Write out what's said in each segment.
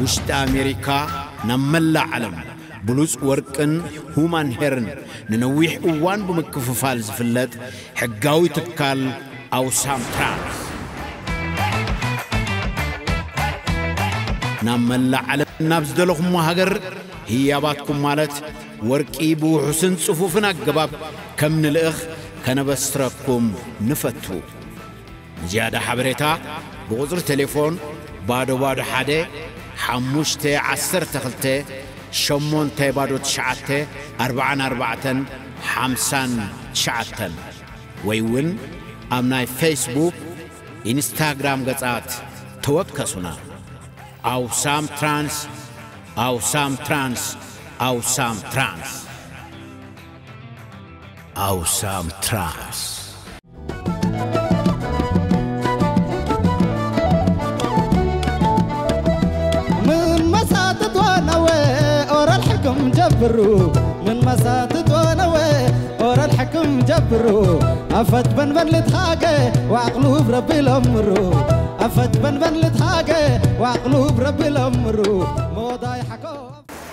ውሽጢ ኣሜሪካ ናብ መላእ ዓለም ብሉጽ ወርቅን ሁማን ሄርን ንነዊሕ እዋን ብምክፍፋል ዝፍለጥ ሕጋዊ ትካል ኣውሳም ትራንስ። ናብ መላእ ዓለም ናብ ዝደለኹሞ ሃገር ህያባትኩም ማለት ወርቂ ብውሑስን ጽፉፍን ኣገባብ ከም ንልእኽ ከነበስረኩም ንፈቱ። ንዝያዳ ሓበሬታ ብቁጽሪ ቴሌፎን ባዶ ባዶ ሓደ ሓሙሽተ ዓሰርተ ክልተ ሸሞንተ ባዶ ትሽዓተ ኣርባዓን ኣርባዕተን ሓምሳን ትሽዓተን ወይ እውን ኣብ ናይ ፌስቡክ፣ ኢንስታግራም ገጻት ተወከሱና። ኣውሳም ትራንስ፣ ኣውሳም ትራንስ፣ ኣውሳም ትራንስ፣ ኣውሳም ትራንስ። ምን መሳትት ወነወ ኦረል ሕክም ጀብሩ ምን መሳትት ወነወ ኦረል ሕክም ጀብሩ ኣፈት በንበን ልትሃገ ዋዕቅሉ ብረቢ ለምሩ ኣፈት በንበን ልትሃገ ዋዕቅሉ ብረቢ ለምሩ ሞዳይ ሓኮ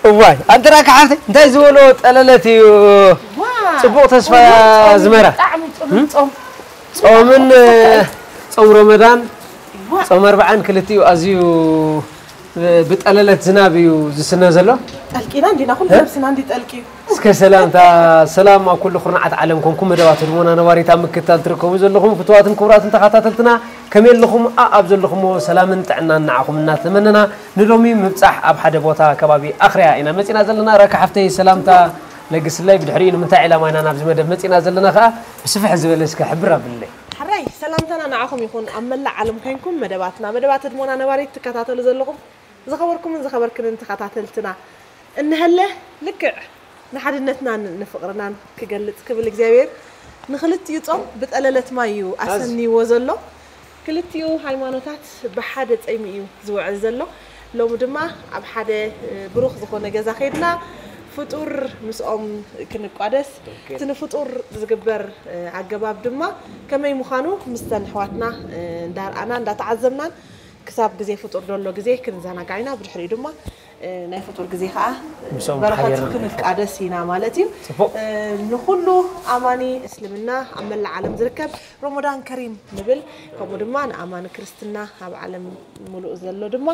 እዋይ ኣንተ ራካ ሓፍተይ እንታይ ዝበሎ ጠለለት እዩ። ጽቡቕ ተስፋ ዝመራ። ብጣዕሚ ጽቡቕ ጾም። ጾምን ጾም ረመዳን ጾም ኣርብዓን ክልቲኡ ኣዝዩ ብጠለለት ዝናብ እዩ ዝስነ ዘሎ። ጠልቂና እንዲና ኩሉ ነብስና እንዲ ጠልቂ እዩ። እስከ ሰላምታ ሰላም ኣብ ኩሉ ኩርናዓት ዓለም ኮንኩም መደባት ህድሞና ነባሪት ኣብ ምክትታል ትርከቡ ዘለኹም ፍትዋትን ክቡራትን ተኸታተልትና ከመይ ኣለኹም? ኣኣብ ዘለኹሞ ሰላምን ጥዕናን ንዓኹም እናተመነና ንሎሚ ምብጻሕ ኣብ ሓደ ቦታ ከባቢ ኣኽርያ ኢና መጺና ዘለና። ረካ ሓፍተይ ሰላምታ ለግስለይ፣ ብድሕሪኡ ንምንታይ ዕላማ ኢና ናብዚ መደብ መጺና ዘለና ከኣ ብስፍሕ ዝበለ እስከ ሕብር ኣብለይ። ሕራይ ሰላምታና ንዓኹም ይኹን ኣብ መላእ ዓለም ኮይንኩም መደባትና መደባት ህድሞና ነባሪት ትከታተሉ ዘለኹም ዝኸበርኩምን ዝኸበርክንን ተኸታተልትና እንሀለ ልክዕ ንሓድነትናን ንፍቕርናን ክገልጽ ክብል እግዚኣብሔር ንኽልቲኡ ጾም ብጠለለት ማይ እዩ ኣሰንይዎ ዘሎ። ክልቲኡ ሃይማኖታት ብሓደ ጸይሙ እዩ ዝውዕል ዘሎ። ሎሚ ድማ ኣብ ሓደ ብሩኽ ዝኾነ ገዛ ከይድና ፍጡር ምስኦም ክንቋደስ እቲ ንፍጡር ዝግበር ኣገባብ ድማ ከመይ ምዃኑ ምስተን ኣሕዋትና እንዳርኣና እንዳተዓዘብናን ክሳብ ግዜ ፍጡር ደሎ ግዜ ክንዘናጋዕ ኢና። ብድሕሪኡ ድማ ናይ ፍጡር ግዜ ከዓ በረኸት ክንቃደስ ኢና ማለት እዩ። ንኩሉ ኣማኒ እስልምና ኣብ መላእ ዓለም ዝርከብ ሮሞዳን ከሪም ንብል። ከምኡ ድማ ንኣማኒ ክርስትና ኣብ ዓለም ሙሉእ ዘሎ ድማ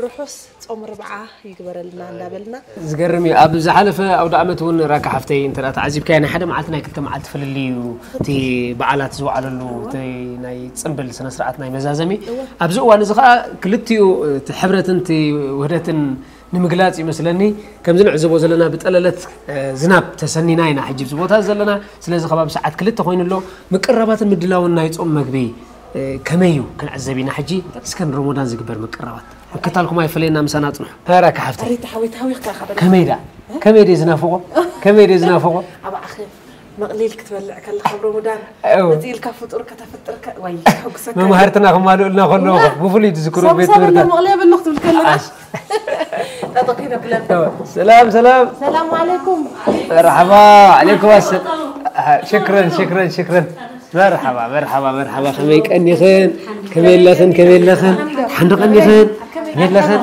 ርሑስ ጾም ርብዓ ይግበረልና እንዳበልና ዝገርም እዩ። ኣብ ዝሓለፈ ኣውደ ዓመት እውን ራካ ሓፍተይ እንተ ተዓዚብካዮ ናይ ሓደ መዓልቲ ናይ ክልተ መዓልቲ ፍልልይ እዩ እቲ በዓላት ዝወዓለሉ እቲ ናይ ፅምብል ስነ ስርዓት ናይ መዛዘሚ ኣብዚ እዋን እዚ ከዓ ክልቲኡ እቲ ሕብረትን እቲ ውህደትን ንምግላፅ ይመስለኒ ከምዚ ንዕዘቦ ዘለና ብጠለለት ዝናብ ተሰኒና ኢና ሕጂ ኣብዚ ቦታ ዘለና ስለዚ ከባቢ ሰዓት ክልተ ኮይኑ ኣሎ ምቅራባትን ምድላውን ናይ ፆም መግቢ ከመይ እዩ ክንዕዘብ ኢና ሕጂ እስከ ንረሞዳን ዝግበር ምቅራባት ምክታልኩም ኣይፈለየና ምሳና ፅንሑ ራካ ሓፍተይ ከመይ ዳ ከመይ ድየ ዝናፍቆ ከመይ ድየ ዝናፍቆ መቕሊል ክትበልዕ ከለኻ ኣብ ሮሞዳን መፂእልካ ፍጡር ከተፍጥር ወይ ሕጉሰካ መማህርትና ክማልኡልና ከለዉ ብፍሉይ ትዝክሩ ቤት ትምህርታ መቕሊ የብሉ ክትብል ከለኻ ጠጠቕ ይነብለና ሰላም ሰላም ሰላም ዓለይኩም መርሓባ ዓለይኩም ኣሰላም ሽክረን ሽክረን ሽክረን መርሓባ መርሓባ መርሓባ ከመይ ቀኒኽን ከመይ ኣለኽን ከመይ ኣለኽን ሓንዶ ቀኒኽን ከመይ ኣለኽን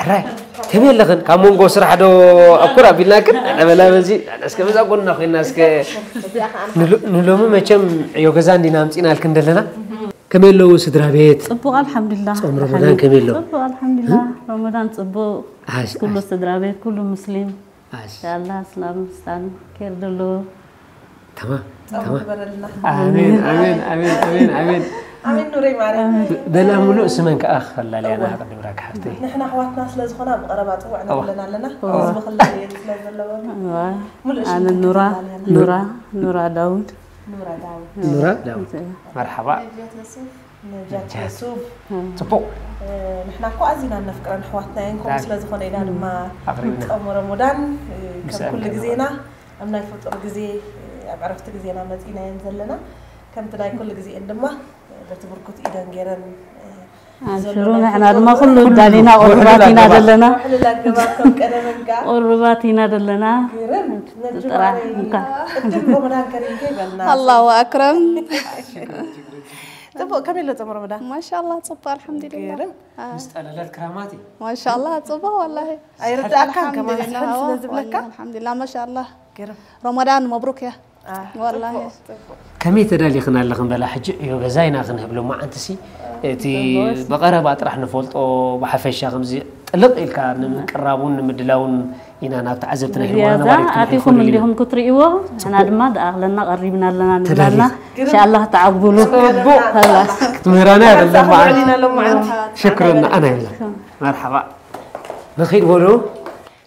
ሕራይ ከመይ ኣለኽን ካብ መንጎ ስራሕ ዶ ኣኩር ኣቢልናክን ኣነ በላ በዚ ኣነ እስከ በዛ ጎንና ኮይና እስከ ንሎሚ መቸም ዕዮ ገዛ እንዲና ኣምፂናልክን ዘለና ከመይ ኣለዉ ስድራ ቤት ፅቡቅ ኣልሓምዱላ ፆም ረመዳን ከመይ ኣሎ ፅቡቅ ኣልሓምዱላ ረመዳን ፅቡቅ ኩሉ ስድራ ቤት ኩሉ ሙስሊም ኣላ እስላም ምስታን ኬር ደሎ ተማም ተማም ኣሜን ኣሜን ኣሜን ኣሜን ኣሜን ኣሜን ኑረይ ማርያም በላ ሙሉእ ስመን ከዓ ክፈላልያና ቅድም ራካ ሓፍተይ ንሕና ኣሕዋትና ስለ ዝኾና ብቐረባ ፅውዕ ነብለን ኣለና ህዝቢ ክላለየን ስለ ዘለወን ሙሉእ ኣነ ኑራ ኑራ ኑራ ዳውድ ኑራ ዳውድ ኑራ ዳውድ መርሓባ ነጃት የሱፍ ነጃት የሱፍ ጽቡቅ ንሕና እኮ ኣዚና ነፍቅረን ኣሕዋትና እየን ከምኡ ስለ ዝኾነ ኢና ድማ ጾም ረሞዳን ከም ኩሉ ግዜና ኣብ ናይ ፍጡር ግዜ ኣብ ዕረፍቲ ግዜና መጺና እየን ዘለና ከምቲ ናይ ኩሉ ግዜኤን ድማ በቲ ብርኩት ኢደን ገይረን ኣብሽሩ ንሕና ድማ ኩሉ ዳሊና ቁሩባት ኢና ዘለና ቁሩባት ኢና ዘለና ጥራሕ እንካ ኣላሁ ኣክረም ጽቡቕ፣ ከመይ ኣሎ ጾም ረመዳን? ማሻላ ጽቡቕ፣ ኣልሓምዱሊላ። ገርም። ምስ ጠለለት ክራማት እዩ። ማሻላ ጽቡቕ፣ ወላሂ። ኣይርዳእካን ከማን ኣልሓምዱሊላ፣ ሕልፍ ስለ ወላሂ፣ ዝብለካ። ኣልሓምዱሊላ፣ ማሻላ። ገርም። ረመዳን መብሩክ ያ። አ፣ ወላሂ። ጽቡቕ፣ ጽቡቕ። ከመይ ተዳሊኽና ኣለኽን በላ ሕጂ ዕዮ ገዛይና ክንህብ ሎማዓንትሲ እቲ ብቐረባ ጥራሕ ንፈልጦ ብሓፈሻ ከምዚ ጥልቕ ኢልካ ንምቅራቡን ንምድላውን ኢና ናብ ተዓዘብትና ብዝያዳ ኣቲኹም እንዲኹም ክትርእይዎ ንሕና ድማ ዝኣኽለና ቀሪብና ኣለና ንብላና። ኢንሻኣላህ ተዓጉሉ። ክትምህራና የብልና መዓልቲ። ሽክረና ኣና የብላ። መርሓባ። ንኺድ በሉ።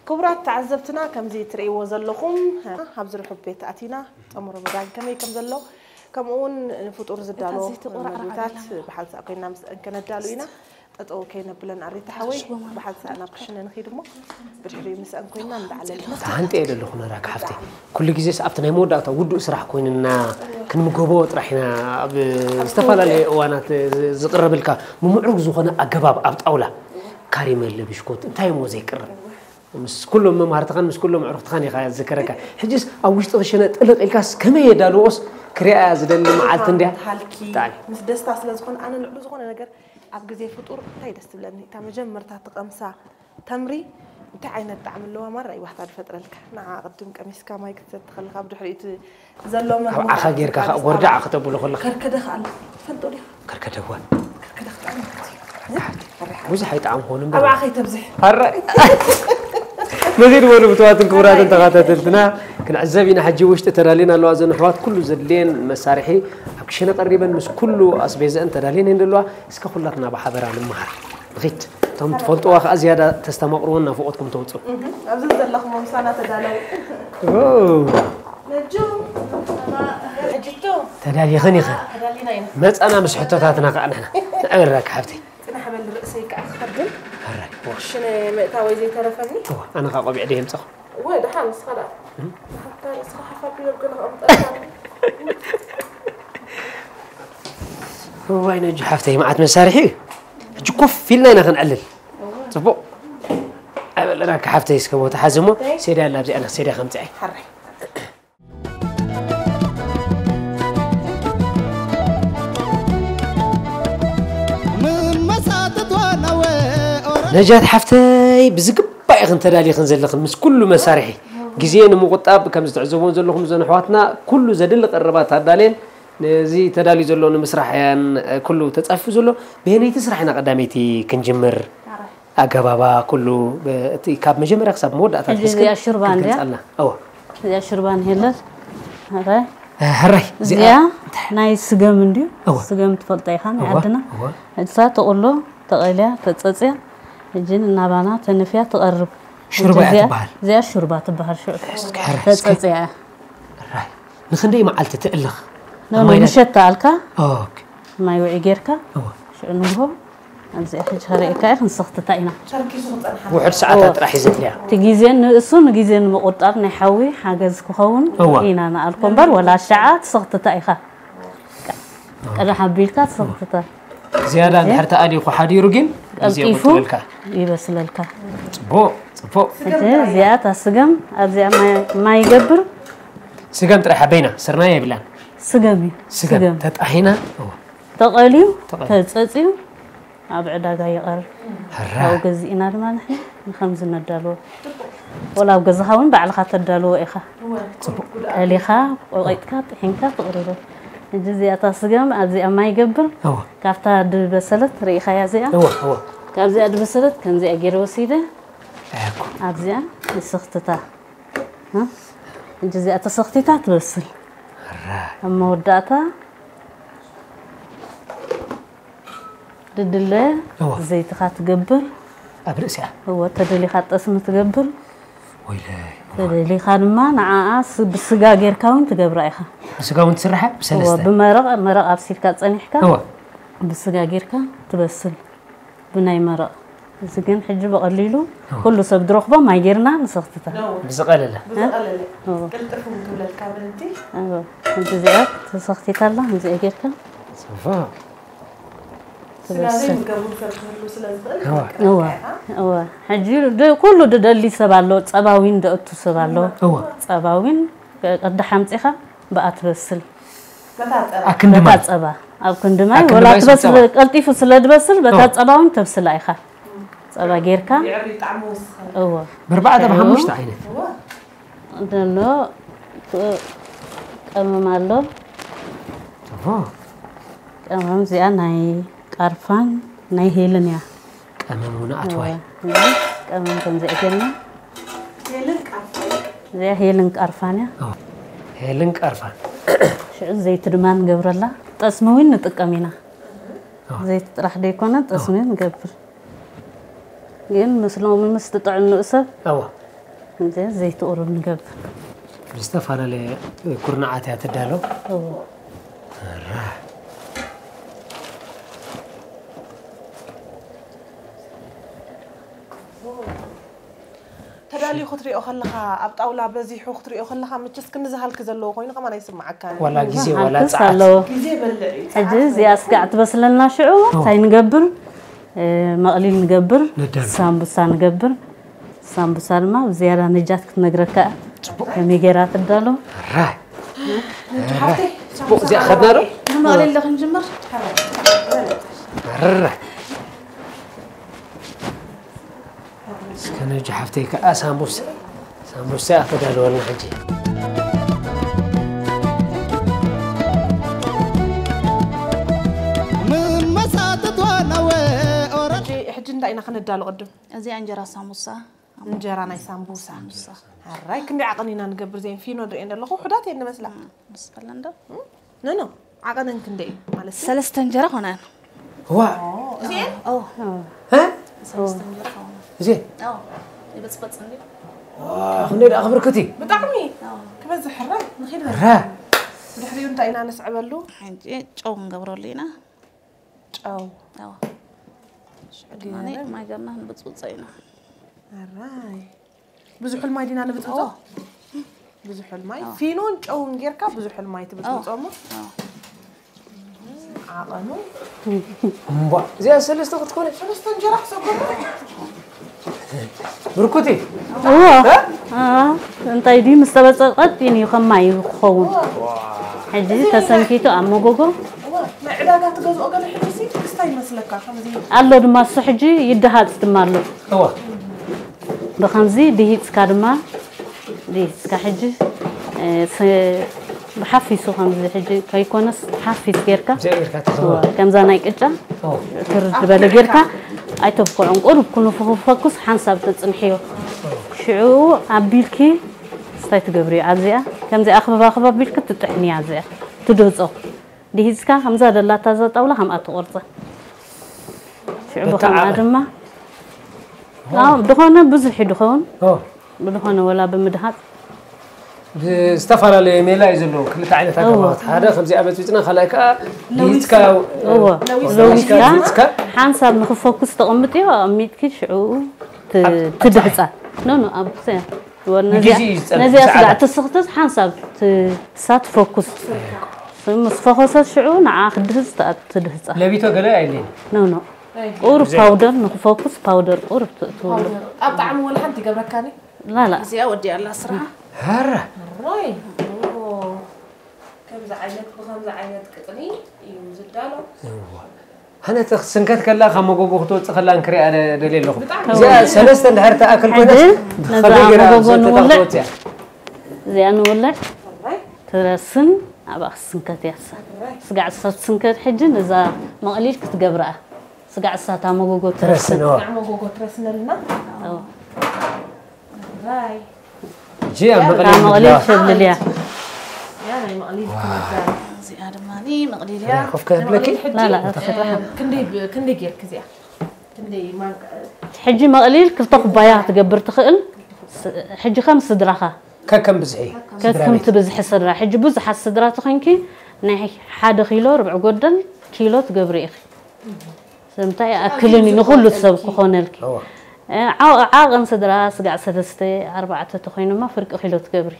ክቡራት ተዓዘብትና ከምዚ ትርእይዎ ዘለኹም ኣብዚ ርሑብ ቤት ኣቲና ጾም ረመዳን ከመይ ከም ዘሎ ከምኡ እውን ንፍጡር ዝዳሎ ምግብታት ብሓንሳእ ኮይና ምስ ከነዳሉ ኢና። ጠጠው ከይነብለን ኣሪታ ሓወይ ብሓንሳእ ናብ ክሽነ ንኺድ እሞ ብድሕሪኡ ምስአን ኮይና እንዳዓለልና ተሃንጠ እየ ዘለኹ ነራክ ሓፍተይ። ኩሉ ግዜስ ኣብቲ ናይ መወዳእታ ውዱእ ስራሕ ኮይንና ክንምገቦ ጥራሕ ኢና ኣብ ዝተፈላለየ እዋናት ዝቅረብልካ ብምዕሩግ ዝኾነ ኣገባብ ኣብ ጣውላ ካሪመለ ብሽኮት እንታይ እሞ ዘይቅረብ ምስ ኩሎም መምሃርትኻን ምስ ኩሎም ኣዕሩኽትኻን ኢኻ ዝዝከረካ። ሕጅስ ኣብ ውሽጢ ክሽነ ጥልቕ ኢልካስ ከመይ የዳልዎስ ክሪኣያ ዝደሊ መዓልቲ እንድያ። ሃልኪ ብጣዕሚ። ምስ ደስታ ስለ ዝኾነ ኣነ ልዕሊ ዝኾነ ነገር ኣብ ግዜ ፍጡር እንታይ ደስ ትብለኒ እታ መጀመርታ ትቐምሳ ተምሪ እንታይ ዓይነት ጣዕሚ ኣለዋ ማራ ይዋህታ ዝፈጥረልካ። ንዓ ቅድም ቀሚስካ ማይ ክትሰቲ ከለካ ብድሕሪኡ እቲ ዘሎ መግቢ ኣብ ዓኻ ጌርካ ከዓ ጎርዳዕ ከተብሎ ከለካ። ከርከደ ከኣ ኣሎ ትፈልጦ ዲኻ? ከርከደዋ ከርከደ ክጣዕሚ ብዙሕ ኣይጣዕምኮን ኣብ ዓኸይ ተብዝሕ ኣረ ንኺድ በሉ ብትዋትን ክቡራትን ተኸታተልትና ክንዕዘብ ኢና። ሕጂ ውሽጢ ተዳልየን ኣለዋ እዘን ኣሕዋት ኩሉ ዘድልየን መሳርሒ ኣብ ክሽነ ቀሪበን ምስ ኩሉ ኣስቤዘአን ተዳልየን እየን ዘለዋ። እስከ ኩላትና ብሓበራ ንምሃር። ንኺድ እቶም ትፈልጥዋ ከዓ ዝያዳ ተስተማቕርዎን ናፍቖትኩም ተውፅኡ። ኣብዚ ዘለኹም ምሳና ተዳለው። ኦ፣ ነጁ ሕጅቶ ተዳሊኽን ኢኽን ተዳሊና ኢና። መፃና ምስ ሕቶታትና ከዓ ንሕና ንዕብረካ ሓብተይ። ጽናሕ በል ርእሰይ ከዓ ክኸብድን ኣራይ፣ ሽነ ምእታወይ ዘይተረፈኒ። እዋ፣ ኣነ ከዓ ቆቢዕ ደይ የምፀኹ። ወ ደሓ ንስኻ ደኣ ንሓፍታ ንስኻ ሓፋ ቢሎም ገለ ከቕምጠልካ። እዋይ ነጁ ሓፍተይ መዓት መሳርሒ እዩ። ሕጂ ኮፍ ኢልና ኢና ክንዕልል። ፅቡቕ። ኣበለና ሓፍተይ እስከ ቦታ ሓዚ እሞ ሴዳ ኣላ ኣብዚኣ ሴዳ ከምፅዐ። ሓራይ ነጃት ሓፍተይ ብዝግባእ ኢኽን ተዳሊኽን ዘለኽን ምስ ኩሉ መሳርሒ ግዜ ንምቑጣብ ከም ዝትዕዘቦን ዘለኹም እዘን ኣሕዋትና ኩሉ ዘድሊ ቀረባት ኣዳልየን ነዚ ተዳልዩ ዘሎ ንምስራሕ እያን ኩሉ ተፃፊፉ ዘሎ ብየነይቲ ስራሕ ኢና ቀዳመይቲ ክንጅምር ኣገባባ ኩሉ እቲ ካብ መጀመርያ ክሳብ መወዳእታ ሕጂ እዚኣ ሽርባ እንድያ? እዋ እዚኣ ሽርባ ንሄለል ኣረ ሕራይ እዚኣ ናይ ስገም እንድዩ እዋ። ስገም ትፈልጣ ኢኻ ናይ እዋ፣ ዓድና እዋ። እሳ ተቕሎ ተቐልያ ተፀፅያ ሕጂ እናባና ተነፍያ ትቐርብ ሽርባ እያ እዚኣ- ትበሃል። እዚኣ ሽርባ ትበሃል ሽዑ እስኪ ሕራይ እስኪ። ተፀፅያ እያ ሕራይ ንክንደይ መዓልቲ ትእልኽ ኖ፣ ኣብ ማይ ዳ- ምሸት ተኣልካ ኦኬ ማይ ውዒ ጌርካ እዋ ሽዑ ንግሆ ኣብዚኣ ሕጂ ከርእየካ እየ ክንሰኽትታ ኢና ውሕድ ሰዓታት ጥራሕ እዩ ዘድልያ እቲ ግዜ ንእሱ ንግዜ ንምቁጣብ ናይ ሓዊ ሓገዝ ክኸውን እዋ። ኢና ንኣልኮ እምበር ወላ ሸዓ ትሰኽትታ ኢኻ ቀዳሕ ኣቢልካ ትሰኽትታ ዝያዳ እንድሕር ተኣሊኹ ሓዲሩ ግን ግዜ ቀልጢፉ ይቁጥበልካ ይበስለልካ ፅቡቅ ፅቡቅ ሕጂ እዚኣ እታ ስገም ኣብዚኣ ማይ- ማይ ይገብር ስገም ጥራሕ ኣበይና ስርናይ የብላን ስገም እዩ ስገም ተጣሒና እዋ ተቐልዩ ተቐልዩ። ተፀፅዩ ኣብ ዕዳጋ ይቐርብ ሕራ ካብኡ ገዚእና ድማ ንሕና ንከምዚ ነዳልዎ ወላ ኣብ ገዛኻ እውን ባዕልኻ ተዳልዎ ኢኻ ፅቡቅ ቀሊኻ ቆቂጥካ ጥሒንካ ትቕርቦ ሕጂ እዚኣ እታ ስገም ኣብዚኣ ማይ ይገብር እዋ ካብታ ድበሰለት ርኢኻያ እዚኣ እዋ እዋ ካብዚኣ ድበሰለት ከምዚኣ ገይረ ወሲደ እኮ ኣብዚኣ ይስኽትታ እ? ሕጂ እዚኣ ተሰኽቲታ ትበስል ሕራ ኣብ መወዳእታ ድድለ እዋ። ዘይትኻ ትገብር ኣብ ርእሲያ እወ ተደሊኻ ጠስሚ ትገብር ወይለ ተደሊኻ ድማ ንዓኣ ስ- ብስጋ ጌርካ እውን ትገብራ ኢኻ ብስጋ እውን ትስርሐ እወ ብሰለስተ ብመረቕ መረቕ ኣብሲልካ ፀኒሕካ እዋ ብስጋ ጌርካ ትበስል ብናይ መረቕ እዚ ግን ሕጂ ብቐሊሉ ኩሉ ሰብ ዝረኽቦ ማይ ጌርና ንሰኽትታ ብዝቐለለ ብዝቐለለ እወ። ቅልጥፍ እውን ትብለልካ ምእንቲ እወ። ሕጂ እዚኣ ተሰኽቲታ ኣላ ከምዚኣ ጌርካ ፅቡቅ ስጋ ዘይምገቡ ሰብ ክህሉ ስለ ዝኽእል እዋ እወ እወ ሕጂ ድ- ኩሉ ድደሊ ሰብ ኣሎ ፀባዊን ደእቱ ሰብ ኣሎ እዋ ፀባዊን ቅዳሕ ኣምፂኻ ብኣ ትበስል ኣብ ክንዲ በታ ማይ ጸባ ኣብ ክንዲ ማይ ኣብ ክንዲ ወላ ማይ ትበስል ጸባ። ቀልጢፉ ስለ ዝበስል በታ ኦ። ጸባ እውን ተብስላ ኢኻ። ጸባ ጌርካ የዕሪ ጣዕሚ ወስኸ። እዎ። ብኣርባዕተ ሽዑ ብሓሙሽተ ዓይነት። እዎ። ደሎ ክ- ቀመም ኣሎ። እዎ። ቀመም እዚኣ ናይ ቃርፋን ናይ ሄልን እያ። ቀመም እውን ኣትዋይ። እዎ። እዚ ቀመም ከምዚ እቴልና። ሄልን ቃርፋን። እዚኣ ሄልን ቃርፋን እያ። እዎ። ሄልን ቃርፋን። ሽዑ ዘይቲ ድማ ንገብረላ። ጠስሚ እውን ንጥቀም ኢና። እዎ። ዘይቲ ጥራሕ ደይኮነ ጠስሚ እውን ንገብር። ግን ምስ ሎሚ ምስ ትጥዕምንኡ ሰብ እዎ። እንተ ዘይትቑርብ ንገብር። ብዝተፈላለየ ኩርናዓት እያ ትዳሎ። እዎ። ተዳልዩ ክትሪኦ ከለኻ ኣብ ጣውላ በዚሑ ክትሪኦ ከለኻ ምችስ ክንዝሃልክ ዘለዎ ኮይኑ ከማን ኣይስምዓካን። ዋላ ግዜ ዋላ ሃልክስ ጸዓት። ኣለዎ። ግዜ በልዕ እዩ። ሕጂ እዚኣ ስጋዕ ትበስለና ሽዑ እንታይ ንገብር? መቕሊል ንገብር፣ ነዳሉ። ሳምቡሳ ንገብር። ሳምቡሳ ድማ ብዝያዳ ነጃት ክትነግረካ እያ። ጽቡቕ። ከመይ ጌራ ትዳሎ? ራይ። ጽቡቕ፣ እዚኣ ከድና ዶ? ንመቕሊል ዶ ክንጅምር? ራይ። እስከ ነጂ ሓፍተይ ከኣ ሳምቡሳ፣ ሳምቡሳ እያ ተዳልወልና ሕጂ። ምን መሳተት ዋናወ ኦረ- ሕጂ፣ ሕጂ እንታይ ኢና ከነዳሉ ቅድም? እዚኣ እንጀራ ሳሙሳ። እንጀራ ናይ ሳምቡሳ። ሳሙሳ። ኣራይ፣ ክንደይ ዓቐን ኢና ንገብር? እዚአን ፊኖ ንሪኤን ኣለኹ፣ ውሑዳት እየን ንመስላ። እም፣ ምስ በለን ዶ? እም? ኖ፣ ኖ፣ ዓቐነን ክንደይ እዩ? ማለት ሰለስተ እንጀራ ኾነን። ዋ። ኦ፣ እዚአን? ኦ። እ? ሰለስተ እንጀራ ኾነን። እዚአን? ኦ፣ ይበጽበጽ እንዲ። ዋ፣ ክንደይ ደኣ ክብርክቲ? ብጣዕሚ። ኦ። ክበዝሕ ሕራይ፣ ንኺድ በል። ራ። ብድሕሪኡ እንታይ ኢና ነስዕበሉ? ሕጂ ጨው ንገብረሉ ኢና። ጨው። ጨው። ሽዑ ድማ ገለ? ማይ ገርና ንብጽብጾ ኢና። ኣራይ። ብዙሑል ማይ ዲና ንብጽብጾ? ኦ። ብዙሑል ማይ። ኦ። ፊኖን ጨውን ጌርካ ብዙሑል ማይ ትብጽብጾ ኦ። እሞ? ኦ። ዓቐኑ? እምቧ፣ እዚኣ ሰለስተ ክትኮነ? ሰለስተ እንጀራ ክሰጎሞ? ብርኩቲ? እዎ። እ? እ፣ እንታይ ድዩ ምስ ተበጸ ቀጢን እዩ፣ ከም ማይ እዩ ክኸውን። ሕጂ እዚ ተሰንኪቱ ኣብ መጎጎ። እዎ፣ ናይ ዕዳጋ ትገዝኦ ገለ ሕጂ ሲ ክስታይ ይመስለካ፣ ከምዚ። ኣሎ ድማ እሱ ሕጂ ይደሃጽ ድማ ኣሎ። እዎ። ብኸምዚ ድሂጽካ ድማ ድሂጽካ ሕጂ፣ እ፣ ስ-፣ ብሓፊሱ ከምዚ ሕጂ ከይኮነስ ሓፊስ ጌርካ፣ ከምዚኣ ጌርካ ትኸውን። እዎ፣ ከምዛ ናይ ቅጫ ኦ። ክርድ ዝበለ ጌርካ ኣይተብኩዖን። ቁሩብ ክንፉ ክፈኩስ ሓንሳብ ተጽንሕዮ። ሽዑ ኣቢልኪ ስታይ ትገብርዮ። ኣብዚኣ ከምዚ ኣኽብብ ኣኽብብ ኣቢልኪ ትጥሕንያ። ኣብዚኣ ትድህጾ። ድሂዝካ ከምዛ ደላታ እዛ ጣውላ ከምኣ ትቆርጻ። ሽዑ በታ ብኸምኣ ዓቐን። ድማ፣ ኣዎ፣ ድኾነ ብዙሕ እዩ ድኸውን። ኦ። ብድኾነ ወላ ብምድሃጽ። ብዝተፈላለየ ሜላ እዩ ዘለዎ። ክልተ ዓይነት ኦ። ኣገባባት። ሓደ ከምዚኣ በጽቢጽና፣ ካልኣይ ከኣ ለዊስካ። ድሂዝካ፣ እዎ። ለዊስካ፣ ለዊስካ፣ ድሂዝካ። ሓንሳብ ንኽፈኩስ ተቐምጥዮ፣ ኣቐሚጥኪ ሽዑ ት-፣ ኣብ፣ ኣብ ትድህጻ። ጸሓይ። ኖ፣ ኖ፣ ኣብ ክሰ-፣ ወ-፣ ነዚኣ፣ ንግዜ እዩ ዝጸንሕ፣ ነዚኣ ስጋዕ ሰዓታት። ትስኽትስ ሓንሳብ ት-፣ ሳት ፈኩስ። ምስ ፈኾሰት ሽዑ ንዓ ክድህዝ ትኣ-፣ ትድህጻ። ለቢቶ ገለ ኣይድልየን። ኖ፣ ኖ። ኣይ። ቁሩብ ፓውደር ንኽፈኩስ ፓውደር ቁሩብ ትእትውሉ። ፓውደር። ኣብ ጣዕሚ ወላ ሓንቲ ይገብረካኒ? ላላ። እዚኣ ወዲኣ ኣላ ስራሓ። ሃራ። ሮይ። ኦ። ከምዚ ዓይነት፣ ብኸምዚ ዓይነት ቅጥኒ እዩ ዝዳሎ። እዋ። ሃነ ተኽስንከት ከላ ካብ መጎጎ ክትወጽእ ከላ እንክሪኣ ደ-፣ ደልየ ኣለኹ። ብጣዕሚ። እዚኣ ሰለስተ እንድሕር ትኣክል ኮይናስ ሕጂ ነዛ ከመይ ገይራ መጎጎ ሰለስተ ንውልዕ። ክትወጽእ እያ? እዚኣ ንውልዕ። ሮይ። ትረስን ኣብኣ ክትስንከት እያ። ሮይ። ስጋዕ ሰት ስንከት ሕጂ ነዛ መቕሊል ክትገብራ። ስጋዕ እሳታ መጎጎ ትረስን። ትረስን፣ ኦ። ስጋዕ መጎጎ ትረስነልና። ኦ። ራይ። እጂ ኣብ መቐሊል እታ መቐሊል ምድላው። ሸብልል እያ። ያ ናይ መቐሊል ክምዳን። እዚኣ ድማ መቐሊል እያ። ራይ ኮፍ ከብለኪ? ናይ መቐሊል ሕጂ፣ ላላ፣ እ፣ ክንደይ ብ-፣ ክንደይ ጌርክ እዚኣ? ክንደይ ማንካ? ሕጂ መቐሊል ክልተ ኩባያ ክትገብር ትኽእል። ስ-፣ ሕጂ ከም ስድራኻ። ከከም ብዝሒ ከከም ስድራ ቤት። ትብዝሒ ስድራ። ሕጂ ብዙሓት ስድራ ተኾይንኪ ናይ ሓደ ኪሎ ርብዒ ጎደል ኪሎ ትገብሪ ኢኺ። ስለምንታይ ይኣክልን እዩ ንኹሉ ሰብ ክኾነልኪ። እወ። እ፣ ዓቕ-፣ ዓቐን ስድራ ስጋዕ ሰለስተ፣ ኣርባዕተ ተኾይኑማ ፍርቂ ኪሎ ትገብሪ።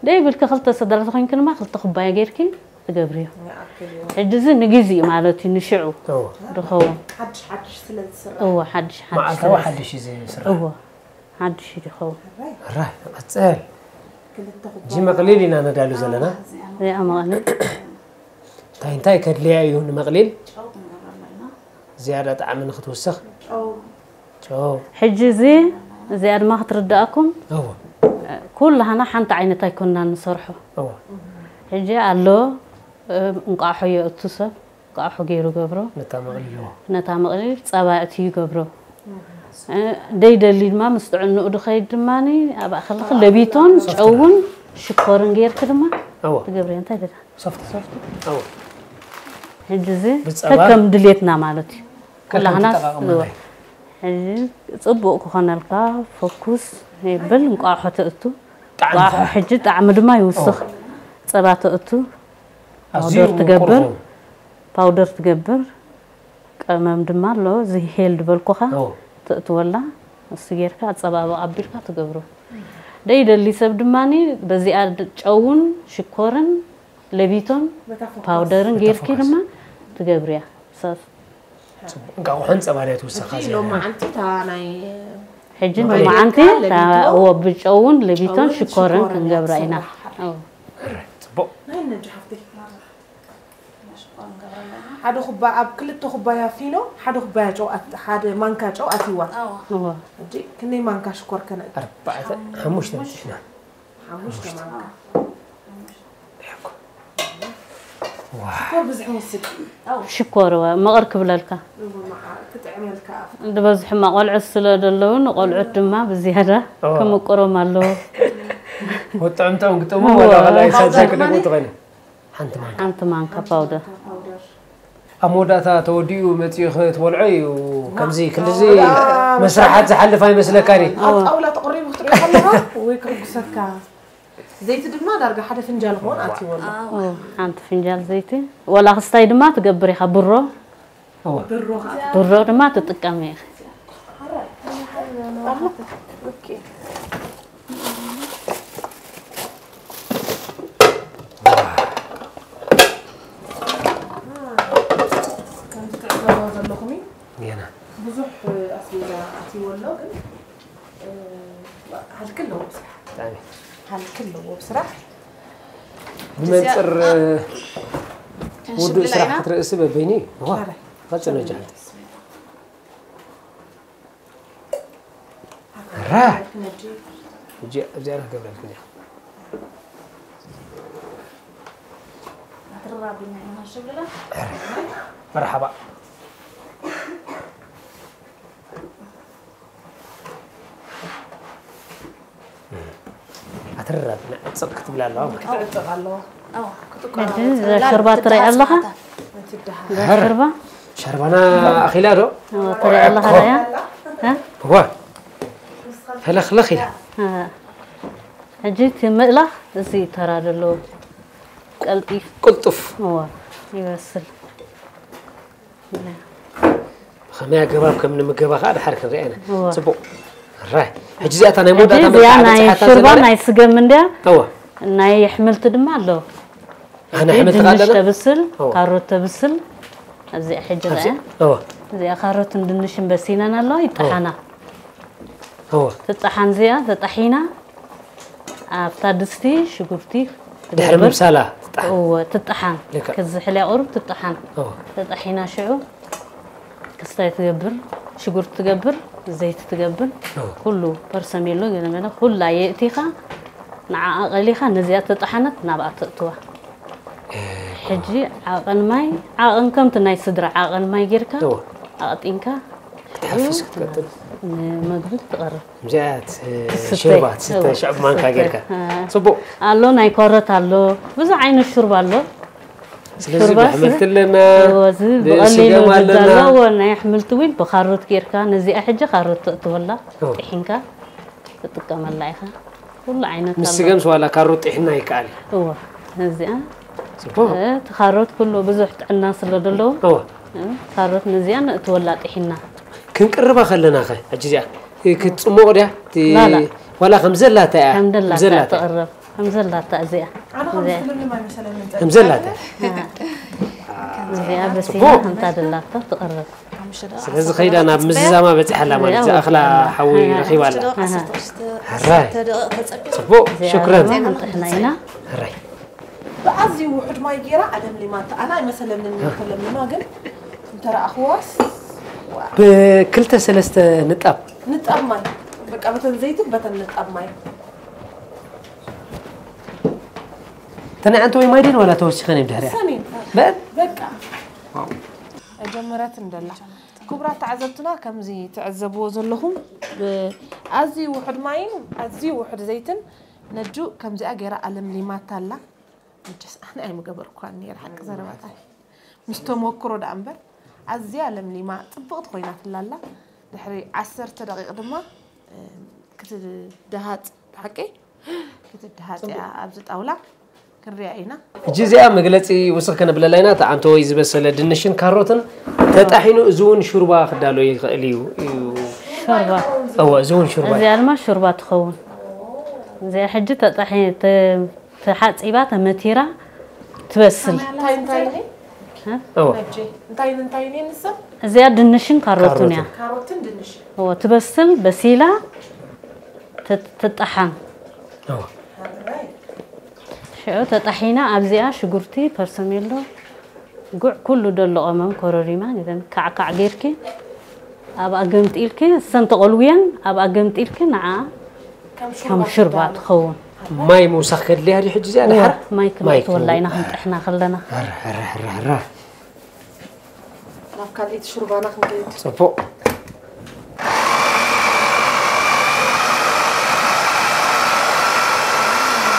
ደይ ብልኪ ክልተ ስድራ ተኾይንኪ ድማ ክልተ ኩባያ ጌርኪ ትገብርዮ። ይኣክል እዩ። ሕጂ እዚ ንግዜኡ ማለት እዩ፣ ንሽዑ እወ። ድኸውን። ሓድሽ ሓድሽ ስለ ዝስራሕ። እወ፣ ሓድሽ ሓድሽ መዓልታዊ ስለ ሓድሽ እዩ ዝስራሕ። እወ፣ ሓድሽ እዩ ድኸውን። ራይ። ራይ፣ ንቐጽል። ክልተ ኩባያ። እጂ መቕሊል ኢና ነዳሉ ዘለና። እዚኣ መቐሊል። እንታይ እንታይ ከድልያ እዩ ንመቕሊል ዝያዳ ጣዕሚ ንክትውስኽ? ጨው። ሕጂ እዚ እዚኣ ድማ ክትርዳእኩም። እዎ። ኩላህና ሓንቲ ዓይነት ኣይኮንና ንሰርሖ። እዎ። ሕጂ ኣሎ እንቋሖ የእቱ ሰብ እንቋሖ ገይሩ ገብሮ። ነታ መቕሊል እዎ። ነታ መቕሊል ጸባ እቲ ይገብሮ። ደይደሊ ድማ ምስ ጥዕንኡ ድኸይድ ድማ ኣብ ኣኸልክ ለቢቶን ጨውን ሽኮርን ገይርክ ድማ እዎ። ትገብርዮ እንታይ ደዳ ሶፍት ሶፍት። እዎ። ሕጂ እዚ ብጸባ? ከከም ድሌትና ማለት እዩ። ከከም ኩላህና ተጠቃቅመና እዩ። ሕጂ ጽቡቅ ክኾነልካ ፎኩስ ይብል እንቋሖ ተእቱ ጣዕሚ እንቋሖ ከኣ? ሕጂ ጣዕሚ ድማ ይውስኽ። ጸባ ተእቱ ኣዝዩ ፓውደር ትገብር። ምቁር ፓውደር ትገብር። ቀመም ድማ ኣሎ እዚ ሄል ዝበልኩኻ እዎ። ተእትወላ እሱ ጌርካ ኣጸባብቕ ኣቢልካ ትገብሮ። ደይደሊ ሰብ ድማ በዚኣ ድ- ጨውን ሽኮርን ለቢቶን በታ ፎኮስ። ፓውደርን በታ ጌርኪ ፎኮስ። ድማ ትገብርያ። ሰስ ጽቡቅ። እንቃቑሖን ጸባን እያ ትውሰኻ ሕጂ እዚኣ። ሎም መዓልቲ እታ ናይ ሕጂ መዓልቲ ሎማዓንቲ ለቢቶ፣ እዎ ብጨውን ለቢቶን ጨውን ሽኮርን ሽኮርን ክንገብራ ኢና። ትስራሕ። እዎ። እረ፣ ጽቡቅ። ናይ ነጂ ሓፍተይ። ሓደ ኩባ ኣብ ክልተ ኩባያ ፊኖ ሓደ ኩባያ ጨው ኣት- ሓደ ማንካ ጨው ኣትይዋ። እዎ። ሕጂ ክንደይ ማንካ ሽኮር ከነ ኣርባዕተ ሓሙሽተ በጺሕና። ሓሙሽተ ማንካ። ሽኮር ብዝሒ ወስድ። ሽኮር እወ፣ መቐር ክብለልካ። እወ፣ መዓ-፣ ክጥዕመልካ። ዝበዝሑ ቆልዑት ስለ ዘለዉ፣ ንቆልዑት ድማ ብዝያዳ እወ። ክምቅሮም ኣለዎ። ወጥዕምቶም ግጥሙ እወ። ወላ ካልኣይ ሳጃ ክደግሙ ትኾይኑ። ሓንቲ ማንካ። ሓንቲ ማንካ ፓውደር። ኣብ መወዳእታ ተወዲኡ መጺኡ ክትበልዖ እዩ። ከምዚ ክንድዚ መስርሓት ዝሓልፍ ኣይመስለካን እዩ። ኣብ ጣውላ ተቐሪቡ ክትሪኦ ከለኻ ወይ ክርጉሰካ። ዘይቲ ድማ ዳርጋ ሓደ ፍንጃል ክኾን ኣትይዎ ኣሎ። ኦ፣ ሓንቲ ፍንጃል ዘይቲ። ወላ ክስታይ ድማ ትገብር ኢኻ፣ ብሮ። እወ። ብሮ ከዓ። ብሮ ድማ ትጥቀም ኢኻ። ኦኬ። ከምዚ ትዕዘብዎ ዘለኹም እዩ። ጌና። ብዙሕ ኣስቤዛ ኣትይዎ ኣሎ፣ ግን፣ እ፣ ሃልኪ ኣለዎ ብስራሕ። ብጣዕሚ። ሃልኪ ኣለዎ ብስራሕ። ብመንፅር፣ እ፣ ውዱእ ስራሕ ክትርእሲ በበይኒ። እዋ፣ ኣረ። ቐፅሎ ጃል። ራ። ሕጂ ኣብዚኣ ክገብረልክን እያ። መርሓባ። ኣትረራብና ዕፅቕ ክትብል ኣለዋ ማለት እዩ። ክትዕጥቕ ኣለዋ። ኣዋ፣ ክትቋረፅ። ሕጂ እዛ ሸርባ ትሪኣ ኣለኻ? ነቲ ደሃ። እዛ ሸርባ? ሸርባና ኣኺላ ዶ? ኣዋ፣ ትሪኣ ኣለኻ እያ? እ? እዋ። ፈለኽለኽ ኢላ። እ። ሕጂ እቲ ምእላኽ እዚ ተራ ዘለዎ ቀልጢፍ። ቅልጡፍ። እዋ፣ ይበስል። ብኸመይ ኣገባብ ከም ንምገባ ከዓ ድሓር ክንሪኣ ኢና። እወ። ጽቡቕ። ራይ። ሕጂ እዚኣ እታ ናይ መወዳእታ ሕጂ እዚኣ በቃ ናይ በጺሓታ ሽርባ ዘላ? ናይ ስገም እንድያ። እወ። ናይ ኣሕምልቲ ድማ ኣሎ። ኣነ ኣሕምልቲ ድንሽ ካለና? ተብስል፣ እወ። ካሮት ተብስል። ኣብዚኣ ሕጂ ኣብዚኣ? ርኣያ። እወ። እዚኣ ካሮትን ድንሽን በሲነን ኣለዋ፣ ይጠሓና። እወ። ትጠሓን እዚኣ ተጠሒና ኣብታ ድስቲ ሽጉርቲ ድሕሪ ትገብር። ምብሳላ ትጠሓን። እወ፣ ትጠሓን። ልክዕ። ክዝሕል እያ ቁሩብ ትጠሓን። እወ። ተጠሒና ሽዑ ክስታይ ትገብር፣ ሽጉርቲ ትገብር፣ ዘይቲ ትገብር፣ እወ። ኩሉ ፐርሰሜሎ ገለመለ ኩላ የእቲኻ ንዓኣ ቀሊኻ ነዚኣ ተጠሓነት ናብኣ ተእትዋ። ሕጂ ዓቐን ማይ፣ ዓቐን ከምቲ ናይ ስድራ ዓቐን ማይ ጌርካ እወ። ኣቕጢንካ ክትሓፍስ ክትቀጥል። ንምግቢ ትቐርብ። እዚኣ ትስተ። ሽርባ ትስተ፣ ሽዕብ ማንካ ትስተ። ጌርካ። እ። ጽቡቕ። ኣሎ፣ ናይ ኮረት ኣሎ፣ ብዙሕ ዓይነት ሽርባ ኣሎ። ስለዚ ሽርባ ብኣሕምልቲ ስ-፣ ኣለና፣ እወ፣ እዚ ብቐሊሉ ብስገም ኣለና። ዝዳሎ፣ እወ፣ ናይ ኣሕምልቲ እውን ብካሮት ጌርካ፣ ነዚኣ ሕጂ ካሮት ተእትወላ፣ እወ። ጥሒንካ ትጥቀመላ ኢኻ። ኩሉ ዓይነት ምስ ኣሎ። ስገምስ ዋላ ካሮት ጥሒና ይከኣል እዩ። እወ፣ እዚኣ ጽቡቕ። እ፣ እቲ ካሮት ኩሉ ብዙሕ ጥዕና ስለ ዘለዎ፣ እወ። እ፣ ካሮት ነዚኣ ነእትወላ ጥሒና። ክንቅርባ ከለና ኸ፣ ሕጂ እዚኣ፣ እ፣ ክትጽሞቕ ድያ? እቲ ላላ። ዋላ ከም ዘላታ እያ? ከም ደላታ ዘላታ። ትቕረብ። ከም ዘላታ እዚኣ። ኣነ ከም እዚኣ። ዝትልምልም ኣይመሰለንን። ከም ዘላታ። እ። እዚኣ በሲላ ጽቡቕ። ከምታ ደላታ ትቕረብ። ስለዚ ከይዳ ናብ ምዝዛማ በጺሓ ኣላ ማለት እዩ። እዚኣ ዝኣኽላ ሓዊ ኣላ። ረኺባ ኣላ። ኣሃ። ሕራይ። ጽቡቕ፣ እዚኣ ሽክረን። ድማ ክንጥሕና ኢና። ሕራይ። ብኣዝዩ ውሑድ ማይ ገይራ ኣለምሊማታ። ኣነ ኣይመሰለንን እየ ተለምሊማ፣ ግን እንተረኣኽዋስ፣ ዋ። ብክልተ ሰለስተ ንጣብ ንጣብ ማይ፣ በቃ በተን ዘይትን በተን ንጣብ ማይ። ተናዕንተ ወይ ማይ ደን ዋላ ተወሲኸን እዮም ድሕሪያ ሰኔን በል በቃ ጀመረት እንደላ። ክቡራት ተዓዘብትና፣ ከምዚ ትዕዘብዎ ዘለኹም፣ ብ-፣ ኣዝዩ ውሑድ ማይን ኣዝዩ ውሑድ ዘይትን ነጁ ከምዚኣ ገይራ ኣለምሊማታ ኣላ። መቸስ ኣነ ኣይምገበርኳን ነይረ፣ ሓቂ ዘረባታ። ምስ ተመክሮ ደኣ እምበር፣ ኣዝያ ለምሊማ ጽብቕቲ ኮይናትላ ኣላ። ድሕሪ ዓሰርተ ደቂቕ ድማ፣ እ፣ ክትደሃጽ፣ ብሓቂ ክትደሃጽ እያ ኣብዚ ጣውላ። ክንሪኣ ኢና። ሕጂ እዚኣ መግለጺ ውስኽ ከነብለላ ኢና። ተዓንተወይ ዝበሰለ ድንሽን ካሮትን ተጣሒኑ፣ እዚ እውን ሹርባ ክዳሎ ይኽእል እዩ። እዩ። ሾርባ። እወ፣ እዚ እውን ሹርባ እዩ። እዚኣ ድማ ሹርባ ትኸውን። እዚኣ ሕጂ ተጣሒ-፣ ተ-፣ ተሓጺባ፣ ተመቲራ፣ ትበስል። እንታይ እንታይ እኔ? እወ። ነጄ። እንታይ እንታይ እኔ ንሳ? እዚኣ ድንሽን ካሮትን እያ። ካሮትን ድንሽ። እወ፣ ትበስል፣ በሲላ፣ ት-፣ ትጠሓን። እወ። ሓራይ። ሽዑ ተጣሒና ኣብዚኣ ሽጉርቲ፣ ፐርሰሜሎ፣ ጉዕ፣ ኩሉ ደሎ ቀመም፣ ኮረሪማ፣ ገለን ካዕካዕ ጌርኪ፣ ኣብኣ ገምጢልኪ፣ እሰን ተቆልውየን፣ ኣብኣ ገምጢልኪ፣ ንዓ ከም ሽርባ ትኸውን። ማይ ምውሳኽ ከድልያ ድዩ ሕጂ እዚኣ ድሓር? ማይ ክነእትወላ ኢና ክንጥሕና ከለና። ራ፣ ራ፣ ራ፣ ራ። ናብ ካልኣይቲ ሽርባና ክንከይድ። ጽቡቕ።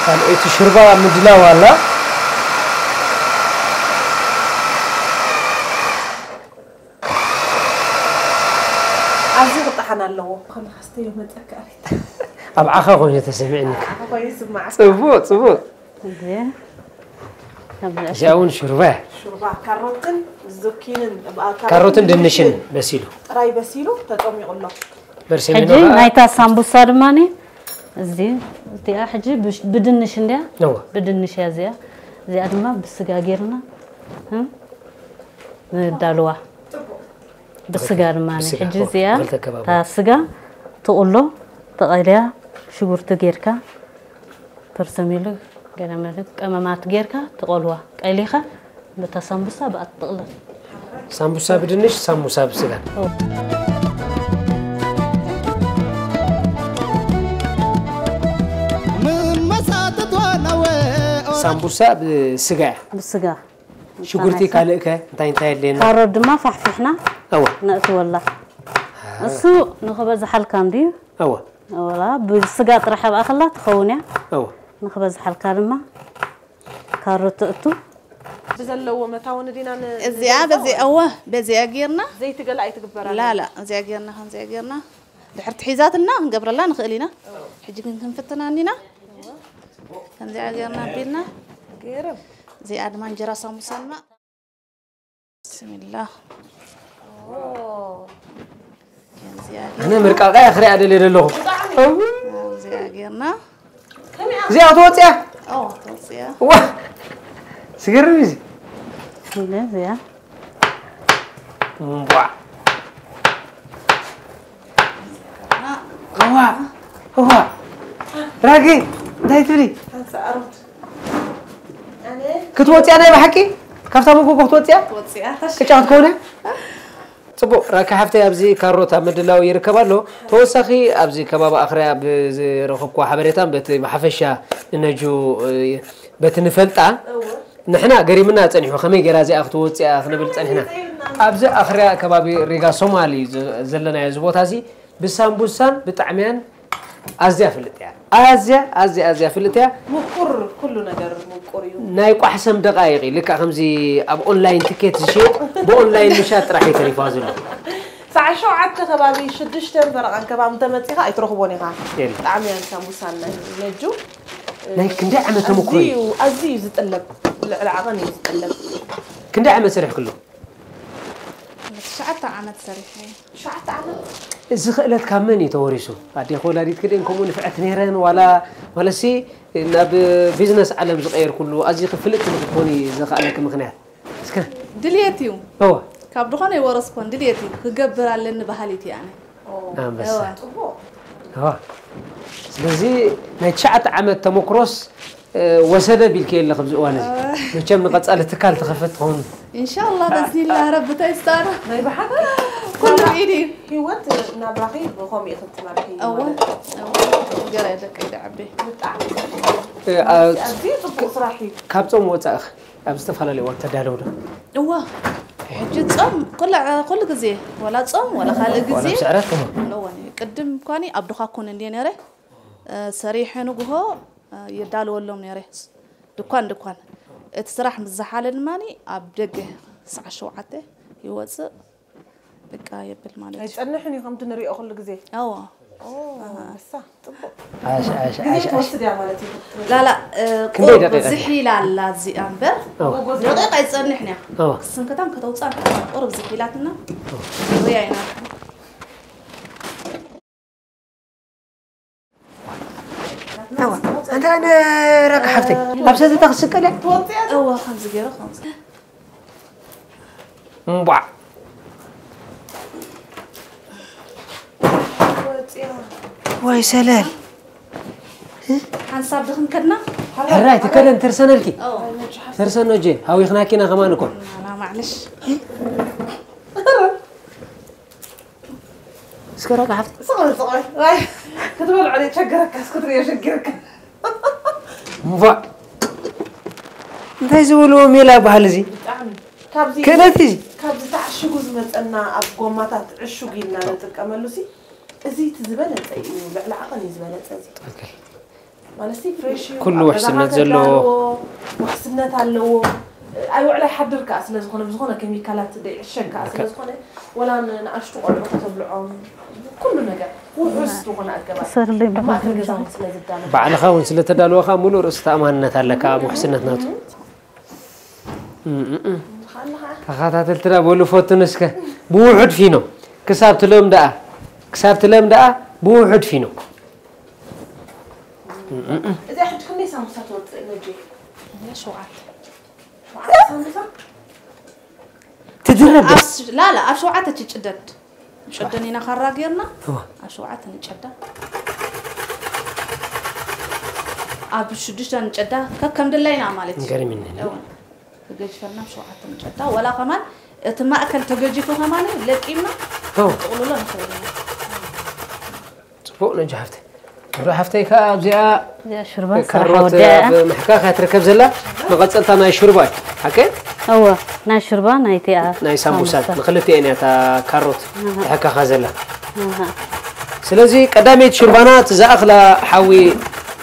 ካልኣይቲ ሽርባ ምድላው ኣላ። ኣዝዩ ክጠሓን ኣለዎ። ከመ ካስተዮ መጸካ ኣቤት። ኣብ ዓኻ ኮይኑ ተሰሚዕኒ። ኣኻ ኮይኑ ይስማዕ። ጽቡቕ፣ ጽቡቕ። እዚ እዚኣ እውን ሽርባ እያ። ሹርባ ካሮትን ዙኪንን፣ ብ-፣ ካሮትን ድንሽን በሲሉ። ጥራይ በሲሉ ተጠሚቑ ኣሎ። በርሰሜሎ ሕጂ ከዓ ናይታ ሳምቡሳ ድማ እዚ እዚኣ ሕጂ ብሽ-፣ ብድንሽ እንድያ። እወ። ብድንሽ እያ እዚኣ። እዚኣ ድማ ብስጋ ጌርና፣ እ፣ ንዳልዋ። ብስጋ ድማ ብስጋ፣ ሕጂ እወ፣ እዚኣ ክልተ ከባቢ። እታ ስጋ ትቕሎ፣ ተቐልያ፣ ሽጉርቲ ጌርካ፣ ፐርሰሜሎ፣ ገለ መለ ቀመማት ጌርካ ትቐልዋ። ቀሊኻ በታ ሳምቡሳ ብኣ ትጥቕለል። ሳምቡሳ ብድንሽ፣ ሳምቡሳ ብስጋ። መመሳጥቶ ነወ ሳምቡሳ ብስጋ እያ። ብስጋ። ሽጉርቲ ካልእ ከ እንታይ እንታይ የድልየና? ካሮት ድማ ፋሕፊሕና እወ። ነእትወላ። እሱ ንኽበዝሓልካ እንድዩ። እወ። ወላ ብስጋ ጥራሕ ኣብኣ ከላ ትኸውን እያ። እወ። ንኽበዝሓልካ ድማ ካሮት ትእቱ። ብዘለዎ መታወኒ ዲና ን-፣ እዚኣ በዚ እወ በዚኣ ጌርና ዘይቲ ገለ ኣይትግበራ። ላላ እዚኣ ጌርና ከምዚኣ ጌርና ድሕርቲ ሒዛትና ክንገብረላ ንኽእል ኢና። ሕጂ ግን ክንፍትና እንዲና። ከምዚኣ ጌርና ኣቢልና ገይርም። እዚኣ ድማ እንጀራ ሳሙሳ ድማ ብስሚላ ከምዚኣ ኣነ ምርቃቃ እያ ክሪኣ ደልየ ዘለኹ። እዚኣ ጌርና እዚኣ ክትወፅያ ኦ ተወፅያ ዋ ስገርም እዚ ኢለ እዚኣ እምቧ እዋ እዋ ራጌ እንታይ ትብሊ ክትወፅያ ናይ ብሓቂ ካብታ መጎጎ ክትወፅያ ወፅያ ቅጫ ክትከውነ ፅቡቅ ራኪ ሓፍተይ ኣብዚ ካሮት ኣብ ምድላው ይርከብ ኣሎ ተወሳኺ ኣብዚ ከባቢ ኣኽርያ ብዝረኸብኩ ሓበሬታን በቲ ብሓፈሻ ንነጁ በቲ ንፈልጣ ንሕና ገሪምና ጸኒሑ ከመይ ገይራ እዚኣ ክትወጽእ እያ ክንብል ጸኒሕና ኣብዚ ኣኽርያ ከባቢ ሪጋ ሶማል እዩ ዘለናዮ እዚ ቦታ እዚ ብሳምቡሳን ብጣዕምያን ኣዝያ ፍልጥ እያ ኣዝያ ኣዝያ ኣዝያ ፍልጥ እያ ምቁር ኩሉ ነገር ምቁር እዩ ናይ ቋሕሰም ደቃይቕ እዩ ልካ ከምዚ ኣብ ኦንላይን ትኬት ዝሽየጥ ብኦንላይን ምሻጥ ጥራሕ እዩ ተሪፋ ዘሎ ሰዓት ሸውዓተ ከባቢ ሽዱሽተን ፈረቓን ከባቢ እንተመፂኻ ኣይትረኽቦን ኢኻ የለ። ጣዕምያን ሳምቡሳን ናይ ነጁ ናይ ክንደይ ዓመት ተመክሮ እዩ ኣዝዩ ዝጥለብ ልዕሊ ዓቐን እዩ ዝጥለብ ክንደይ ዓመት ሰሪሕክሉ ትሽዓተ ዓመት ሰሪሐ ትሽዓተ ዓመት እዚ ክእለት ካብ መን እዩ ተወሪሱ ኣዴኺ ወላዲትኪ ደን ከምኡ ንፍዕቲ ነይረን ዋላ ማለትሲ ናብ ቢዝነስ ዓለም ዝቀየርኩሉ ኣዝኺ ፍልጥቲ ንክትኮኒ ዘኽኣለኪ ምክንያት እስከ ድልየት እዩ እወ ካብ ድኾነ ይወረስኮን ድልየት እዩ ክገብር ኣለኒ በሃሊት እየ ኣነ ኣንበሳ እወ ስለዚ ናይ ትሽዓተ ዓመት ተመክሮስ ወሰደ ቢልክ የለ ኣብዚ እዋን እዚ። መቸም ንቐጻሊ ትካል ትኸፍት ትኸውን። ኢንሻኣላህ በዝኒላ ረቢ ተይስታር። ናይ ብሓቂ ኩሉ ብኢድ እዩ። ህይወት ናብራኺ ብኸምኡ ኢኺ ትመርሒ እወ ማለት እወ ገረ ደቀይ ደዓበ ብጣዕሚ እ፣ ኣ- ኣዝዩ ጽቡቕ ስራሕ እዩ። ካብ ጾም ወጻእኽ ኣብ ዝተፈላለዩ እዋን ተዳለው ዶ? እወ ሕጂ ጾም ኩሉ ኩሉ ግዜ ወላ ጾም ወላ ካልእ ግዜ ዋላ ብስዕረት? ኣለዎ። ቅድም እኳኒ ኣብ ድኻኩን እንድየ ነረ ሰሪሐ ንግሆ የዳልወሎም ነረ ድኳን ድኳን እቲ ስራሕ ምስ ዝሓለ ድማ ኣብ ደገ ሰዓት ሸውዓተ ይወፅእ በቃ የብል ማለት እዩ። ኣይጸንሕን እዩ ከምቲ ንሪኦ ኩሉ ግዜ። እዎ ኦ፣ ንሳ ጽቡቕ ዓሽ ዓሽ ግዜ ዓሽ ዓሽ። ትወስድ እያ ማለት እዩ። ላላ ክንደይ ቁርብ ደቂቃ? ዝሕ ኢላ ኣላ እዚኣ እምበር እዎ። ደቂቃ ኣይፀንሕን እያ። እዎ። ስንክታን ከተውፃን ቁርብ ዝሕ ኢላትና ርያ ኢና። እዋ፣ ኣንታ ንረካ ሓፍተይ ኣብ ሰተታ ክስቀል እያ። እዎ ከምዚ ገይሩ ከምዚ እምቧዕ ወይ ሰለል ሓንሳብ ድኽም ከድና ሕራይ ትከደን ተርሰነልኪ እዎ ተርሰኖ ጄ ሃዊኽናኪና ከማን እኮ ና ማዕለሽ እስከ ረካ ሓፍተይ ስቕ በል ስቕ በል። ዋይ ክትበልዖ ዶ ቸገረካስ ክትርእዮ ሸጊርካ። እምቧዕ እንታይ ዝብልዎ ሜላ ይበሃል እዚ ብጣዕሚ ካብዚ ክእለት እዚ ካብዚ ተዓሽጉ ዝመፀና ኣብ ጎማታት ዕሹግ ኢልና ንጥቀመሉ ሲ እዚ እቲ ዝበለፀ እዩ። ልዕሊ ዓቐን እዩ ዝበለፀ እዚ። ማለት ሲ ፍሬሽ እዩ። ኩሉ ኣብ ውሕስነት ገዛኻ ዘለዎ። ተዳልዎ፣ ውሕስነት ኣለዎ። ኣይውዕል ኣይሓድር ከዓ ስለ ዝኾነ ብዝኾነ ኬሚካላት ዘይዕሸግ ከዓ ስለ ዝኾነ ወላ ንኣሽቱ ቆልዑ ከተብልዖም ኩሉ ነገር ውሑስ ዝኾነ ኣገባብ ሰርለይ ኣብ ማእከል ገዛ እውን ስለ ዝዳሎ ባዕልኻ እውን ስለተዳለወኻ ሙሉእ ርእሲ ተኣማንነት ኣለካ ኣብ ውሕስነት ናቱ። እም፣ እም፣ እም። ምዃንኻ ተኸታተልትና በሉ ፈቱን እስከ ብውሑድ ፊኖ ክሳብ ትለም ደኣ ክሳብ ትለም ደኣ ብውሑድ ፊኖ። እዚኣ ሕጂ ክንደይ ሳሙሳ ትወፅእ ነጂ? ሸውዓተ ሸውዓተ ሳሙሳ? ትድረብ ኣብ ስ- ላላ ኣብ ሸውዓተ ትጭደድ ጭደን ኢና ካራ ጌርና ኣብ ሸውዓተ ንጨዳ ኣብ ሽዱሽተ ንጨዳ ከከም ድላይና ማለት እዩ ገርሚኒ እወ። ተገጅፈልና ኣብ ሸውዓተ ንጨዳ ወላ ከማን እቲ ማእከል ተገጂፉ ከማን ለቂምና ተው ጥቕልሎ ንኽእል ኢና። ጽቡቕ ነጂ ሓፍተይ። እዛ ሓፍተይ ከኣ ኣብዚኣ እዚኣ ሽርባ ስራሕ ካሮት ወዲኣ እያ። ኣብ ምሕካኽ እያ ትርከብ ዘላ። መቐጸልታ ናይ ሽርባ እዩ። ሓቀ? እወ ናይ ሽርባ ናይቲኣ ናይ ሳምቡሳ ሳምቡሳ። ንኽልቲኤን እያ እታ ካሮት ትሕካኻ ዘላ። ኣሃ። ስለዚ ቀዳመይቲ ሽርባና እቲ ዝኣኽላ ሓዊ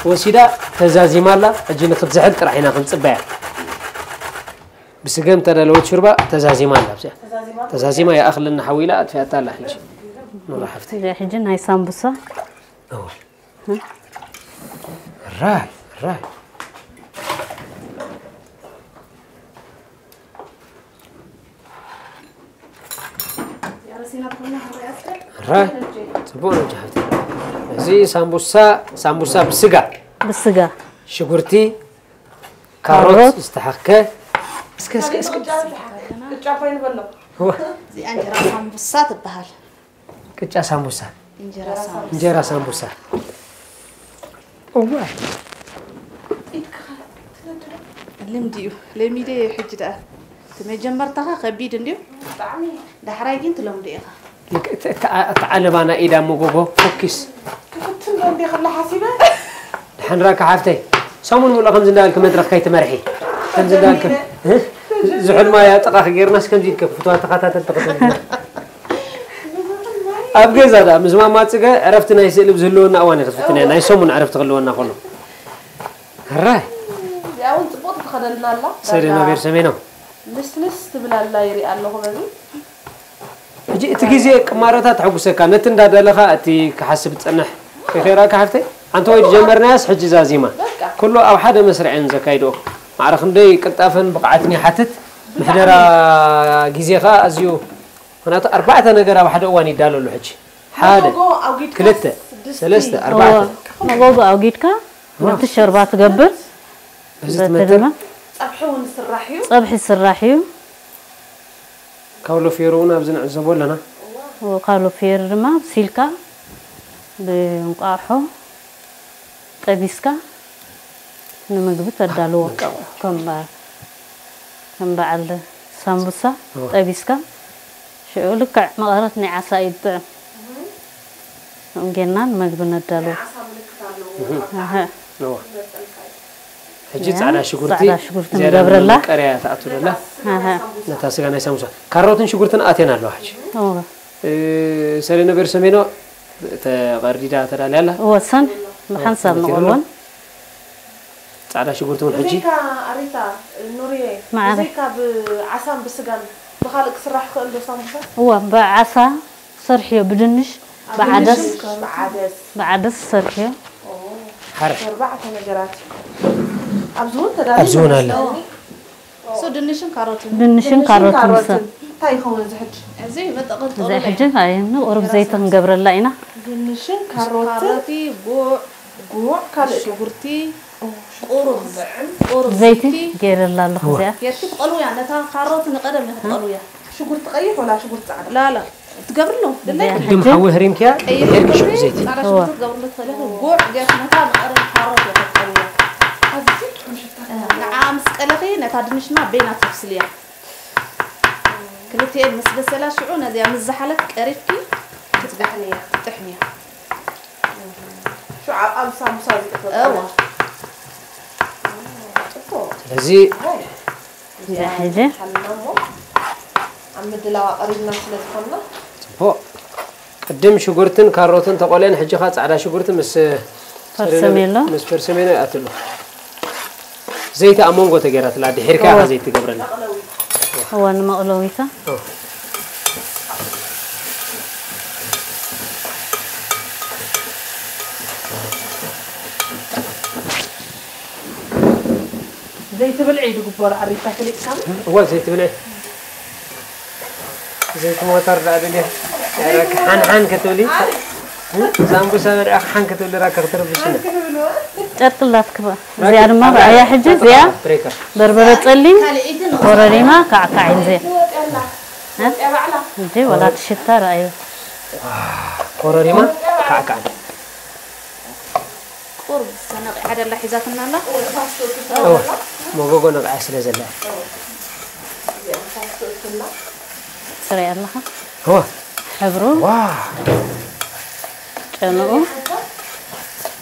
ወሲዳ ተዛዚማ ኣላ። ሕጂ ንክትዝሕል ጥራሕ ኢና ክንጽበያ። ብስገም ተዳለወት ሽርባ ተዛዚማ ኣላ ኣብዚኣ። ተዛዚማ ይኣኽለና ሓዊ ኢላ ኣጥፊኣታ ኣላ ሕጂ። ኖራ ሓፍቲ። እዚኣ ሕጂ ናይ ሳምቡሳ እወ። ራይ ራይ ራይ ጽቡቕ ነው ጃሃት። እዚ ሳምቡሳ ሳምቡሳ ብስጋ ብስጋ ሽጉርቲ ካሮት ካሮት። ዝተሓከ እስከ እስከ እስከ ቅጫ ባይ ንበሎ። እወ፣ እዚኣ እንጀራ ሳምቡሳ ትበሃል። ቅጫ ሳምቡሳ እንጀራ ሳምቡሳ እንጀራ ሳምቡሳ እወ ልምዲ እዩ ለሚደ ሕጂ ደኣ እቲ መጀመርታኻ ከቢድ እንድዩ ብጣዕሚ ዳሕራይ ግን ትለምዶ ኢኻ እቲ ዓለባ ናይ ኢዳ መጎጎ ፎኪስ ክፍትን ዶ እንዲ ከላ ሓሲበ ድሓን ራካ ሓፍተይ ሰሙን ሙሉእ ከምዚ እንዳበልክ መድረኽ ከይትመርሒ ከምዚ እንዳበልክ እ? ዝሑል ማያ ጥቓኺ ጌርናስ ከምዚ ኢልከ ፍትዋ ተኸታተልቲ ክብል ኣብ ገዛ ዳ ምስ ማማ ፅገ ዕረፍቲ ናይ ስእሊ ብዝህልወና እዋን እዩ ክትፍትንያ ናይ ሰሙን ዕረፍቲ ክህልወና ከሎ ራይ ያውን ጽቡቅ ትኸደልና ኣላ ሰሪና ቤርሰሜኖ ልስልስ ትብል ኣላ ይርኢ ኣለኹ በዚ ሕጂ እቲ ግዜ ቅማረታ ተሐጉሰካ ነቲ እንዳደለኻ እቲ ክሓስብ ትጸንሕ ይኸራካ ሓፍተይ ኣንተ ወይ ጀመርናያስ ሕጂ ዛዚማ ኩሉ ኣብ ሓደ መስርዕ እየን ዘካይድኦ ማዕረ ክንደይ ቅልጣፈን ብቕዓትን ይሓትት ምሕደራ ግዜ ኸኣ ኣዝዩ ምክንያቱ ኣርባዕተ ነገር ኣብ ሓደ እዋን ይዳለሉ ሕጂ ሓደ መጎጎ ኣውጊድካ ክልተ ስድስቲ ሰለስተ ኣርባዕተ መጎጎ ኣውጊድካ ነቲ ሸርባ ትገብር በዚ በቲ ትመትር ድማ ጸብሒ እውን ስራሕ እዩ ጸብሒ ዝስራሕ እዩ ካውሎ ፌሮ እውን ኣብዚ ንዕዘቦ ኣለና ካሎ ፌር ድማ ኣብሲልካ ብእንቋቑሖ ጠቢስካ ንምግቢ ተዳልዎ። ከም በ- ከም በዓል ሳምቡሳ እወ። ጠቢስካ ሽዑ ልክዕ መቐረት ናይ ዓሳ እዩ ዝጥዕም። ከምኡ ጌርና ንምግቢ ነዳልዎ። ኣሀ። ሕጂ ፃዕዳ ሽጉርቲ ፃዕዳ ሽጉርቲ ንገብረላ። ቀርያ ትኣቱ ደላ። ነታ ስጋ ናይ ሳምቡሳ ካሮትን ሽጉርትን ኣትየን ኣለዋ ሕጂ። ሰሌነ በርሰሜኖ ተቐርዲዳ ተዳልያ ኣላ። ወሰን ብሓንሳብ ንቆልወን። ፃዕዳ ሽጉርቲ እውን ሕጂ ብዘይካ ኣሪታ ኑርየ ማዕረ። ብዘይካ ብዓሳን ብስጋን ብካልእ ክስራሕ ይኽእል ዶ ሳምቡሳ? እዋ ብዓሳ ሰርሕዮ ብድንሽ ብዓደስ ብዓደስ ብዓደስ ሰርሕዮ። ሓረ ኣርባዕተ ነገራት ኣብዚ እውን ኣብዚ እውን ኣለ። ተዳልዩ እሱ ድንሽን ካሮትን ድንሽን ካሮትን ምሰ እንታይ ይኸውን እዚ ሕጂ? እዚ መጠቐጠሉ እዚ ሕጂ ኣይኑ ቁሩብ ዘይቲ ክንገብረላ ኢና። ድንሽን ካሮትን ካሮቲ፣ ጉዕ፣ ጉዕ ካልእ ከ? ሽጉርቲ፣ ቁሩብ ቁሩብ ዘይቲ ገይረላ ኣለኹ እዚኣ። ጌርኪ ትቐልውያ ነታ ካሮት ንቀደም ክትቀልውያ። ሽጉርቲ ቀይሕ ወላ ሽጉርቲ ፃዕዳ? ላላ ትገብርሉ ድላይ እዚኣ ቅድም ሕጂ ሓዊ ህሪምክያ ድሒር ሽዑ ዘይቲ ፃዕዳ ሽጉርቲ ትገብርሉ ትኽእሊ ኢኺ። ጉዕ ጌርኪ ነታ ንቀደም ካሮት ክትቀልውያ። ኣዝዩ ጥዑም ሽታ ንዓ ምስ ቀለኺ ነታ ድንሽና ቤና ተብስልያ። ክልቲኤን ምስ በሰላ ሽዑ ነዚኣ ምስ ዝሓለት ቀሪፍኪ ክትጥሕንያ ጥሕንያ። ሽዑ ኣብ ሳምቡሳ ዝእቶ እዋ ፅቡቅ ስለዚ እዚኣ ሕጂ ሓልና እሞ ኣብ ምድላዋ ቀሪብና ስለ ዝኾንና ፅቡቅ ቅድም ሽጉርትን ካሮትን ተቆልየን ሕጂ ኻ ፃዕዳ ሽጉርቲ ምስ ፐርሰሜሎ። ምስ ፐርሰሜሎ ይኣትሉ። ዘይቲ ኣብ መንጎ ተገይራትላ ድሒርካ ኢኻ ዘይቲ ትገብረላ። እዋ ንመቕለዊታ ዘይቲ ብልዒ እዩ ዝግበሮ ኣሪታ ፈሊጥካ እዋ ዘይቲ ብልዒ ዘይቲ ሞተር ዳ ደልየ ሓን ሓን ክትብሊ ሳምቡሳ በልዕኻ ሓን ክትብሊ ራካ ክትርብሽና ጨርቅላት ክባ እዚኣ ድማ ብኣያ ሕጂ እዚኣ ብሬከር በርበረ ጸሊም ካልኣይትን ኮረሪማ ካዕካዕ እዚኣ ወፅያ ባዕላ ሕጂ ወላ ትሽታ ረኣዩ ኮረሪማ ካዕካዕ ቁርብ ሰነቕ ዓደላ ሒዛትና ኣላ። እወ መጎጎ ነቕዓ ስለ ዘላ ትርኢ ኣለኻ እወ ሕብሩ ዋ ጨንኡ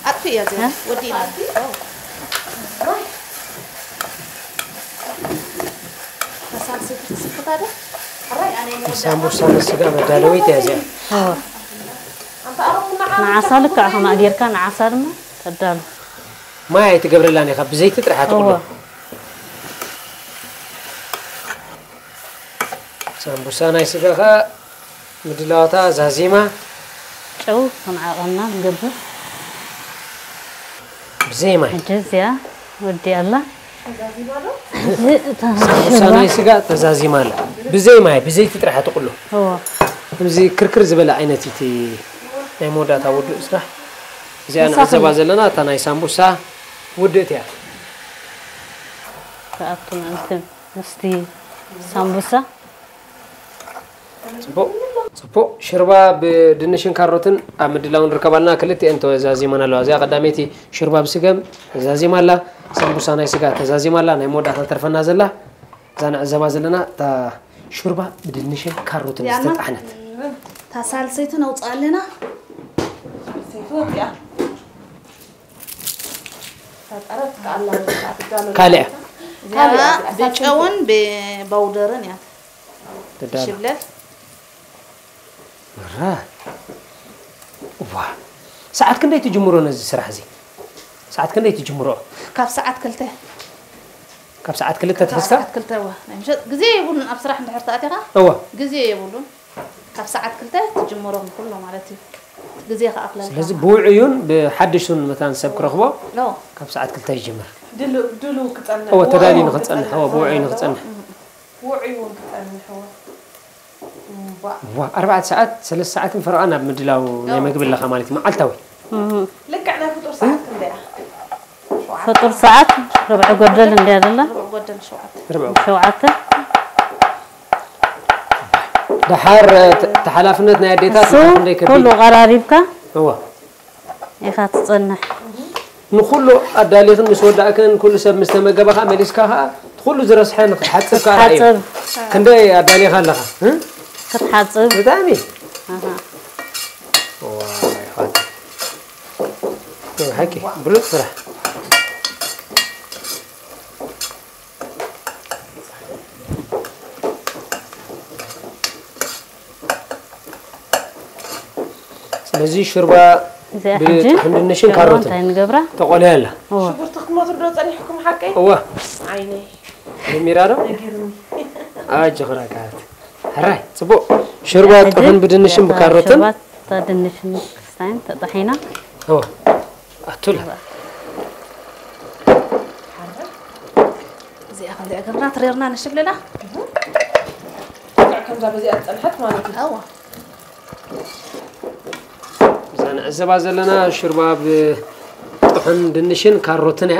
ኣጥፊ እያ እዚኣ ወዲእና። ተሳልሲ ክትስክታ ዶ? ሳምቡሳ ንስጋ መዳለዊት እያ እዚኣ እወ ንዓሳ ልክዕ ከምኣ ጌርካ ንዓሳ ድማ ተዳሉ ማይ ኣይትገብረላን ኢኻ ብዘይቲ ጥራሕ እወ ትቕሎ ሳምቡሳ ናይ ስጋኻ ምድላዋታ ዛዚማ ጨው ከም ዓቐና ንገብር ብዘይ ማይ ሕጂ እዚኣ ወዲኣ ኣላ ተዛዚማ ዶ? እዚ እታ ሳምቡሳ ሽርባ ናይ ስጋ ተዛዚማ ኣላ ብዘይ ማይ ብዘይቲ ጥራሕ ትቕሎ እዎ ከምዚ ክርክር ዝበለ ዓይነት እቲ ናይ መወዳእታ ውዱእ ስራሕ እዚኣ ምሳኹም- ንዕዘባ ዘለና እታ ናይ ሳምቡሳ ውድእቲ እያ ክኣቱ ምእንቲ ምስቲ ሳምቡሳ ፅቡቅ ፅቡቅ ሽርባ ብድንሽን ካሮትን ኣብ ምድላው ንርከብ ኣለና ክልቲኤን ተዛዚመን ኣለዋ እዚኣ ቀዳመይቲ ሽርባ ብስገም ተዛዚማ ኣላ ሳምቡሳ ናይ ስጋ ተዛዚማ ኣላ ናይ መወዳእታ ተርፈና ዘላ እዛ ንዕዘባ ዘለና እታ ሽርባ ብድንሽን ካሮትን ያና- ዝተጣሕነት እታ ሳልሰይቲ ነውፅኣ ኣለና። ሰይቲ ወፂኣ ታጠረት ከኣላ ትዳሎ ካልእ እዚኣ ብጨውን ብባውደርን እያ ትዳሎ ሽብለል ራ ዋ ሰዓት ክንደይ ትጅምሮ ነዚ ስራሕ እዚ ሰዓት ክንደይ ትጅምሮ ካብ ሰዓት ክልተ ካብ ሰዓት ክልተ ካብ ትሕዝካ ሰዓት ክልተ ዋ ናይ ምሸት ግዜ የብሉን ኣብ ስራሕ እንድሕር ተኣቲኻ እወ ግዜ የብሉን ካብ ሰዓት ክልተ ትጅምሮም ኩሎ ማለት እዩ ግዜ ከኣክለልካ ስለዚ ብውዕዩን ብሓድሹን መታን ሰብ ክረኽቦ ሎ ካብ ሰዓት ክልተ ይጅምር ድሉ- ድሉው ክፀንሕ እወ ተዳልዩ ውዑይ ንክፀንሕ ክፀንሕ እወ ብውዕዩ ኣለዎ። ንክፀንሕ ውዑይ እውን ክፀንሕ እወ እምቧእ። ዋ ኣርባዕተ ሰዓት ሰለስተ ሰዓትን ፈረቓን ኣብ ምድላው ናይ መግቢ ኣለኻ ማለት እዩ መዓልታዊ እህ። ልክዕ ናይ ፍጡር ሰዓት ክንደያ ፍጡር ሰዓት ርብዒ ጎደል እንድያ ዘላ ርብዕ ጎደል ሸውዓተ ርብዒ ሸውዓተ ደሓር ተ- ተሓላፍነት ናይ ኣዴታት እሱ ክንደይ ኩሉ ከቢድ ቀራሪብካ እወ ኢኻ ትፀንሕ ንኹሉ ኣዳሊኽን ምስ ወዳእክን ኩሉ ሰብ ምስ ተመገበ ኸዓ መሊስካ ኸዓ እቲ ኩሉ ዝረስሐ ንክትሓጽብ ከኣ ርኣዮ። ክትሓጽብ። ክንደይ ኣዳሊኻ ኣለኻ? እ? ክትሓጽብ። ብጣዕሚ። ኣሃ። ዋይ፣ ሓቂ። ናይ ሓቂ ብሉጽ ስራሕ። ስለዚ ሽርባ እዚኣ ሕጂ ብጥሕን ድንሽን ሽርባ ካሮትን እንታይ ንገብራ? ተቆልያ ኣላ። እወ። ሽጉርቲ ክትመትሩ ዶ ጸኒሕኩም ሓቀይ? እወ። ዓይነይ። ጀሚራ ዶ? ነጊርኒ። ኣጆኺ ራካት። ሕራይ፣ ጽቡቕ። ሽርባ ሕጂ ጥሑን ብድንሽን እታ ብካሮትን? ሽርባ እታ ድንሽን ክስታይን ተጣሒና። እወ። ኣቱላ። እዚኣ ከምዚኣ ገብርና ትሬርና ንሽብልላ። ከምዛ በዚኣ ዝጸንሐት ማለት እዩ። እዋ። እዛ ንዕዘባ ዘለና ሽርባ ብጥሑን ድንሽን ካሮትን እያ።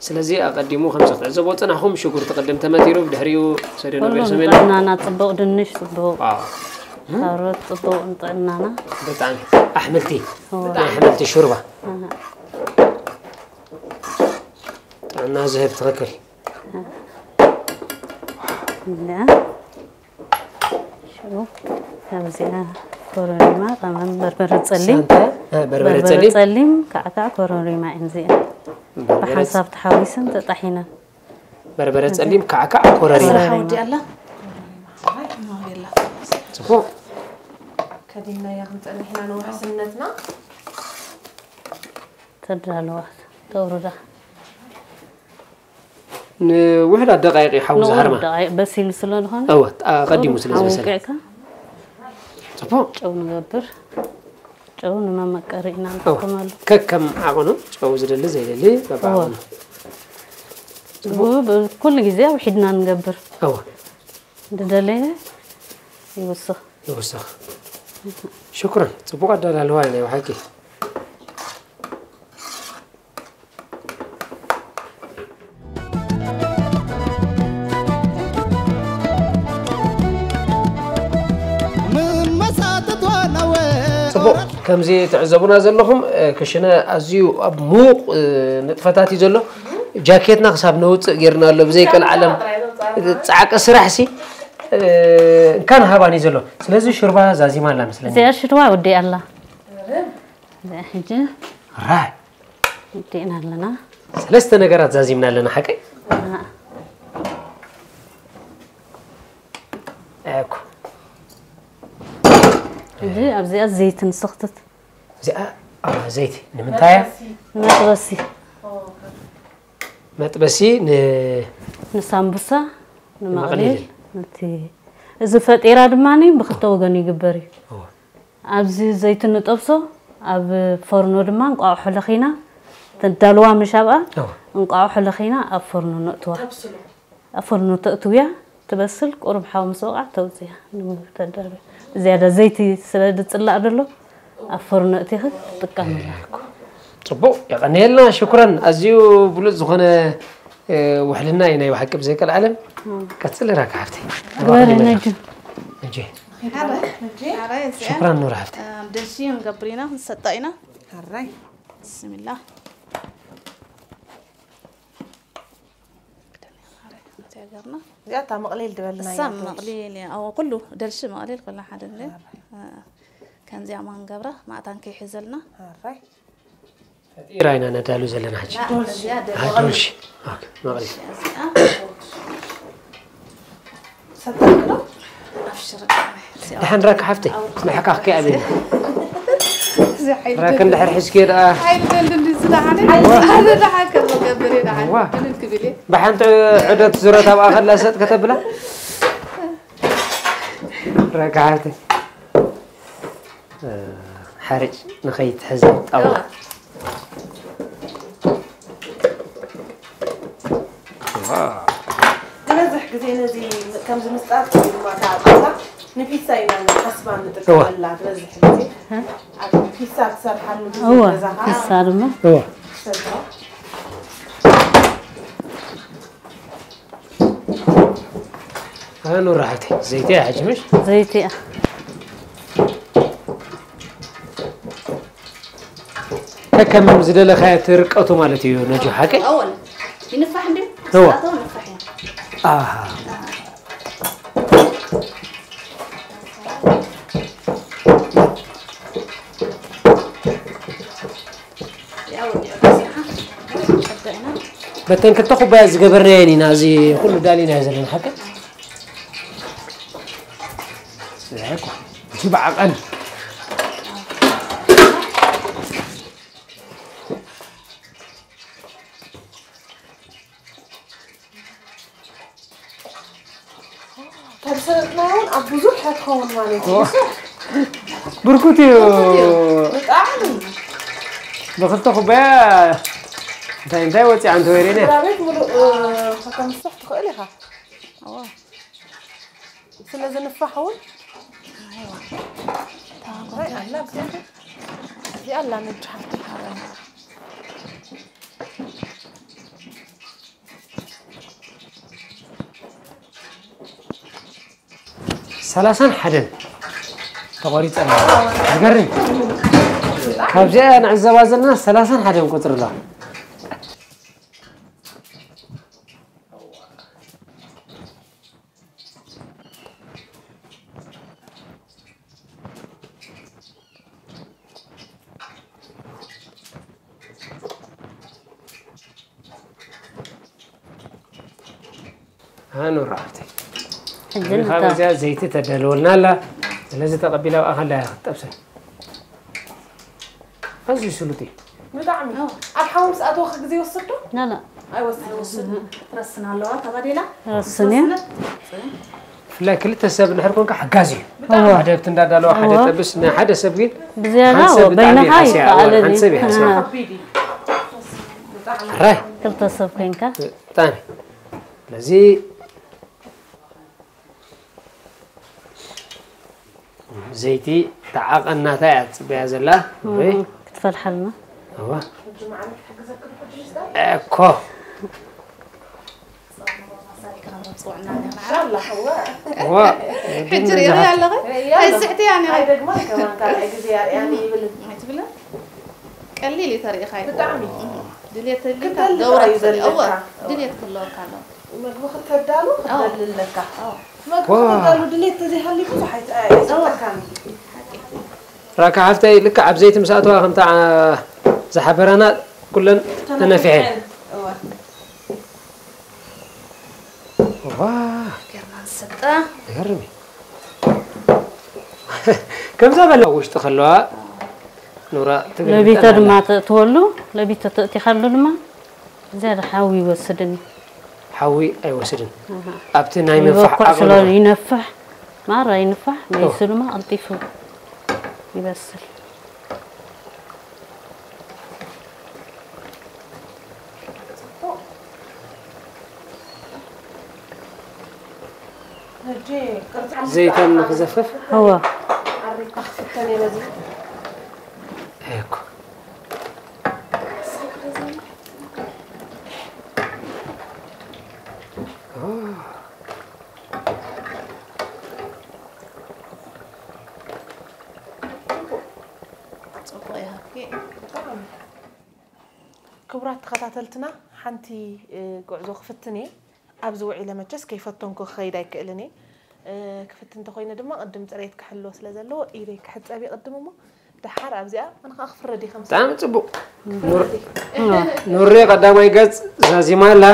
ስለዚ ኣቐዲሙ ከምዚ ክትዕዘቦ ዝጸናሕኩም ሽጉርቲ ቅድም ተመቲሩ ብድሕሪኡ ሰደዶ ኩሉ ቤርሰሜን። ንጥዕናና ጽቡቕ፣ ድንሽ ጽቡቕ፣ ዋው። ካሮት ጽቡቕ ንጥዕናና። ብጣዕሚ ኣሕምልቲ፣ እዋ። ናይ ኣሕምልቲ ሽርባ። ኣሃ። ጥዕና ዝህብ ትኽክል። እዚኣ ሽሮ፣ ካብዚኣ ኮረሪማ፣ ከማን በርበረ ጸሊም። ሳንታ፣ እ፣ በርበረ በርበረ ጸሊም። ጸሊም፣ ካዕካዕ ኮረሪማ እየን እዚኣን። በርበረ ብሓንሳብ ተሓዊሰን ተጣሒነን። በርበረ ጸሊም፣ ካዕካዕ ኮረሪማ። ስራሕ ወዲኣ ኣላ። ጽቡቕ። ከዲናያ ክንጸንሕ ኢና ንውሕስነትና። ተዳለዋ፣ ተውርዳ። ንውሕዳት ደቃይቕ እዩ ሓዊ ንቑሩብ ዝሃርማ። ደቃይቕ በሲሉ ስለ ዝኾነ፣ እወ፣ ኣቐዲሙ ስለ ሓዊ ዝበሰለ። ውቂዕካ ጽቡቕ። ጨው ንገብር። ጨው ንመመቀሪ ኢና እወ። ንጥቀመሉ። ከከም ዓቐኑ ጨው ዝደሊ ዘይደሊ በብዓቐኑ። እወ። ጽቡቕ። ብ-፣ ብ-፣ ኩሉ ግዜ ኣውሒድና ንገብር። እወ። ዝደለየ ይውስኽ። ይውስኽ። ሽኩረን። ጽቡቕ ኣዳላልዋ እዩ ናይ ብሓቂ። ጽቡቕ፣ ከምዚ ትዕዘቡና ዘለኹም፣ እ፣ ክሽነ ኣዝዩ ኣብ ምዉቕ፣ እ፣ ንጥፈታት እዩ ዘሎ። ጃኬትና ክሳብ ነውጽእ ጌርና ኣሎ፣ ብዘይ ቀልዓለም። ጻዕቂ ስራሕ ሲ፣ እ፣ እንካን ሃባን እዩ ዘሎ። ስለዚ ሽርባ ዛዚማ ኣላ መስለኒ። እዚኣ ሽርባ ወዲኣ ኣላ። እዚኣ ሕጂ ራይ። ወዲእና ኣለና። ሰለስተ ነገራት ዛዚምና ኣለና፣ ሓቀይ? ኣሃ። እኮ። እዚ ኣብዚኣ ዘይቲ ንስኽትት። እዚኣ፣ ኣ፣ ዘይቲ ንምንታይ እያ? ንመጥበሲ። መጥበሲ ን- ንሳምቡሳ፣ ንመቕሊል፣ ንመቕሊል። ነቲ፣ እዚ ፈጢራ ድማ ብኽልተ ወገን ይግበር እዩ። እወ። ኣብዚ ዘይቲ ንጠብሶ፣ ኣብ ፎርኖ ድማ እንቋቑሖ ለኺና፣ ተዳልዋ ምሽ ኣብኣ፣ እወ። እንቋቑሖ ለኺና ኣብ ፎርኖ ነእትዋ። ተብስሎ። ኣብ ፎርኖ ተእትውያ፣ ትበስል፣ ቁሩብ ሓዊ ምስ ወቕዓ ተውፅያ፣ ንምግቢ ተዳልያ። ዝያዳ ዘይቲ ስለ ዝፅላእ ዘሎ፣ ኣብ ፎርኖ እቲኺ ትጥቀምላ። ጽቡቕ፣ የቐንየልና፣ ሽኩረን። ኣዝዩ ብሉጽ ዝኾነ፣ እ፣ ውሕልና እዩ ናይ ብሓቂ ብዘይ ቀልዓለም። እም። ቀጽሊ ራካ ሓፍተይ። ግበሪ፣ ነጁ። ነጁ። ሓራይ፣ እዚኣ፣ ሽኩራን ኑር ሓፍተይ። እ፣ ደልሲ ክንገብር ኢና፣ ክንሰጣ ኢና። ሓራይ። ብስሚላ። እዚኣ ገርና። እዚኣ እታ መቕሊል ዝበልናያ እሳ ዶልሽ። መቕሊል እያ። ኣዎ፣ ኩሉ ደልሺ መቕሊል ኩላ ሓደ እንደ። ኣራይ። እ፣ ከምዚኣ ማ ንገብራ፣ ማእታን ከይሕዘልና። ኣራይ። ፈጢራ ኢና ነዳሉ ዘለና ሕጂ። ላ፣ ዶልሺ። እዚኣ አ፣ ደልሺ። ዶልሺ። ኦኬ፣ መቕሊል። እዚኣ። ሰጣ ዶ? ኣብሽር። ደሓን ራካ ሓፍተይ፣ ምሕካኽ ከይኣበየና። እዚ ሓይሊ ራክ እንድሕር ሒዝኪ ደኣ። ሓይሊ ደልድል ዝደሓነ። ኣነ ደሓን ከም መገብር እየ ደሓን። ዋ። ብልል ክብል እየ። ብሓንቲ ዕደት ዙረት ኣብኣ ከላ ሰጥ ከተብላ። ራካ ሓፍተይ። እ፣ ሓርጭ ንኸይትሕዚ ጣውላ። እዋ። ዝበዝሕ ግዜ ነዚ ከምዚ ምስጣር ወይ ድማ እታ ጣውላ ንፒዛ ኢና ንሓስባ እዋ። ንጥቀመላ ዝበዝሕ ግዜ። ኣብ ፒዛ ትሰርሓሉ ግዜ እዋ፣ ገዛኻ ፒዛ ድማ። እዋ። ትሰርሖ። ኣነ ኑር ሓፍተይ፣ ዘይቲ እያ ሕጂ ምሽ? ዘይቲ እያ። ከም ዝደለኻዮ ትርቀቱ ማለት እዩ ነጁ ሓቀይ? ኣወል ይንፋሕ እንዲ እዋ። ኣቶ ንፋሕ እዩ። ኣሃ። ያው ወዲያ በተን ክልተ ኩባያ ዝገበርናየን ኢና እዚ ኩሉ ዳሊናዮ ዘለና ሓቀ። እኮ እቲ ብዓቐን ካብ ሰለጥና እውን ኣብ ብዙሕ እያ ትኸውን ማለት እዩ። ብርኩት እዩ። ብጣዕሚ ብክልተ ኩባያ እንታይ እንታይ ወፂዓ እንተወይሬና ስድራ ቤት ሙሉእ ከተምስሕ ትኽእል ኢኻ። ስለዚ ንፋሕ እውን ኣላ እዚኣ ኣላ ነጅ ሓፍቲ ሓበን ሰላሳን ሓደን ተቆሪፀ ዝገርም ካብዚኣ ንዕዘባ ዘለና ሰላሳን ሓደን ቁፅሪ ኣለዋ ሃኑራ ሓፍተይ ሕጂ ንታ- ካብዚኣ ዘይቲ ተዳልወልና ኣላ ስለዚ ተቐቢላ ኣብኣ ከላ እያ ክትጠብሰ ኣዝዩ ስሉጥ እዩ ብጣዕሚ ኣብ ሓዊ ምስ ኣተወኺ ግዜ ይወስድ ዶ? ላላ ኣይወስድን። ትረስን ኣለዋ ተባዲላ ረስን እያ ብፍላይ ክልተ ሰብ እንድሕር ኮንካ ሓጋዚ እዩ ሓደ ኣብቲ እንዳዳለዋ ሓደ ጠብስ ናይ ሓደ ሰብ ግን ብዝያዳ ሓንሰብ ብጣዕሚ በይንኻ ይኸኣልን ሓንሰብ እዩ ይሓስባ ራይ ክልተ ሰብ ኮይንካ ብጣዕሚ ስለዚ ዘይቲ ተዓቐናታ እያ ትፅበያ ዘላ ክትፈልሓልና እዋ እኮ ሕጂ ሪእኺ ኣለኺ ኣይስሕትያ ነኺ ኣይትብልን ቀሊል እዩ ተሪእኻ ብጣዕሚ ድልየት ተልካ ክትበልዕ ገብራ እዩ ትኽእል እወ ዘለና። ድልየት ክህልወካ ኣለዎ መግቢ ክተዳሉ ክትበልዕ ኣለካ መግቢ ክተዳሉ ድሌት ተዘይሃልዩ ብዙሕ ኣይሰጠካን ራካ ሓፍተይ ልክዕ ኣብ ዘይቲ ምስ ኣተዋ ከምታ ዝሓበራና ኩለን ተነፊሐ ገርማ ንሰጣ ይገርም ከምዛ በላ ውሽጢ ከለዋ ኑራ ለቢተ ድማ ተእትወሉ ለቢተ ተእቲኻሉ ድማ ዝያዳ ሓዊ ይወስድን እዩ። ሓዊ ኣይወስድን። ኣብቲ ናይ ምንፋሕ ይበኩዕ ስለ ዓቕኑ። ይነፍሕ ማራ ይንፋሕ መሊሱ ድማ ቀልጢፉ ይበስል። ዘይተን ንክዘፍፍ እወ ዓሪካ ክትፍተን የበዚ እኮ ክቡራት ተኸታተልትና ሓንቲ ጉዕዞ ክፍትን እየ ኣብዚ ውዒለ መቸስ ከይፈተንኩ ክኸይድ ኣይክእልን እየ ክፍትን እንተኮይነ ድማ ቅድም ፅሬት ክሕልዎ ስለ ዘለዎ ኢደይ ክሕፀብ ይቅድም እሞ ደሓር ኣብዚኣ ኣነ ከዓ ክፍረድ እየ ከም ብጣዕሚ ፅቡቅ ኑሬ ቀዳማይ ገፅ ዛዚማ ኣላ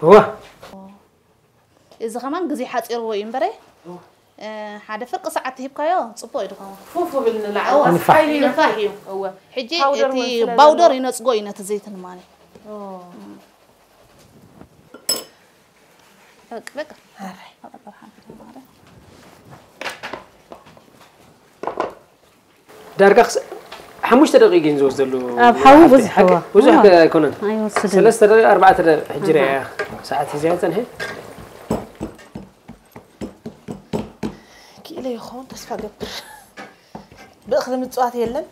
እዋ እዚ ከማን ግዜ ሓፂርዎ እዩ እምበረ ሓደ ፍርቂ ሰዓት ሂብካዮ ፅቡቅ እዩ ድኸውን ፉፉ ብል ንላዕሊ ንፋሕ እዩ እወ ሕጂ እቲ ባውደር ይነፅጎ እዩ ነቲ ዘይትን ማለ ዳርጋ ሓሙሽተ ደቂቅ ግን ዝወስደሉ ኣብ ሓዊ ብዙሕ እዋ ብዙሕ ኣይኮነን ኣይወስድን ሰለስተ ደቂቅ ኣርባዕተ ደቂቅ ሕጂ ርያ ሰዓት ሒዘያ ፀንሐ ክኢለ ይኸውን ተስፋ ገብር ብእኽሊ ምፅዋት የለን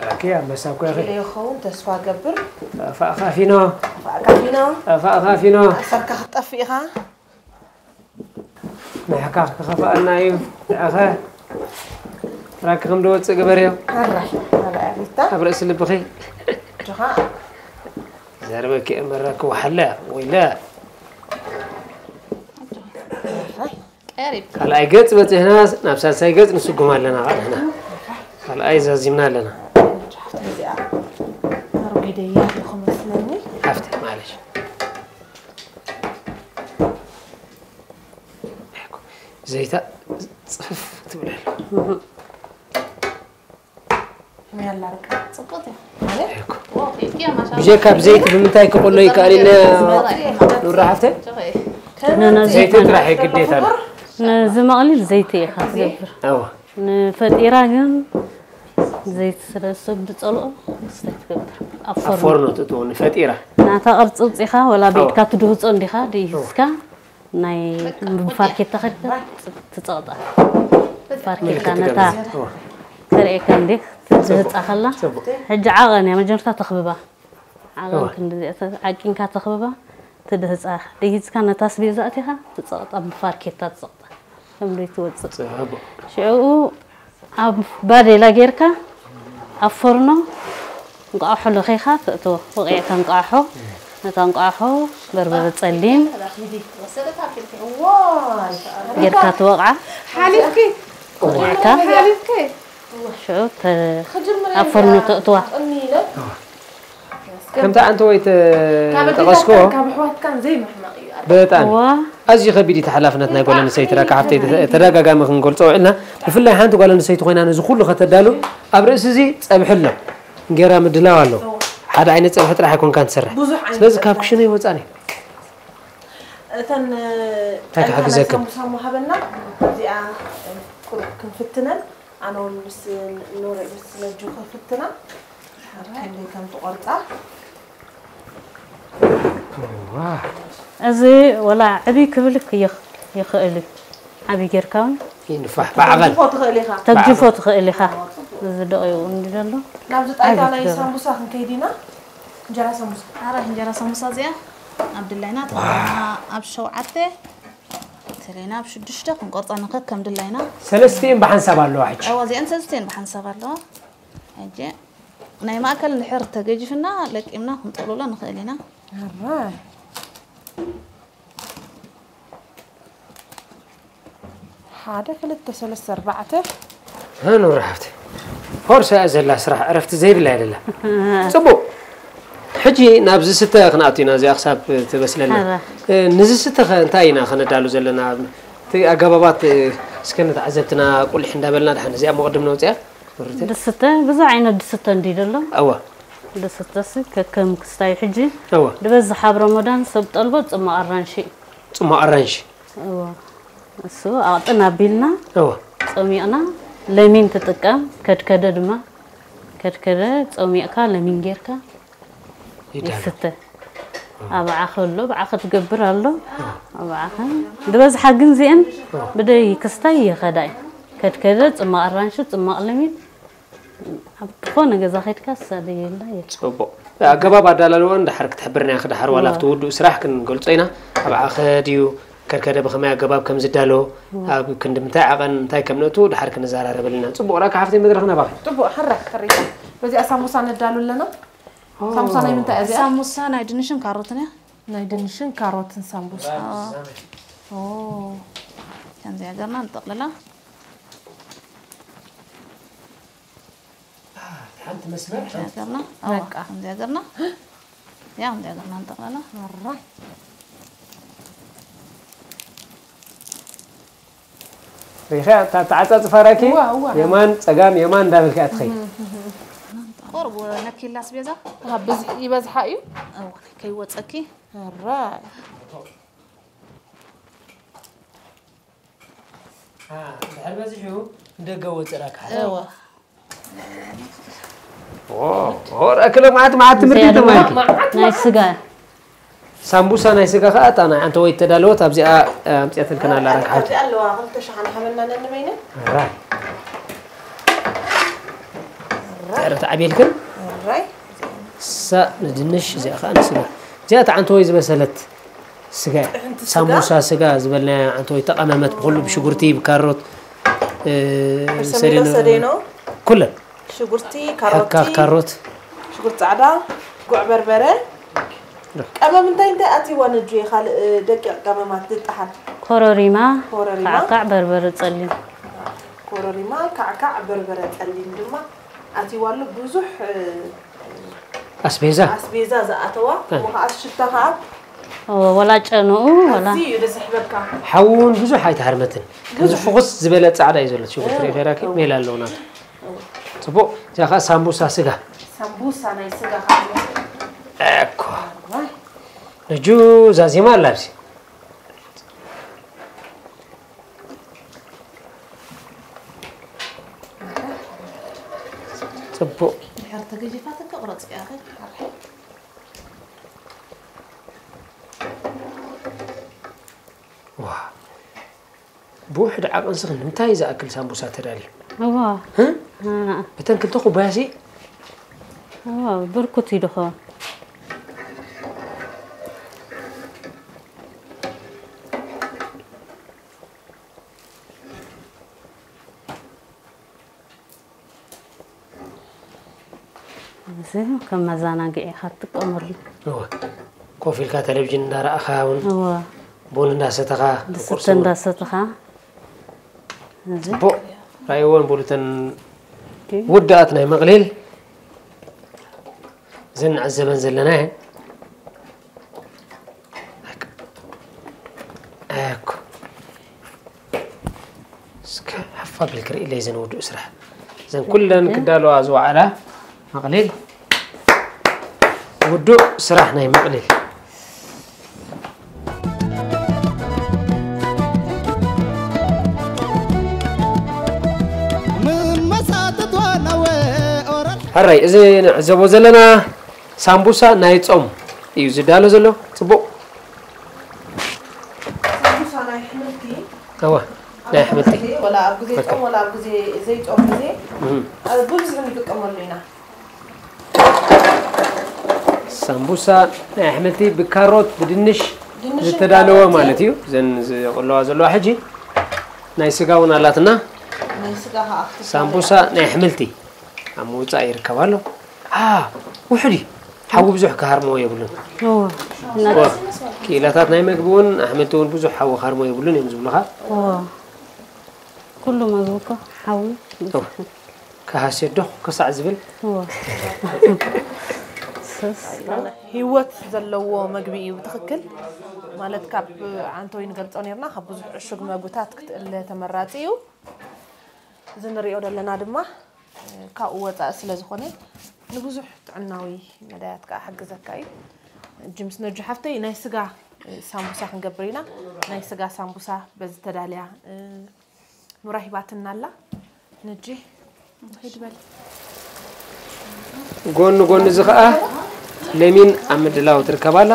ረኪ ኣንበሳ እኮ ኢኺ። ይኸውን ተስፋ ገብር። ጠፋእኻ ፊኖ። ጠፋእካ ፊኖ። ጠፋእኻ ፊኖ። ኣሰርካ ክትጠፍእ ኢኻ። ምሕካኽ ክኸፍኣና እዩ። ንኣኸ ራኪ ከም ደወፅእ ግበርዮ። ኣራይ ኣራይ ኣብ ርእሲ ልብኺ ጆኻ ዘርበኪ እመረኪ ወሓለ ወይለ ቀሪብ ካልኣይ ገጽ በጺሕና ናብ ሳልሳይ ገጽ ንስጉም ኣለና ንሕና ካልኣይ ዛዚምና ኣለና ጆሓፍት እዚኣ ኣሮጊደያ ኣለኹ መስለኒ ሓፍቲ ማለሽ ዘይታ ጽፍፍ ትብል ኣላ ያላርቀ ጽቡቅ ማለት እኮ ኦ ኪያ ማሻ ብጀካ ብዘይቲ ብምንታይ ክቆሎ ይከኣል ኢለ ኑራ ሓፍተ ቸኸይ ዘይቲ ጥራሕ እዩ ግዴታ ነው ነዚ መቕሊል ዘይቲ ኢኻ ትገብር ኣዎ ንፈጢራ ግን ዘይቲ ስለ ሰብ ዝፀልኦ ክስታይ ትገብር ኣብ ኣብ ፎርኖ ፎርኖ ትእትዎ ንፈጢራ ናታ ቅርፂ ውፅኢኻ ወላ ቤትካ ትድህፆ እንዲኻ ድሂዝካ ናይ ብፋርኬታ ከድካ ትፀቕጣ ፋርኬታ ነታ እዎ። ከርእየካ እንዲ ትድህፃ ከላ ጽቡቅ ሕጂ ዓቐን እያ መጀመርታ ተኽብባ ዓቐን ክንዲ ዓቂንካ ተኽብባ ትድህፃ ድሂዝካ ነታ ስቤዛ ኣቲኻ ትፀቕጣ ብፋርኬታ ትፀቕጣ ከምዚ ትወፅእ ጽቡቅ ሽዕኡ ኣብ ባዴላ ጌርካ ኣብ ፎርኖ እንቋቑሖ ለኺኻ ተእትዎ ወቂዕካ እንቋቑሖ ነታ እንቋቑሖ በርበረ ፀሊም ጌርካ ትወቕዓ ሓሊፍኪ ወቂዕካ ሓሊፍኪ ሽዑ ተ- ኣብ ፎርኖ ተእትዋ ቀኒለ ከምታ ኣንተ ወይ ካብ ተጠቐስኮ ካብ ኣሕዋትካን ዘይምሕማቕ እዩ በጣም ዋ ኣዝዩ ከቢድ እዩ ሓላፍነት ናይ ጓል ኣንስተይቲ ራካ ሓፍተይ ተደጋጋሚ ክንገልጾ ውዕልና ብፍላይ ሓንቲ ጓል ኣንስተይቲ ኮይና ነዚ ኩሉ ከተዳሉ ኣብ ርእሲ እዚ ጸብሒ ኣሎ እንጌራ ምድላው ኣሎ ሓደ ዓይነት ጸብሒ ጥራሕ ኣይኮንካን ትሰርሕ ብዙሕ ዓይነት ስለዚ ጸብሒ ካብ ኣሎ። ክሽነ ይወጻን እዩ እተን እንታይ ክሕግዘክን? ሳሙሳ ሃበና እዚኣ ቁሩብ ክንፍትነን ኣነ እውን ምስ ኖረ ምስ ነጁ ክፍትና ሓር ክንደይ ከም ትቆርፃ እዚ ወላ ዕብይ ክብል ይኽ- ይኽእል እዩ ዓብይ ጌርካ እውን ይንፋሕ ብዓቐን ትፎ ትኽእል ኢኻ ተግጅፎ ትኽእል ኢኻ እዚ ደቂቑ እንዲ ዘሎ ናብዚ ጣይታ ናይ ሳምቡሳ ክንከይድ ኢና እንጀራ ሳምቡሳ ኣረ እንጀራ ሳሙሳ እዚኣ ኣብ ድላይና ተለና ኣብ ሸውዓተ ተለና ኣብ ሽዱሽተ ክንቆርፃ ንኸ ከም ድላይና ሰለስቲኤን ብሓንሳብ ኣለዋ ሕጂ እዋ እዚአን ሰለስቲኤን ብሓንሳብ ኣለዋ ሕጂ ናይ ማእከል እንድሕር ተገጂፍና ለቂምና ክንጠሉሎ ንኽእል ኢና ኣራይ ሓደ ክልተ ሰለስተ ኣርባዕተ ሃኑር ሓፍቲ ፎርሳ እያ ዘላ ስራሕ ዕረፍቲ ዘይብላ እያ ዘላ ጽቡቅ ሕጂ ናብ ዝስተ ክንኣቱ ኢና እዚኣ ክሳብ ትበስለና ኣረ። እ፣ ንዝስተ ኸ እንታይ ኢና ከነዳሉ ዘለና እቲ ኣገባባት እ፣ እስከ ንተዓዘብትና ቁልሕ እንዳበልና ድሓን እዚኣ መቕድም ነውፅያ ርተ ድስተ ብዙሕ ዓይነት ድስተ እንዲ ዘሎ እወ ድስተሲ ከከም ክስታይ ሕጂ እወ ድበዝሕ ኣብ ረመዳን ሰብ ጠልቦ ፅማቕ ኣራንሺ እዩ ፅማቕ ኣራንሺ እዎ እሱ ኣቕጥን ኣቢልና እወ ፀሚቕና ለሚን ትጥቀም ከድከደ ድማ ከድከደ ፀሚቕካ ለሚን ጌርካ ይዳሎ ይስተ ኣብዓኸ ኣሎ ብዓኸ ትገብር ኣሎ ኣብዓኸ ዝበዝሓ ግን እዚአን ብደይ ክስታይ ይኸዳ እዩ ከድከደ ፅማቕ ኣራንሺ ፅማቕ ለሚን ኣብ ዝኾነ ገዛ ከድካ ዝሳደየላ የለ ፅቡቅ ኣገባብ ኣዳላልዋን ድሓር ክትሕብርና ኢኺ ድሓር ዋላ ኣብቲ ውዱእ ስራሕ ክንገልፆ ኢና ኣብዓኸ ድዩ ከድከደ ብኸመይ ኣገባብ ከም ዝዳሎ ኣብ ክንዲ ምንታይ ዓቐን እንታይ ከም ነእቱ ድሓር ክንዘራረበልና ፅቡቅ ራካ ሓፍተይ መድረኽ ናባኺ ጥቡቅ ሕራይ ተሪፋ በዚኣ ሳሙሳ ነዳሉ ኣለና ሳሙሳ ናይ ምንታይ እያ እዚኣ ሳሙሳ ናይ ድንሽን ካሮትን እያ ናይ ድንሽን ካሮትን ሳምቡሳ ከምዚኣ ገርና ንጠቕልላ ሓንቲ መስመር ከምዚኣ ገርና ከምዚኣ ገርና ያ ከምዚኣ ገርና ንጠቕልላ ሪኻ ተዓፃፅፋ ራኪ የማን ፀጋም የማን እንዳበልካ ትኸይ ቆርቡ ነኪላ ስቤዛ ብዝሒ ይበዝሓ እዩ ከይወፀኪ ራይ ድሕር በዚሑ ንደገ ወፅእ ራካ ረክለ መዓት መዓት ትምህርቲ ተማሂርኪ ናይ ስጋ ሳምቡሳ ናይ ስጋ ከዓ እታ ናይ ኣንተ ወይ ተዳለወት ኣብዚኣ ኣምፅያትልከና ኣላ ራካ ሓብቲ ኣለዋ ክልተ ሸሓን ሓበና ነንበይነ ራ ረ ተዓብየልክን ራይ ሳ ንድንሽ እዚኣ ከዓ ንስጋ እዚኣ እታ ኣንተ ወይ ዝበሰለት ስጋ እያ። ጥዕምቲ ስጋ። ሳምቡሳ ስጋ ዝበልናያ ኣንተ ወይ ተቐመመት ብኩሉ ብሽጉርቲ ብካሮት እ፣ ሰሜኖ ሰዴኖ- ሰዴኖ ኩለን ሽጉርቲ፣ ካሮቲ፣ ካሮት፣ ሽጉርቲ ጻዕዳ፣ ጉዕ በርበረ። ቀመም እንታይ እንታይ ኣትይዋ ነጁ? ካልእ ደቂቕ ቀመማት ዝጠሓል። ኮረሪማ፣ ኮረሪማ። ካዕካዕ፣ በርበረ ጸሊም። ኮረሪማ፣ ካዕካዕ፣ በርበረ ጸሊም ድማ ኣትይዋ ኣሎ። ብዙሕ ኣስቤዛ ኣስቤዛ ዝኣተዋ እ። ወኸዓ ሽታ ኸዓ እወ፣ ወላ ጨንኡ፣ ወላ ኣዝዩ እዩ ደስ ዝሕበካ። ሓዊ እውን ብዙሕ ኣይተሃርመትን። ብዙሕ። ፍኹስ ዝበለ ጻዕዳ እዩ ዘሎ። ሽጉርቲ እ። ሪኸ ራኪ ሜላ ኣለዎ ናቱ። ጽቡቕ። እዚኣ ኸዓ ሳምቡሳ ስጋ። ሳምቡሳ ናይ ስጋ ኸዓ። እኮ። ዋይ። ነጁ ዛዚማ ኣላ ኣብዚ። ጽቡቕ። ድሕር ተገዲፋትካ ቁረጽ እያ፣ ኣርሒ። ዋ። ብውሕድ ዓቐንስኺ ንምንታይ ዝኣክል ሳምቡሳ ተዳልዩ? እዋ። እ? እ። በተን ክልተ ኩባያሲ? እዋ፣ ብርኩት እዩ ድኾ። እዚ ከም መዘናግዒ ኢኻ ትጥቀመሉ። እወ። ኮፍ ኢልካ ቴሌቪዥን እንዳረኣኻ እውን እወ። ቡን እንዳሰተኻ፣ ዝስተ ቁርሲ እውን። እንዳሰተኻ። እዚ ጽቡቕ። ራእይዎን ብሉተን ኦኬ። ውዳኣት ናይ መቕሊል እዘን ንዕዘበን ዘለና እየን። እኮ። እስከ ሓፍ ኣቢልክ ርእይለይ ዘን ውዱእ ስራሕ። ዘን ኩለን ክዳለዋ ዝወዓላ መቕሊል። ውዱእ ስራሕ ናይ መቕሊል። ሕራይ፣ እዚ ንዕዘቦ ዘለና ሳምቡሳ ናይ ጾም እዩ ዝዳሎ ዘሎ። ጽቡቕ። ሳምቡሳ ናይ ኣሕምልቲ። እወ፣ ናይ ኣሕምልቲ። ወላ ኣብ ግዜ በቃ። ጾም፣ ወላ ኣብ ግዜ ዘይጾም ግዜ፣ እህ። ኣብ ብብዝሒ ንጥቀመሉ ኢና። ሳምቡሳ ናይ ኣሕምልቲ ብካሮት፣ ብድንሽ ድንሽ ዝተዳለወ ብካሮት። ማለት እዩ። ዘን ዝቕለዋ ዘለዋ ሕጂ ናይ ስጋ እውን ኣላትና። ናይ ስጋ ኸዓ ክትዳለ። ሳምቡሳ ናይ ኣሕምልቲ ኣብ ምውጻእ ይርከብ ኣሎ። አ፣ ውሑድ እዩ። ሓዊ ብዙሕ ክሃርሞ የብሉን። እወ። ክኢላታት ናይ መግቢ እውን ኣሕምልቲ እውን ብዙሕ ሓዊ ክሃርሞ የብሉን እዮም ዝብሉኻ። እወ። ኩሉ መግቢ እኮ ሓዊ እወ። ክሃስዮ ዶ ክሳዕ ዝብል። እወ። ሱስ። ህይወት ዘለዎ መግቢ እዩ ብትኽክል። ማለት ካብ ዓንተወይ ንገልጾ ነርና፣ ካብ ብዙሕ ዕሹግ መግብታት ክትእለ ተመራጺ እዩ። እዚ ንሪኦ ዘለና ድማ ካብኡ ወጻኢ ስለ ዝኾነ ንብዙሕ ጥዕናዊ መዳያት ከኣ ሓግዘካ እዩ። ጅምስ ነጁ ሓፍተይ ናይ ስጋ ሳምቡሳ ክንገብር ኢና። ናይ ስጋ ሳምቡሳ በዚ ተዳልያ ኑራ ሂባትና ኣላ። ነጂ ኺድ በል። ጎኒ ጎኒ እዚ ኸኣ ለሚን ኣብ ምድላው ትርከብ ኣላ።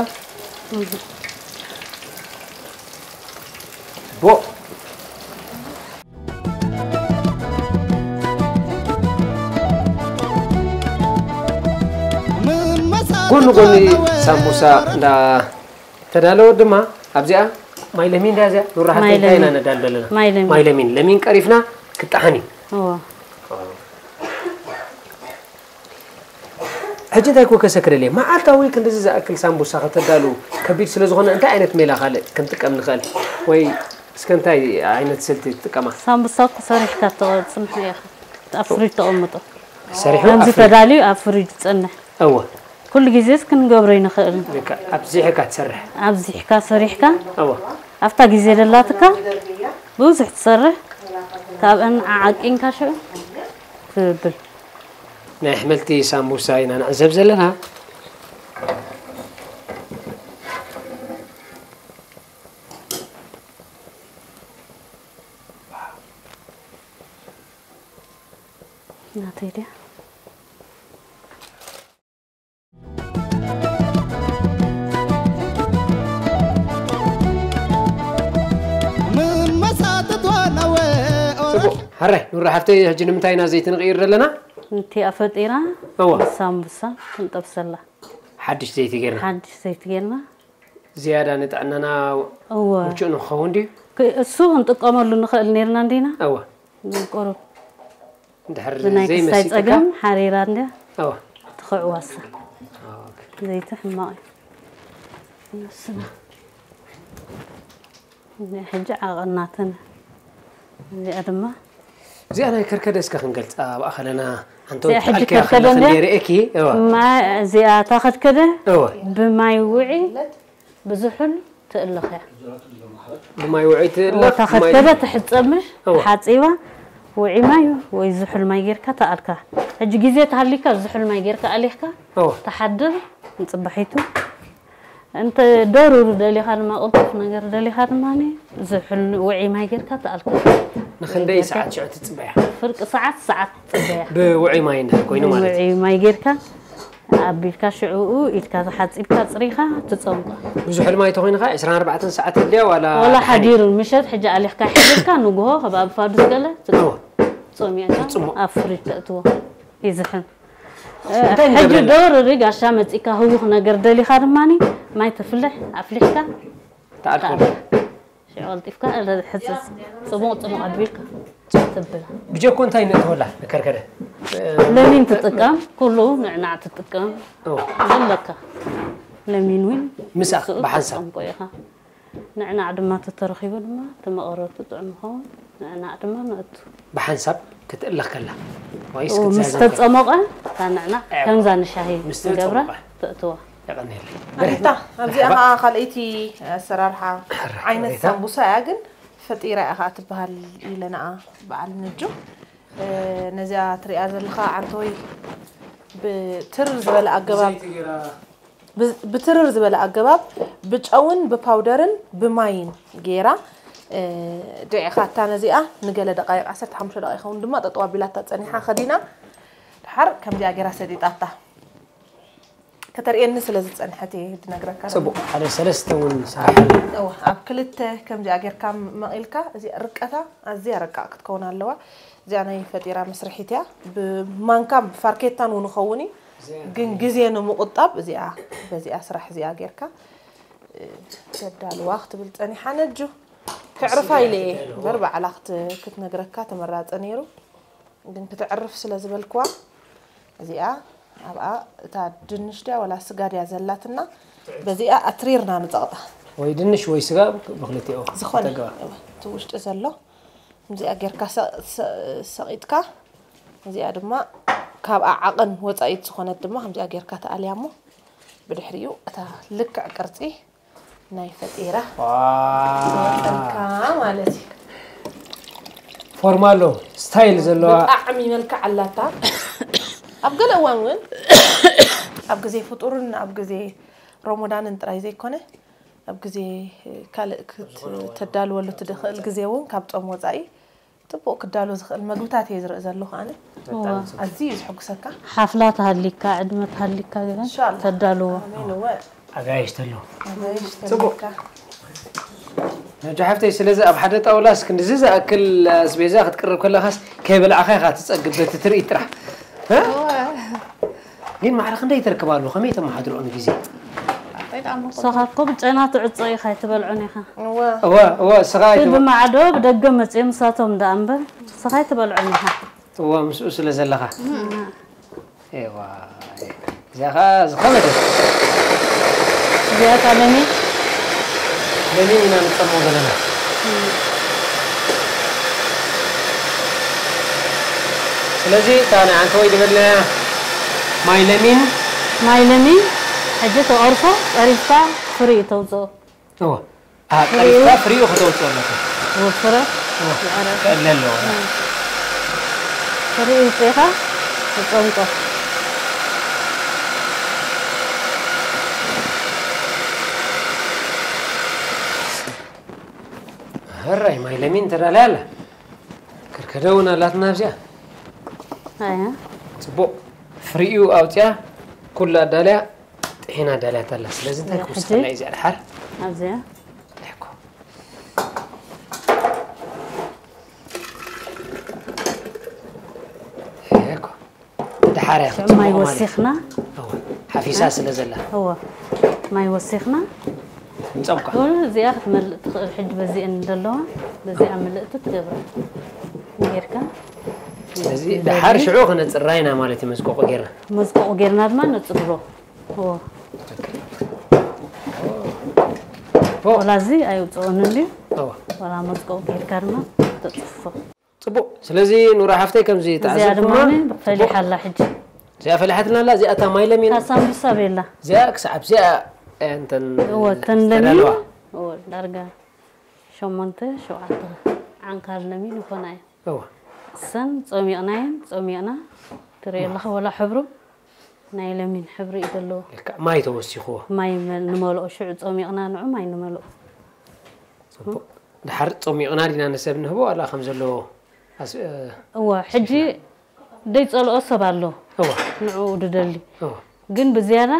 ቦ ጎኒ ጎኒ ሳምቡሳ እንዳ ተዳለወ ድማ ኣብዚኣ ማይ ለሚን ድያ እዚኣ? ኑራ ሓፍተይ ማይ እንታይ ኢና ለሚን። ነዳሉ ዘለና? ማይ ለሚን። ማይ ለሚን። ለሚን ቀሪፍና ክጠሓን እዩ። እዎ። ሕጂ እንታይ ኮ ከሰክረለይ? መዓልታዊ ክንድዚ ዝኣክል ሳምቡሳ ከተዳሉ ከቢድ ስለ ዝኾነ እንታይ ዓይነት ሜላ ካልእ ክንጥቀም ንኽእል? ወይ እስከ እንታይ ዓይነት ስልቲ ትጥቀማ? ሳምቡሳ እኮ ሰሪሕካ ተጽንሖ ኢኻ። ኣብ ፍሪጅ ተቐምጦ። ሰሪሑ ከምዚ ኣብ ፍሪጅ። ተዳልዩ ኣብ ፍሪጅ ይጸንሕ። እወ። ኩሉ ግዜስ ክንገብሮ ኣይንኽእልን። ልክዕ፣ ኣብዚሕካ ትሰርሕ። ኣብዚሕካ ሰሪሕካ፣ እወ። ኣብታ ግዜ ደላትካ ብዙሕ ትሰርሕ፣ ካብአን ዓዓቂንካ ሽዑ ትብል። ናይ ኣሕምልቲ ሳምቡሳ ኢና ንዕዘብ ዘለና። ናተይ ድያ? ጽቡቕ። ሕራይ፣ ኑራ ሓፍተይ፣ ሕጂ ንምንታይ ኢና ዘይቲ ንቕይር ዘለና? ነቲኣ ፈጢራ፣ እዋ። ሳምቡሳ ክንጠብሰላ። ሓድሽ ዘይቲ ጌርና። ሓድሽ ዘይቲ ጌርና። ዝያዳ ንጥዕናና እወ። ምቹእ ንክኸውን ድዩ? ክ-፣ እሱ ክንጥቀመሉ ንኽእል ኔርና እንዲና? እወ። ቁሩብ። ድሕር ብናይ ክስታይ ዘይመሲጥካ? ጸገም ሓሪራ እንድያ እወ። ትኽዕዋሳ። ኦኬ። ዘይቲ ሕማቕ እዩ። ንስና። እዚኣ ሕጂ ዓቐናትን። እዚኣ ድማ እዚኣ ናይ ከርከደ እስከ ክንገልጻ ኣብኣ ከለና፣ ኣንተ እዚኣ ሕጂ ወትኣልኪያ ከርከደ ከለኺ እንድያ? እንደ ርእየኪ፣ እወ። ማ-፣ እዚኣ እታ ከርከደ እወ። ብማይ ውዒ ብዙሑል ትእለኽ እያ። ብማይ ውዒ ትእለኽ፣ እታ ማይ ከርከደ ትሕጸብ ምሽ እወ። ሓጺባ ውዒ ማይ ወይ ዝሑል ማይ ጌርካ ተኣልካ። ሕጂ ግዜ ተሃሊካ ዝሑል ማይ ጌርካ ኣሊኽካ እወ። ተሓድር ንጽባሒቱ። እንተ ደሩር ደሊኻ ድማ ቅልጡፍ ነገር ደሊኻ ድማ ዝሑል ውዒ ማይ ጌርካ ተኣልካ። ንኽንደይ ሰዓት ሽዑ ትጽበያ? ፍርቂ ሰዓት፣ ሰዓት ትጽበያ። ብውዒ ማይ እንድሕር ኮይኑ ማለት እዩ። ብውዒ ማይ ጌርካ ኣቢልካ ሽዑኡ ኢድካ ተሓጺብካ ጽሪኻ ትጸምቆ። ብዙሑል ማይ ተኾይንኻ ዕስራን ኣርባዕተን ሰዓት የድልያ ዋላ ወላ ድሓን? ሓዲሩ ምሸት ሕጂ ኣሊኽካ ሒዝካ ንግሆ ካብ ኣብ ፋዱስ ገለ ትጸምቆ። እወ። ጾም እያ ትጽሞ። ኣብ ፍሪጅ ተእትዎ። ይዝሕል። እንታይ ሕጂ ንገብረላ? ዶ ርሪ ጋሻ መጺእካ ህውኽ ነገር ደሊኻ ድማኒ ማይ ተፍልሕ ኣፍሊሕካ ተኣልኮል። ተኣል። ሽዑ ቀልጢፍካ እለ ሕጽጽ ጽሙቕ ጽሙቕ ኣቢልካ ትብል። ብጀኮ እንታይ ነእትወላ ንከርከደ? ለሚን ትጥቀም፣ ኩሉ ንዕናዕ ትጥቀም። ኦ። ዘለካ ለሚን እውን ምስኣ ምስኡ ብሓንሳብ። ትጥቀም እኮ ኢኻ። ንዕናዕ ድማ ተተረኺቡ ድማ እቲ መቐረቱ ጥዑም ይኸውን። ንዕናዕ ድማ ነእቱ። ብሓንሳብ ክትእለኽ ከላ ወይስ ኡ፣ ምስ ክትዛዘም ከላ? ተጸሞቐ፣ እታ ንዕናዕ እዋ። ከምዛ ንሻሂ ምስ ንገብራ ተጸሞቐ። ተእትዋ። የቐንየለይ። ኣኒታ፣ ኣብዚኣ ኣሕባ- ኸዓ ካልኣይቲ ኣሰራርሓ ሕራ፣ ኣኒታ። ሰምቡሳ እያ፣ ግን ፈጢራ እያ ኸዓ ትበሃል ኢለናኣ በዓል ነጁ። እ፣ ነዚኣ ትሪኣ ዘለኻ ዓንተወይ ብትር ዝበለ ኣገባብ ዘይቲ ገይራ ብ-፣ ብትርር ዝበለ ኣገባብ ብጨውን ብፓውደርን ብማይን ገይራ፣ እ፣ ድዒኻታ ነዚኣ ንገለ ደቃይቕ፣ ዓሰርተ ሓሙሽተ ደቂቕ ይኸውን ድማ ጠጠው ኣቢላታ ጸኒሓ ከዲና፣ ድሓር ከምዚኣ ገይራ ሰጢጣታ። ከተርእየኒ ስለ ዝጸንሐት እየ ዝነግረካ። ጽቡቕ፣ ሓደ ሰለስተ እውን ሰራሕ። እወ፣ ኣብ ክልተ ከምዚኣ ጌርካ መቒልካ፣ እዚኣ ርቀታ ኣዝያ ረቃቕ ክትከውን ኣለዋ። እዚኣ ናይ ፈጢራ መስርሒት እያ። ብማንካን ፋርኬታን እውን ይኸውን እዩ። ግን ግዜ ንምቑጣብ እዚኣ፣ በዚኣ ስራሕ እዚኣ ጌርካ፣ እ፣ ተዳልዋ ክትብል ጸኒሓ ነጁ። ከዕርፋ ኢለ እየ እምበር ባዕላ ክት-፣ ክትነግረካ ተመራጸ ነይሩ። ግን ክትዕርፍ ስለ ዝበልክዋ፣ እዚኣ ኣብኣ እታ ድንሽ ድያ ወላ ስጋ ድያ ዘላትና፣ በዚኣ ኣትሪርና ንጸቕጣ። ወይ ድንሽ ወይ ስጋ ብኽልቲኡ ብዝኾነ ተግባር። እወ፣ እቲ ውሽጢ ዘሎ ከምዚኣ ጌርካ ሰ-፣ ሰ-፣ ሰቒጥካ፣ እዚኣ ድማ ካብኣ ዓቐን ወጻኢት ዝኾነት ድማ ከምዚኣ ጌርካ ተኣልያ እሞ፣ ብድሕሪኡ እታ ልክዕ ቅርጺ ናይ ፈጢራ ዋው። ትወጸልካ ማለት እዩ። ፎርማሎ ስታይል ዘለዋ። ብጣዕሚ መልክዕ ኣላታ። ኣብ ገለ እዋን እውን ኣብ ግዜ ፍጡርን ኣብ ግዜ ሮሞዳንን ጥራይ ዘይኮነ፣ ኣብ ግዜ ካልእ ክትተዳልወሉ ትኽእል ግዜ እውን ካብ ጾም ወጻኢ ጽቡቕ ክዳሎ ዝኽእል መግብታት እየ ዝርኢ ዘለኹ ኣነ። እዋ። ኣዝዩ እዩ ዘሐጉሰካ። ሓፍላ ተሃሊካ፣ ዕድመ ተሃሊካ ገለ ኢንሻላህ። ተዳልዎ። ኣሜን፣ እወ። ኣጋይሽ ተሎ። ኣጋይሽ ጽቡቕ። ተሎካ። ነጆ ሓፍተይ፣ ስለዚ ኣብ ሓደ ጣውላስ ክንድዚ ዝኣክል ኣስቤዛ ክትቅርብ ከለኻስ ከይበላዕኻ ኢኻ ትጸግብ በቲ ትርኢት ጥራሕ። እ? እወ። ግን ማዕረ ክንደይ ትረክባሉ? ከመይ ተመሓድርኦ ንግዜ? ንስኻ እኮ ብጨና ትዕጾ ኢኻ፣ ኣይትበልዖን ኢኻ። እወ። እወ፣ እወ፣ ስኻ እቲ ኣይትበ- ብማዕዶ ብደገ መጺኦም ንሳቶም ደኣ እምበር፣ ንስኻ ኣይትበልዖን ኢኻ። እወ፣ ምስኡ ስለ ዘለኻ። እም። ኤዋ፣ እዚኣ ኸኣ ዝኸበደት። እዚኣ ከኣ ለሚን። ለሚን ኢና ንጸምኦ ዘለና። እም። ስለዚ እታ ናይ ዓንተወይ ዝበልናያ ማይ ለሚን። ማይ ለሚን፣ ሕጂ ተቐርፎ፣ ቀሪፍካ ፍሪኡ ተውጽኦ። እወ። ኣ፣ ፍሪኡ። ቀሪፍካ ፍሪኡ ከተውጽኦ ኣለካ። ወፍረ። እወ። ዝቐረበ። ክእለ ኣለዎ። እም። ፍሪኡ ውጽኢኻ ትጸምቆ። ሕራይ ማይ ለሚን ተዳልያ ኣላ። ከርከደ እውን ኣላትና ኣብዚኣ። ኣያ። ጽቡቕ። ፍሪኡ ኣውጽያ፣ ኩሉ ኣዳልያ፣ ጥሒና ኣዳልያታ ኣላ። ስለዚ እንታይ እያ፣ ክውስኸላ ሕጂ? እዩ እዚኣ ድሓር? ኣብዚኣ። እኮ። እኮ። ድሓር እያ ሽዑ ማይ ክትጽብቖ ማለት። ወሲኽና። እወ፣ ሓፊሳ ስለ ዘላ። እወ፣ ማይ ወሲኽና። ንጸምቋ። እወ፣ እዚኣ ክትመልእ ትኽእል። ሕጂ በዚአን ዘለዋ፣ በዚኣ ምልእቲ ትገብራ። ጌርካ። እዚ ደሓር ሽዑ ክነጽራ ኢና ማለት እዩ፣ መስቆቆ ጌርና። መስቆቆ ጌርና ድማ ነጽሮ። እዎ። ፎ። ወላ እዚ ኣይውጽኦን እንድዩ። እዎ። ወላ መስቆቆ ጌርካ ድማ ተጽፎ። ጽቡቕ። ስለዚ ኑራ ሓፍተይ ከምዚ እዚኣ ተዓዘብኩማ። ድማ ፈሊሓ ኣላ ሕጂ። እዚኣ ፈሊሓትና ኣላ፣ እዚኣ እታ ማይ ለሚን። እታ ሳምቡሳ ቤላ። እዚኣ ክሳብ እዚኣ እንተን እዎ፣ እተን ለሚን። ዝተዳለዋ። እዎ፣ ዳርጋ ሸሞንተ፣ ሸውዓተ ዓንካል ለሚን ይኾና እየን። እዎ። እሰን ጾሚቕና እየን፣ ጾሚቕና። ትርኢ ኣለኻ ወላ ሕብሩ ናይ ለሚን ሕብሪ እዩ ዘለዎ። ልክዕ ማይ ተወሲኽዎ። ማይ መ-፣ ንመልኦ ሽዑ ጾሚቕና ንዑ ማይ ንመልኦ። ጽቡቕ። ድሓር ጾሚቕና ዲና ንሰብ ንህቦ ዋላ ከም ዘለዎ ኣስ-፣ እ፣ እወ፣ ሕጂ ደይ ጸልኦ ሰብ ኣሎ። እወ። ንዕኡ ድደሊ። እወ። ግን ብዝያዳ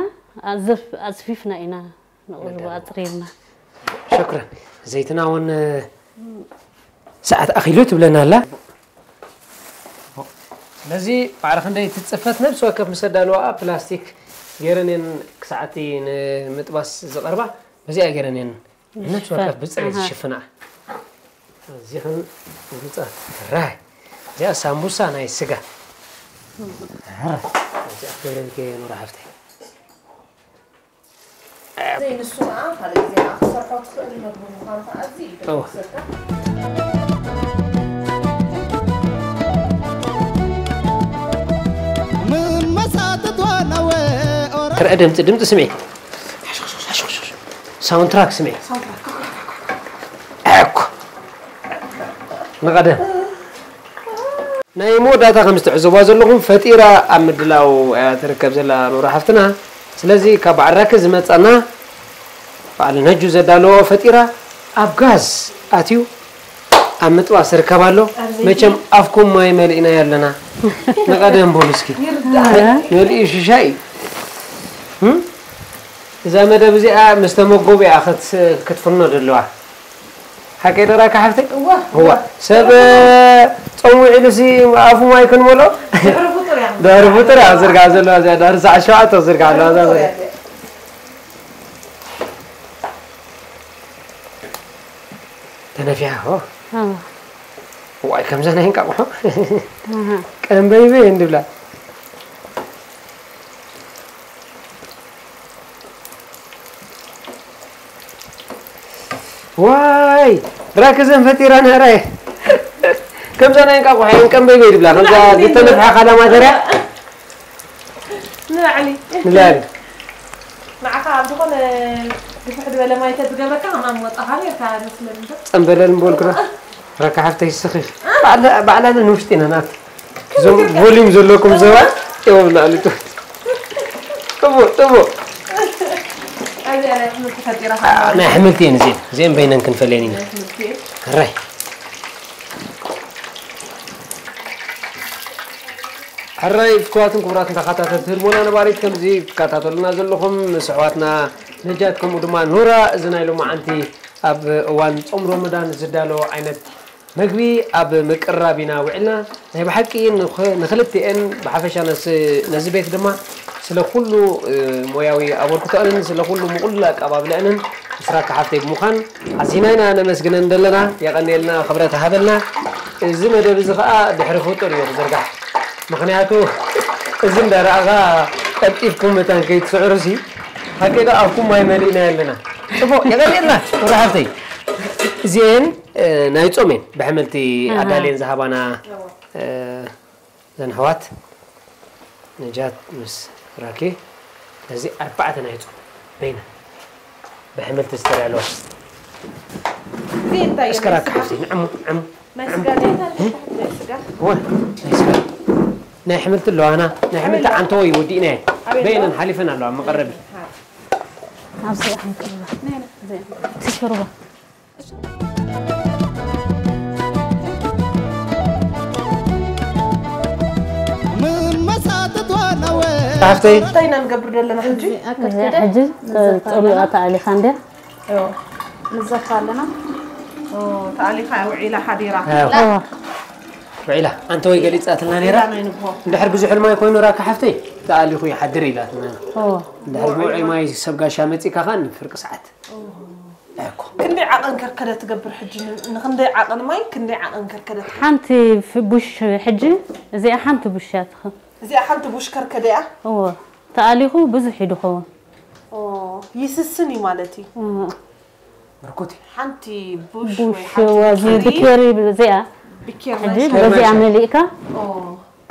ኣዘፍ-፣ ኣጽፊፍና ኢና ነቕርቦ፣ ነዳሉ። ኣጽሪርና። ሸክረን። ዘይትና እውን ሰዓት ኣኺሉ ትብለና ኣላ። ስለዚ ማዕረ ክንደይ ትጽፈት ነብሲ ወከፍ ምስ ኣዳለዋ ፕላስቲክ ገይረን እየን ክሳዕቲ ንምጥባስ ዝቐርባ በዚኣ ገይረን እየን ነብሲ ዝሽፈን። ወከፍ ብጽሬት ኣሃ። ዝሽፍና። እዚኽን ብሉጻት ራይ። እዚኣ ሳምቡሳ ናይ ስጋ። ራይ። እዚኣ ክገብረልኪ ኑራ ሓፍተይ። ዘይንሱ ኸዓ ካልእ ግዜ ኸዓ ክትሰርሖ ትኽእል መግቢ ምዃኑ ኸዓ ኣዝዩ እዩ እወ። ዘተስረካ። መመሳጥቷ ናወ ኦረ- ትርአ ድምፂ፣ ድምፂ ስምዒ። ሳውንድ ትራክ ስምዒ። ሳውንድ ትራክ። እኮ። ንቐደም። ናይ መወዳእታ ከም ዝተዕዘብዋ ዘለኹም ፈጢራ ኣብ ምድላው እያ ትርከብ ዘላ ኑራ ሓፍትና። ስለዚ ካብ በዓል ራኪ ዝመጸና በዓል ነጁ ዘዳለዎ ፈጢራ ኣብ ጋዝ ኣትዩ ኣብ ምጥባስ ዝርከብ ኣሎ። ኣብ ዘይቲ። መቸም ኣፍኩም ማይ መሊእና ኣለና። ንቐደም በሉ እስኪ። ይርዳእ። መሊኡ ሽሻይ እዩ። እም? እዛ መደብ እዚኣ ምስ ተመጎቡ እያ ክት-፣ ክትፍኖ ዘለዋ። ሓቀይ ዶ ራካ ሓፍተይ? እወ፣ እወ። እወ። ሰብ ጾም ውዒሉ ሲ ኣፉ ማይ ክንበሎ? ድሕሪ ፍጡር እያ። ድሕሪ ፍጡር እያ ዝርጋሕ ዘለዋ እዚኣ። ድሕሪ ሰዓት ሸውዓተ ዝርጋሕ ኣለዋ እዛ እወ። ተነፊሓ ሆ። ኣዎ። ዋይ፣ ከምዛ ናይ እንቃቑሖ። ኣሃ። ቀንበይበይ እንድብላ። ዋይ፣ ራክ ዘን ፈጢራ ነህራይ። ከምዛ ናይ እንቃቑሖ እየን ቀንበይበይ ድብላ። ከምዛ ዝተነፍሐ ካላ ማተርያ። ንላዕሊ። ንላዕሊ። ንዓኻ ኣብ ዝኾነ ግፍሕ ዝበለ ማይ ተዝገብረካ፣ ከም ኣብ ወጣ ካልእ እታ መስለኒ ዶ? ጸምበለል ምበልኩ ዶ? ረካ ሓፍተይ ስኺ። ባዕላ-፣ ባዕላለን ውሽጢ ኢና ናት። እዞም ቮሊዩም ዘለኩም ሰባት፣ እዮም ኣብ ላዕሊ ጡ-፣ ጥቡቕ፣ ጥቡቕ። ኣብዚኣ ናይ ኣሕምልቲ ፈጢራ ኣ፣ ናይ ኣሕምልቲ እየን እዚአን። እዚአን በይነን ክንፈለየን ኢና። ናይ ኣሕምልቲ እየን። ሕራይ። ሕራይ፣ ፍቱዋትን ክቡራትን ተኸታተልቲ ህልሞና ነባሪት፣ ከምዚ ትከታተሉና ዘለኹም ምስ ኣሕዋትና ነጃት ከምኡ ድማ ኑራ፣ እዚ ናይ ሎማዓንቲ ኣብ እዋን ጾም ሮመዳን ዝዳሎ ዓይነት መግቢ ኣብ ምቅራብ ኢና ውዕልና። ናይ ብሓቂ ንኽ-፣ ንኽልቲኤን ብሓፈሻ ነስ-፣ ነዚ ቤት ድማ ስለ ኩሉ፣ እ፣ ሞያዊ ኣበርክቶአንን ስለ ኩሉ ምቕሉል ኣቀባብለአንን ምስ ራካ ሓፍተይ ብምዃን ኣዚና ኢና ነመስግነን ዘለና። የቐንየልና፣ ክብረት ሃበልና። እዚ መደብ እዚ ኸኣ ድሕሪ ፍጡር እዩ ክዝርጋሕ። ምኽንያቱ እዚ እንዳረኣኻ ቀልጢፍኩም መታን ከይትስዕሩሲ፣ ሓቂ ዶ ኣፍኩም ማይ መሊእና ኣለና። ጽቡቕ፣ የቐንየልና፣ ኑራ ሓፍተይ። እዚኤን፣ እ፣ ናይ ጾም እየን፣ ብሕምልቲ ኣሃ። ኣዳልየን ዝሃባና፣ እ፣ ዘን ኣሕዋት ነጃት ምስ ራኪ፣ ነዚ ኣርባዕተ ናይ ጾም በይነ ብሕምልቲ ዝተዳለወ። እዚ እንታይ እዩ? እስከ ራኪ ሓፍቲ፣ ንዕሙ፣ ዕሙ። ናይ ስጋ ድዩ? ናይ ስጋ። እወ፣ ናይ ስጋ። ናይ ኣሕምልቲ ኣለዋና፣ ናይ ኣሕምልቲ ኣበይ ኣለዋ? ዓንተወይ ወዲእና እየን። ኣበይ ኣለዋ? በይነን ሓሊፈን ኣለዋ፣ መቐረቢ። ኣብዚ ኣሕምልቲ ኣለዋ። ናይ፣ ናይ። እዚ ሽሩባ። ሓፍተይ። እንታይ ኢና ንገብር ዘለና ሕጂ? እዚ ሕጂ ንዘፋ ጸሚቓ ኣለና። ተኣሊኻ እንድያ? እዮ፣ ንዘፋ ኣለና። ኦ፣ ተኣሊኻ ውዒላ ሓዲራ። እዮ። እዎ። ውዒላ፣ ኣንተ ወይ ገሊጻትና ነይራ። ውዒላ ናይ ንግሆ። እንድሕር ብዙሕ ማይ ኮይኑ ራካ ሓፍተይ፣ ተኣሊኹ ይሓድር ኢላትና። እዎ። እንድሕር ብውዑይ ማይ ሰብ ጋሻ መጺእካ ኸኣ ንፍርቂ ሰዓት። እኮ። ክንደይ ዓቐን ከርከደ ትገብር ሕጂ? ን-፣ ንክንደይ ዓቐን ማይ፣ ክንደይ ዓቐን ከርከደ ትገብር? ሓንቲ ፍ-፣ ቡሽ ሕጂ፣ እዚኣ ሓንቲ ቡሽ እያ ትኸውን። እዚኣ ሓንቲ ቡሽ ከርከደ እያ? እዎ። ተኣሊኹ ብዙሕ እዩ ድኸውን። ኦ፣ ይስስን እዩ ማለት እዩ። እዎ። ብርኩቲ። ሓንቲ ቡሽ ወይ ቡሽ ሓንቲ ወዚ ብኬሪ። ብኬሪ እዚኣ። ብኬሪ ሕጂ ማይ በዚኣ ሽርባ። መሊእካ ኦ።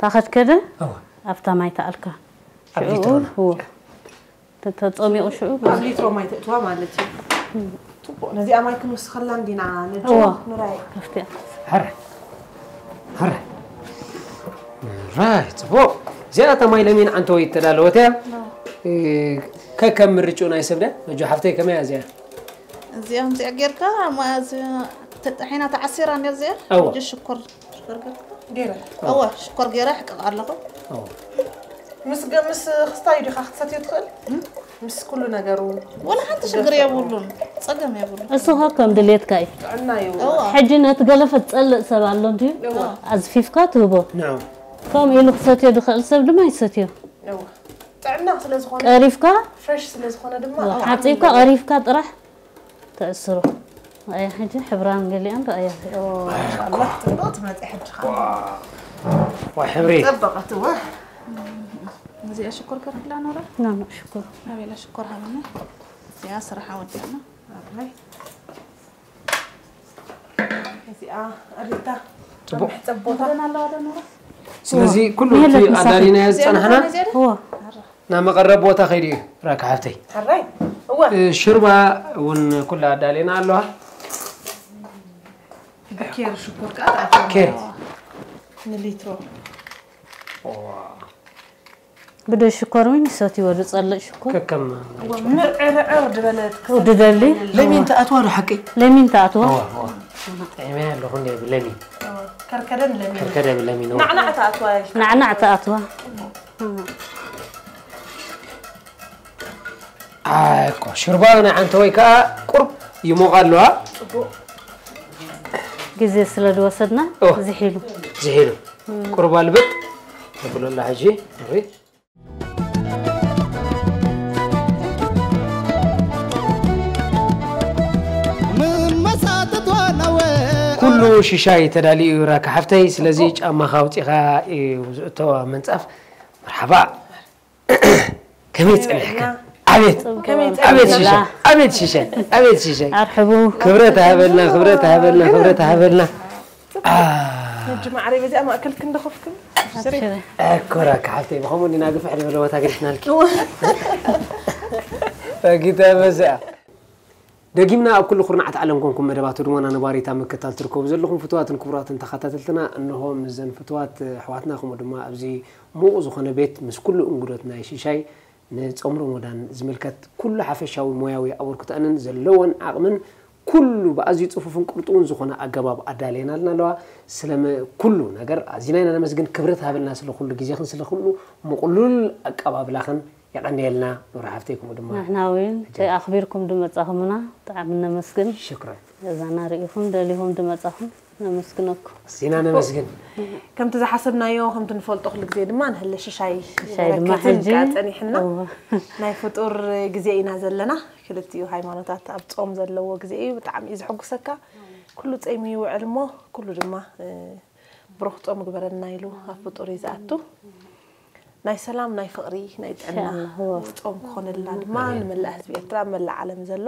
ታኸድከደ እዎ። ኣብታ ማይ ተኣልካ። ኣብ ሽዑ ሊትሮ ነው። እዎ። ተ-፣ ተጸሚቑ ሽዑ ኣብ ሊትሮ ማይ ተእትዋ ማለት እዩ። ጽቡቕ፣ ነዚኣ ማይ ክንውስኸላ እንዲና ነጆ እዋ። ንራይ። ከፍትያ። ሕረ። ሕረ። ራይ፣ ጽቡቕ። እዚኣ እታ ማይ ለሚን ዓንተወይ እተዳለወት እያ። እዋ። እ፣ ከከም ምርጭኡ ናይ ሰብ ድያ? ነጆ ሓፍተይ ከመይ እያ እዚኣ? እዚኣ ከምዚኣ ጌርካ፣ ማ-፣ እዚ ተጠሒና ተዓሲራ እንድያ እዚኣ። እዋ። ሕጂ ሽኮር፣ ሽኮር ጌርካ። ገይረ። እዋ፣ ሽኮር ገይረ ሕቅቕ ኣለኹ። እዋ። ምስ ገ-፣ ምስ ክስታዩ ዲኻ ክትሰትዮ ትኽእል? ምስ ኩሉ ነገሩ። ወላ ሓንቲ ሽግር የብሉን፣ ጸገም የብሉን። እሱ ኸ ከም ድሌትካ እዩ። ጥዕና እዩ። እዋ። ሕጂ ነቲ ገለፈ ትጸልእ ሰብ ኣሎ እንድዩ? እዋ። ኣዝፊፍካ ትህቦ። ንዑ። ከምኡ ኢሉ ክሰትዮ ዝኽእል ሰብ ድማ ይሰትዮ። እዋ። ጥዕና ስለ ዝኾነ፣ ቀሪፍካ፣ ፍሬሽ ስለ ዝኾነ ድማ፣ እዋ፣ ኣብ ሓጺብካ ዓቕሚ ቀሪፍካ ጥራሕ ተእስሮ። ኣያ ሕጂ ሕብራን ገሊኣን ረኣያ። ኦ፣ ማሻኣላህ፣ ጽቡቕ ትመጽእ ሕጂ ኸኣ። ዋይ፣ ሕብሪ። ጸበቐት፣ እዋ። እዚኣ ሽኮር ከርክላ ኖራ? ና፣ ና፣ ሽኮር። ኣቤላ ሽኮር ሃበና። እዚኣ ስራሓ ወዲእና። ኣባይ። እዚኣ ኣሪታ ጽቡቕ። መሕጸብ ቦታ። ኣለዋ ዶ ኖራ? ስለዚ ኩሉ የለን፣ እቲ ምሳሌ። ኣዳሊናዮ ዝጸናሕና እዚኣ እዋ። ናብ መቐረቢ ቦታ ከይዱ እዩ፣ ራካ ሓፍተይ። ሕራይ? እወ። እ፣ ሽርባ እውን ኩላ ኣዳሊና ኣለዋ። ብኬር ሽኮር ከኣ ተኣትዮም ኬር። ኣለዋ። ንሊትሮ። ዋ። ብደ ሽኮር እውን ይሰትይዎ፣ ዝጸልእ ሽኮር። ከከም እወ፣ ምዕርዕር ዝበለት ክትሰቲ ውድደሊ? ለሚን ትኣትዋ ዶ ሓቂ? ለሚን ትኣትዋ። እወ፣ እወ። ጥዒመያ ኣለኹ እንደ ብለሚን። እወ፣ ከርከደን ለሚን። ከርከደ ብለሚን፣ እወ። ናዕናዕ ትኣትዋ። ናዕናዕ ትኣትዋ። ኣኮ፣ ሽርባ ናይ ዓንተወይ ከኣ ቁርብ ይሞቕ ኣለዋ። ጽቡቕ። ግዜ ስለ ዝወሰድና ኦ። ዝሒሉ። ዝሒሉ። ቁርብ ኣልብጥ ተብሎ ኣላ ሕጂ። ንርኢ። መመሳጥቷ ነወ። ኩሉ ሽሻይ ተዳልዩ ራካ ሓፍተይ፣ ስለዚ ጫማኻ ኣውጺኻ እዩ ዝእቶ ኣብ መንጻፍ። መርሓባ። ከመይ ጸኒሕካ? ኣቤት። ከመይ ኣቤት ጸኒሕካ? ሽሻይ፣ ኣቤት ሽሻይ፣ ኣቤት ሽሻይ። ኣርሕቡ። ክብረት ሃበልና፣ ክብረት ሃበልና፣ ክብረት ሃበልና። አ። ነጂ ማዕረይ በዚኣ ማእከል ክንዲ ኮፍ ክብል። ኣኮራ፣ ሓፍተይ፣ ብኸምኡ እንዲና ግፍሕ ዝበለ ቦታ ገዲፍናልኪ። እወ። ፈጊታ በዚኣ። ደጊምና ኣብ ኩሉ ኩርናዓት ዓለም ኮንኩም መደባት ህድሞና ነባሪት ኣብ ምክትታል ትርከቡ ዘለኹም ፍቱዋትን ክቡራትን ተኸታተልትና፣ እንሆ ምስዘን ፍቱዋት ኣሕዋትና፣ ከምኡ ድማ ኣብዚ ምዉቕ ዝኾነ ቤት ምስ ኩሉ እንግዶት ናይ ሽሻይ ንጾም ሮሞዳን ዝምልከት ኩሉ ሓፈሻዊ ሞያዊ ኣበርክቶኣንን ዘለወን ዓቕምን ኩሉ ብኣዝዩ ጽፉፍን ቅርጡውን ዝኾነ ኣገባብ ኣዳልየናልና ኣለዋ። ስለመ ኩሉ ነገር ኣዚና ኢና ነመስግን። ክብረት ሃበልና ስለ ኩሉ ግዜኽን ስለ ኩሉ ምቕሉል ኣቀባብላኽን። የቐንየልና ኖራ ሓፍተይ፣ ከምኡ ድማ ንሕና እውን ሕጂ ኣኽቢርኩም ዝመጻኹምና ብጣዕሚ ነመስግን። ሽክራን። ገዛና ርኢኹም ደሊኹም ዝመጻኹም ነመስግነኩም። ኣዚና ነመስግን። ከምቲ ዝሓሰብናዮ፣ ከምቲ ንፈልጦ ኩሉ ግዜ ድማ ንህለ ሽሻይ ሽሻይ ድማ በረከትን ሕጂ ከኣ ጸኒሕና። እወ። ናይ ፍጡር ግዜ ኢና ዘለና። ክልቲኡ ሃይማኖታት ኣብ ጾም ዘለዎ ግዜ እዩ። ብጣዕሚ እዩ ዘሐጉሰካ። ኩሉ ጸይሙ ይውዕል እሞ፣ ኩሉ ድማ፣ እ፣ ብሩኽ ጾም ግበረልና ኢሉ ኣብ ፍጡር እዩ ዝኣቱ። ናይ ሰላም፣ ናይ ፍቕሪ፣ ናይ ጥዕና ኢንሻኣላህ፣ እወ። ጾም ክኾነልና ድማ ኣሜን። ንመላእ ህዝቢ ኤርትራ፣ መላእ ዓለም ዘሎ፣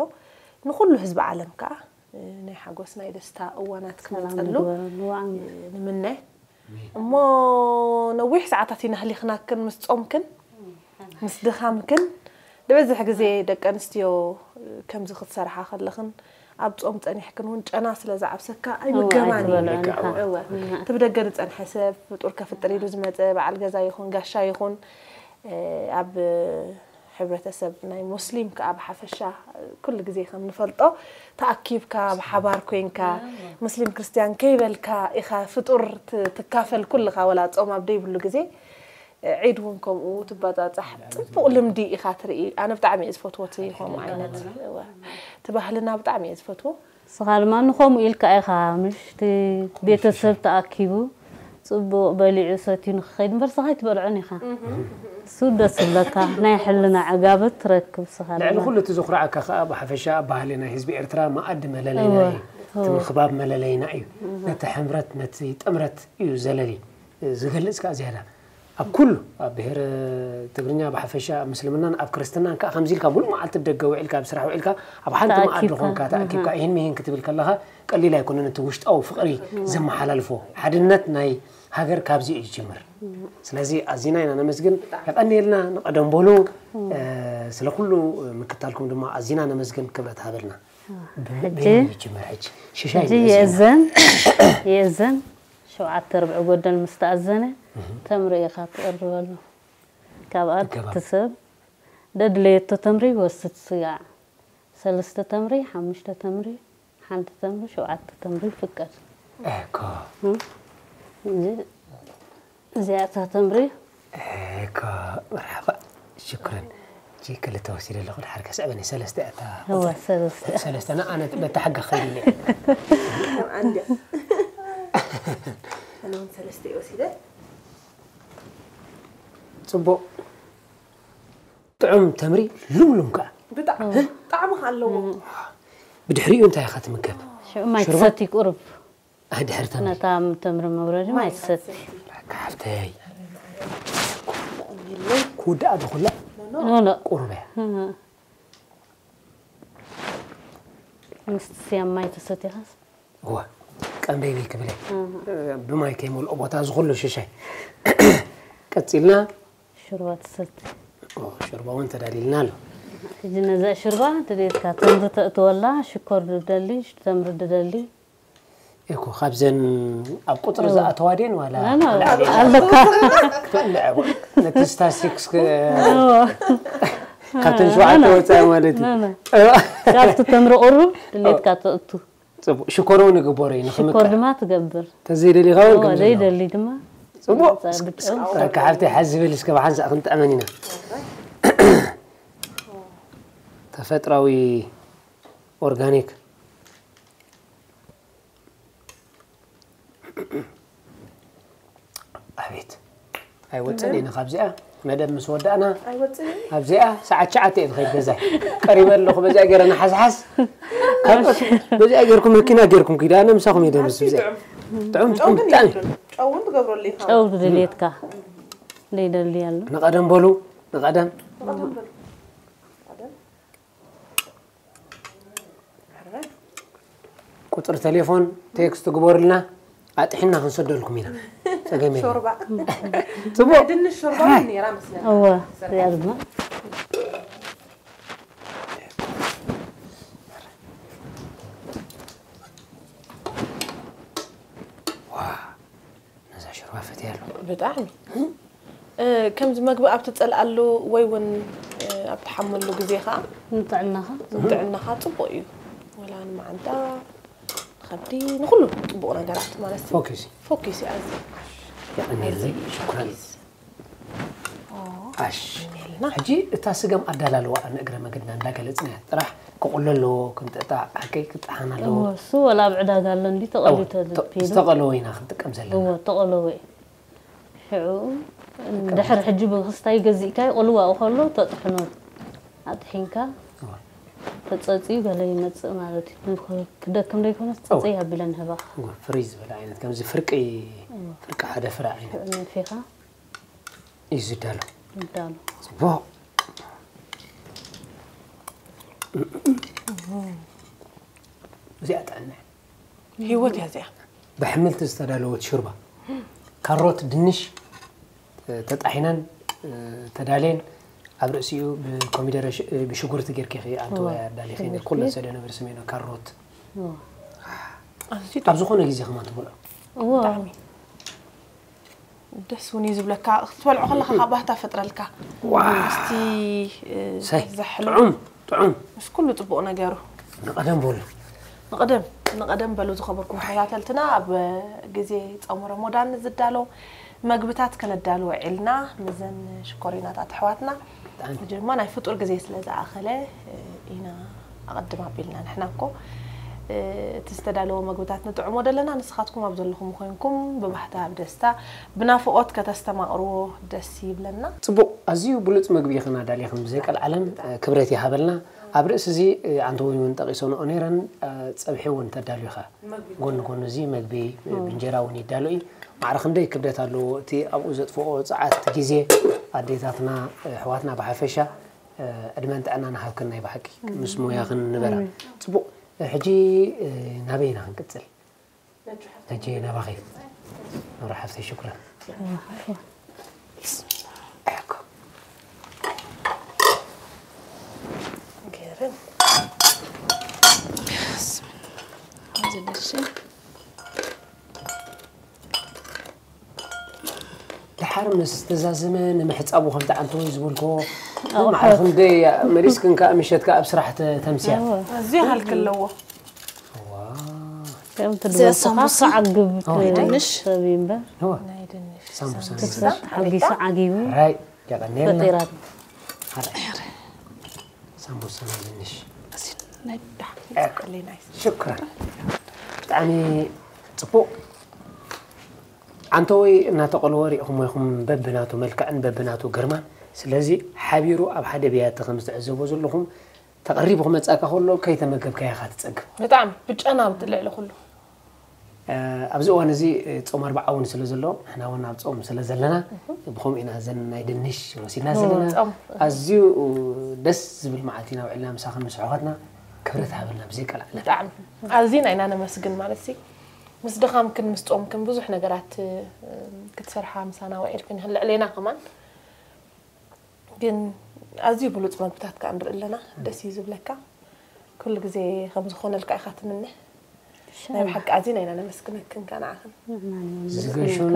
ንኹሉ ህዝቢ ዓለም ከኣ፣ እ፣ ናይ ሓጎስ፣ ናይ ደስታ እዋናት ሰላም ክመጸሉ፣ ንግበረሉ፣ ኣሜን። እ፣ ንምነ። እሞ ነዊሕ ሰዓታት ኢና ህሊኽናክን ምስ ጾምክን፣ ምስ ድኻምክን። ዝበዝሕ ግዜ ደቂ ኣንስትዮ ከምዚ ክትሰርሓ ከለኽን ኣብ ጾም ጸኒሕክን እውን ጨና ስለ ዝዓብሰካ እወ፣ ኣይምገባን እዩ። ኣይትበልዕን ኢኻ። እወ። እወ። እቲ ብደገ ዝጸንሐ ሰብ ፍጡር ከፍጥር ኢሉ ዝመጸ በዓል ገዛ ይኹን ጋሻ ይኹን፣ እ፣ ኣብ ሕብረተሰብ ናይ ሙስሊም ከኣ ብሓፈሻ ኩሉ ግዜ ከም ንፈልጦ ተኣኪብካ ብሓባር ኮይንካ ሙስሊም ክርስትያን ከይበልካ ኢኻ ፍጡር ት-፣ ትካፈል ኩልኻ ወላ ጾም ኣብ ደይብሉ ግዜ። ዒድ እውን ከምኡ ትባጻጻሕ ጽቡቕ ልምዲ ኢኻ ትርኢ። ኣነ ብጣዕሚ እየ ዝፈትዎ እቲ ከምኡ ዓይነት። እወ። እቲ ባህልና ብጣዕሚ እየ ዝፈትዎ። ንስኻ ድማ ንኸምኡ ኢልካ ኢኻ፣ ምሽ፣ እቲ ቤተሰብ ተኣኪቡ፣ ጽቡቕ በሊዑ ሰትዩ ንክኸይድ እምበር፣ ስኻ ኣይትበልዖን ኢኻ። እሱ ደስ ዝብለካ፣ ናይ ሕልና ዕጋበት ትረክብ ስኻ ልዕሊ ድማ። ኩሉ እቲ ዘኹርዓካ ከኣ፣ ብሓፈሻ ባህሊ ናይ ህዝቢ ኤርትራ መኣዲ መለለይና እወ፣ እዩ። እቲ እወ። ምኽባብ መለለይና እዩ። ነቲ ሕብረት፣ ነቲ ጥምረት እዩ ዘለሊ፣ ዝገልጽ ከኣ ዝያዳ። ኣብ ኩሉ፣ ኣብ ብሄር ትግርኛ ብሓፈሻ፣ ኣብ ምስልምናን ኣብ ክርስትናን ከኣ ከምዚ ኢልካ ሙሉእ መዓልቲ ብደገ ውዒልካ፣ ኣብ ስራሕ ውዒልካ፣ ኣብ ሓንቲ መኣዲ ተኣኪብካ፣ ኮንካ ተኣኪብካ፣ እህ። ይህን ምሂን ክትብል ከለኻ፣ ቀሊል ኣይኮነን። እቲ ውሽጣዊ ፍቕሪ እህ። ዘመሓላልፎ፣ ሓድነት ናይ ሃገር ካብዚ እዩ ዝጅምር። ስለዚ ኣዚና ኢና ነመስግን። የቐንየልና ንቐደም በሉ። እ፣ ስለ ኩሉ ምክታልኩም ድማ ኣዚና ነመስግን። ክብረት ሃበልና። ብ-፣ ሕጂ፣ በየን ይጅምር ሕጂ? ሽሻይ ሕጂ ይእዝና። የእዘን፣ የእዘን ሸውዓተ ርብዒ ጎደል ምስ ተኣዘነ፣ እህ። ተምሪ ኢኻ ትቕርበሉ። ካብኣ ትገባ። ትሰብ ደድለየቶ ተምሪ ይወስድ ስጋዕ። ሰለስተ ተምሪ፣ ሓሙሽተ ተምሪ፣ ሓንቲ ተምሪ፣ ሸውዓተ ተምሪ ይፍቀድ። እኮ። እም? እዚ፣ እዚኣ እታ ተምሪ። እኮ፣ መርሓባ። ሽክረን። እጂ ክልተ ወሲደ ኣለኹ፣ ድሓር ከስዕበኒ፣ ሰለስተ እያ እታ እወ፣ ቁጽሪ። ሰለስተ። ሰለስተ፣ ና፣ ኣነ በታ ሓጋ ኸይድ እየ። ከም ኣንድያ። ኣነ እውን ሰለስተ እየ ወሲደ። ጽቡቕ። ጥዑም ተምሪ፣ ልምሉም ከኣ። ብጣዕሚ ጣዕሚ ከ ኣለዎ። ብድሕሪኡ እንታይ ኢኻ ትምገብ? ሽዑ ማይ ሽርባ? ትሰቲ ቁሩብ። ኣይ፣ ድሕሪ ተምሪ። ነታ ተምሪ መውረዲ ማይ ማይ ትሰቲ። ትሰቲ። ሓፍተይ። ክውድኣ ዶ ኩላ? ኖ፣ ኖ። ቁሩብ እያ። እህ። ምስቲ ስያም ማይ ተሰቲኻስ? እወ፣ ቀንበይበይ ክብል እየ። እህ። ብማይ ከይመልኦ ቦታ እዚ ኩሉ ሽሻይ። ቀጺልና። ሽርባ ትሰቲ። ኦ፣ ሽርባ እውን ተዳሊልና ኣሎ። ሕጂ ነዛ ሽርባ ድሌትካ ተምሪ ተእትወላ፣ ሽኮር ድደሊ፣ ተምሪ ድደሊ። እኮ፣ ካብዘን ኣብ ቁጽሪ እወ። ዝኣተዋ ድየን ዋላ ኖ፣ ኖ፣ ክልተ ድየን? ኣለካ። ክትልዐ እኮ። ነቲ ስታስቲክስ ክ-፣ እወ። ካብተን ሸውዓተ ኖ፣ ኖ። ወጻኢ ማለት እዩ። ኖ፣ ኖ። እወ። ካብቲ ተምሪ ቁሩብ ድሌትካ ተእቱ። ጽቡቕ። ሽኮር እውን ይግበሮ እዩ፣ ንኽምቅር። ሽኮር ድማ ትገብር። ተዘይደሊኻ እውን እወ፣ ከምዘሎ። ዘይደሊ ድማ። ጽቡቕ። መጻ ብጥዑም። በቃ፣ ሓፍተይ፣ ሓዚ ዝብል እስከ ብሓንሳእ ክንጥዕመን ኢና። ተፈጥራዊ ኦርጋኒክ። ኣቤት። ኣይወጽእን እየ ካብዚኣ። መደብ ምስ ወዳእና፣ ኣይወጽእን እየ። ኣብዚኣ ሰዓት ትሽዓተ እየ ዝኸይድ ገዛይ። ቀሪበ ኣለኹ፣ በዚኣ ገይረ ንሓስሓስ። ካልኦት በዚኣ ገይርኩም መኪና ገይርኩም ኪዱ። ኣነ ምሳኹም እየ ደምስ ኣዝዩ ብዚኣ። ጥዑም። ጥዑም፣ ጨው ጥዑም፣ ግን ብጣዕሚ። የብሉን። ጨው እውን ትገብረሉ ኢኻ። ጨው ድሌትካ። ዘይደሊ ኣሎ። ንቐደም በሉ፣ ንቐደም። ንቐደም በሉ። ንቐደም። ቁጽሪ ቴሌፎን ቴክስት ግበሩልና፣ ኣጥሒና ክንሰደልኩም ኢና። ጸገም የለን። ሾርባ። ጽቡቕ። ናይ ድንሽ ሾርባ እውን ነይራ መስለኒ። እወ፣ እዚኣ ድማ። ዋ፣ ነዛ ሽርባ ፈትያ ኣለኹ። ብጣዕሚ። እ፣ ከምዚ መግቢ ኣብ ትጸልኣሉ ወይ እውን፣ እ፣ ኣብ ትሓመሉ ግዜ ኸኣ ንጥዕናኻ? ንጥዕናኻ ጽቡቕ እዩ። ወላ ንመዓንጣ፣ ንኸብዲ፣ ንኹሉ ጽቡቕ ነገራት ማለት እዩ። ፎኪስ። ፎኪስ እዩ ኣዝዩ። የቐንየለይ፣ ኣዝዩ ሽኩራን። ፎኪስ። ኦ፣ ኣሽ። የቐንየልና። ሕጂ እታ ስገም ኣዳላልዋኣ ንእግረ መገድና እንዳገለጽናያ ጥራሕ ክቑሎ ኣለዎ፣ ክንጥጣዕ፣ ሓቀይ ክጠሓን ኣለዎ። እወ፣ እሱ ወላ ኣብ ዕዳጋ ኣሎ እንዲ ተቐልዩ እወ፣ ተዘርጊሑ። ተ-፣ ዝተቐለወ ኢና ክንጥቀም ዘለና። እወ፣ ተቐለወ እዩ። ሽዑ፣ ድሕሪ ሕጂ ብክስታይ ገዚእካዮ ቅልዋኡ ከሎ ተጥሕኖ። ኣጥሒንካ እወ። ተጸጽዩ ገለ ይመጽእ ማለት እዩ። ንክ-፣ ክደክም ዘይኮነስ እወ። ጸጸይ ኣቢለ ንህባኻ። እወ፣ ፍሪዝ ዝበለ ዓይነት፣ ከምዚ ፍርቂ፣ እወ። ፍርቂ ሓደ ፍረ ዓይነት። ሽዑ ነፊኻ እዩ ዝዳሎ። ይዳሎ። ጽቡቕ። እዚኣ ጥዕና እያ። ህይወት እያ እዚኣ። ብኣሕምልቲ ዝተዳለወት ሹርባ። ካሮት፣ ድንሽ፣ እ፣ ተጣሒነን፣ እ፣ ተዳልየን፣ ኣብ ርእሲኡ ብኮሚደረ ሽ-፣ እ፣ ብሽጉርቲ ጌርኪ ኢኺ ኣንተ እወ፣ ወይ ኣዳሊኺ ሽጉርቲ። ኩለን ሰደነ ብርስሜኖ ካሮት። እወ። ኣዝዩ ኣብ ዝኾነ ግዜ ከማን ትበልዖ። እወ። ብጣዕሚ። ደስ እውን እዩ ዝብለካ፣ ክትበልዖ ከለኻ ከዓ ባህታ ፈጥረልካ። ዋው። ምስቲ፣ እ፣ ሳይ፣ ዘሕሎ ጥዑም፣ ጥዑም። ምስ ኩሉ ጽቡቕ ነገሩ። ንቐደም በሉ። ንቐደም፣ ንቐደም በሉ ዝኸበርኩም ተኸታተልትና፣ ኣብ ግዜ ጾም ረመዳን ዝዳሎ መግብታት ከነዳሉ ውዒልና፣ ምዘን ሽኮሪናታት ኣሕዋትና፣ ብጣዕሚ። ሕጂ ድማ ናይ ፍጡር ግዜ ስለ ዝኣኸለ፣ እ፣ ኢና ኣቐድም ኣቢልና። ንሕና እኮ እቲ ዝተዳለወ መግብታት ንጥዕሞ ደለና። ንስኻትኩም ኣብ ዘለኹም ኮይንኩም ብባህታ ብደስታ ብናፍቖት ከተስተማቕርዎ ደስ ይብለና። ጽቡቕ፣ ኣዝዩ ብሉጽ መግቢ ኢኽን ኣዳሊኽን ብዘይ ቀልዓለም ክብረት ይሃበልና። ኣብ ርእሲ እዚ ኣንተ እውን እውን ጠቒሶንኦ ነይረን፣ ጸብሒ እውን ተዳልዩ ኢኻ። ጎኒ ጎኒ እዚ መግቢ ብእንጀራ እውን ይዳሎ እዩ። ማዕረ ክንደይ ክብደት ኣለዎ እቲ ኣብኡ ዘጥፍኦ ጸዓት፣ ግዜ፣ ኣዴታትና ኣሕዋትና ብሓፈሻ ዕድመን ጥዕናን ይሃብክን። ናይ ብሓቂ ምስ ሞያኽን ንበራ። ጽቡቕ፣ ሕጂ ናበይ ኢና ክንቅጽል? ሕጂ ናባኺ ኖራ ሓፍተይ። ሽኩራን። ድሓር ምስ ተዛዘመ ንምሕጻቡ ከምቲ ዓንተወይ ዝበልክዎ፣ መዓልቲ ክንደይ መሊስክን ከኣ ምሸት ከኣ ኣብ ስራሕ ተ- ተምስያ። ኣዝዩ ሃልኪ ኣለዎ። ከምቲ እዚኣ ድበልኩኻ ሳምቡሳ? ክዓግብ ኦ፣ ናይ ድንሽ? ሰብ እዩ እምበር። እዋ፣ ናይ ድንሽ ሳምቡሳ ሳምቡሳ። ሓጊሱ ዓጊቡ ራይ፣ የቐንየልና። ፈጢራ። ሓራይ። ሳምቡሳ ናይ ድንሽ። ናይ ብዳሕ ይጸቀለይ ናይ ሽኩራን። ብጣዕሚ ጽቡቕ። ዓንተወይ እናተቐልወ ሪእኹሞ ኢኹም፣ በብናቱ መልክዕን በብናቱ ግርማን። ስለዚ ሓቢሩ ኣብ ሓደ ብያቲ ከም ዝተዕዘቦ ዘለኹም፣ ተቐሪቡ ክመጻካ ከሎ ከይተመገብካዮ ኢኻ ትጸግብ። ብጣዕሚ ብጨና ልዕሊ ኩሉ። ኣብዚ እዋን እዚ ጾም ኣርብዓ እውን ስለ ዘሎ፣ ንሕና እውን ኣብ ጾም ስለ ዘለና፣ ብኸምኡ ኢና እዘን ናይ ድንሽ ወሲድና ዘለና። ጾም። ኣዝዩ ደስ ዝብል መዓልቲ ኢና ውዒልና ምሳኽን ምስ ኣሕዋትና። ክብረት ሃበልና ብዘይ ቀልዓለም። ብጣዕሚ ኣዚና ኢና ነመስግን። ማለት ሲ ምስ ድኻምክን ምስ ጾምክን ብዙሕ ነገራት ክትሰርሓ ምሳና ውዒልክን ኢኽን፣ ልዕሌና ከማን። ግን ኣዝዩ ብሉጽ መግብታት ከኣ ንርኢ ኣለና። ደስ እዩ ዝብለካ። ኩሉ ግዜ ከም ዝኾነልካ ኢኻ ትምነ። ናይ ብሓቂ ኣዚና ኢና ነመስግነክን ከኣ ንዓኽን። ዝገሹን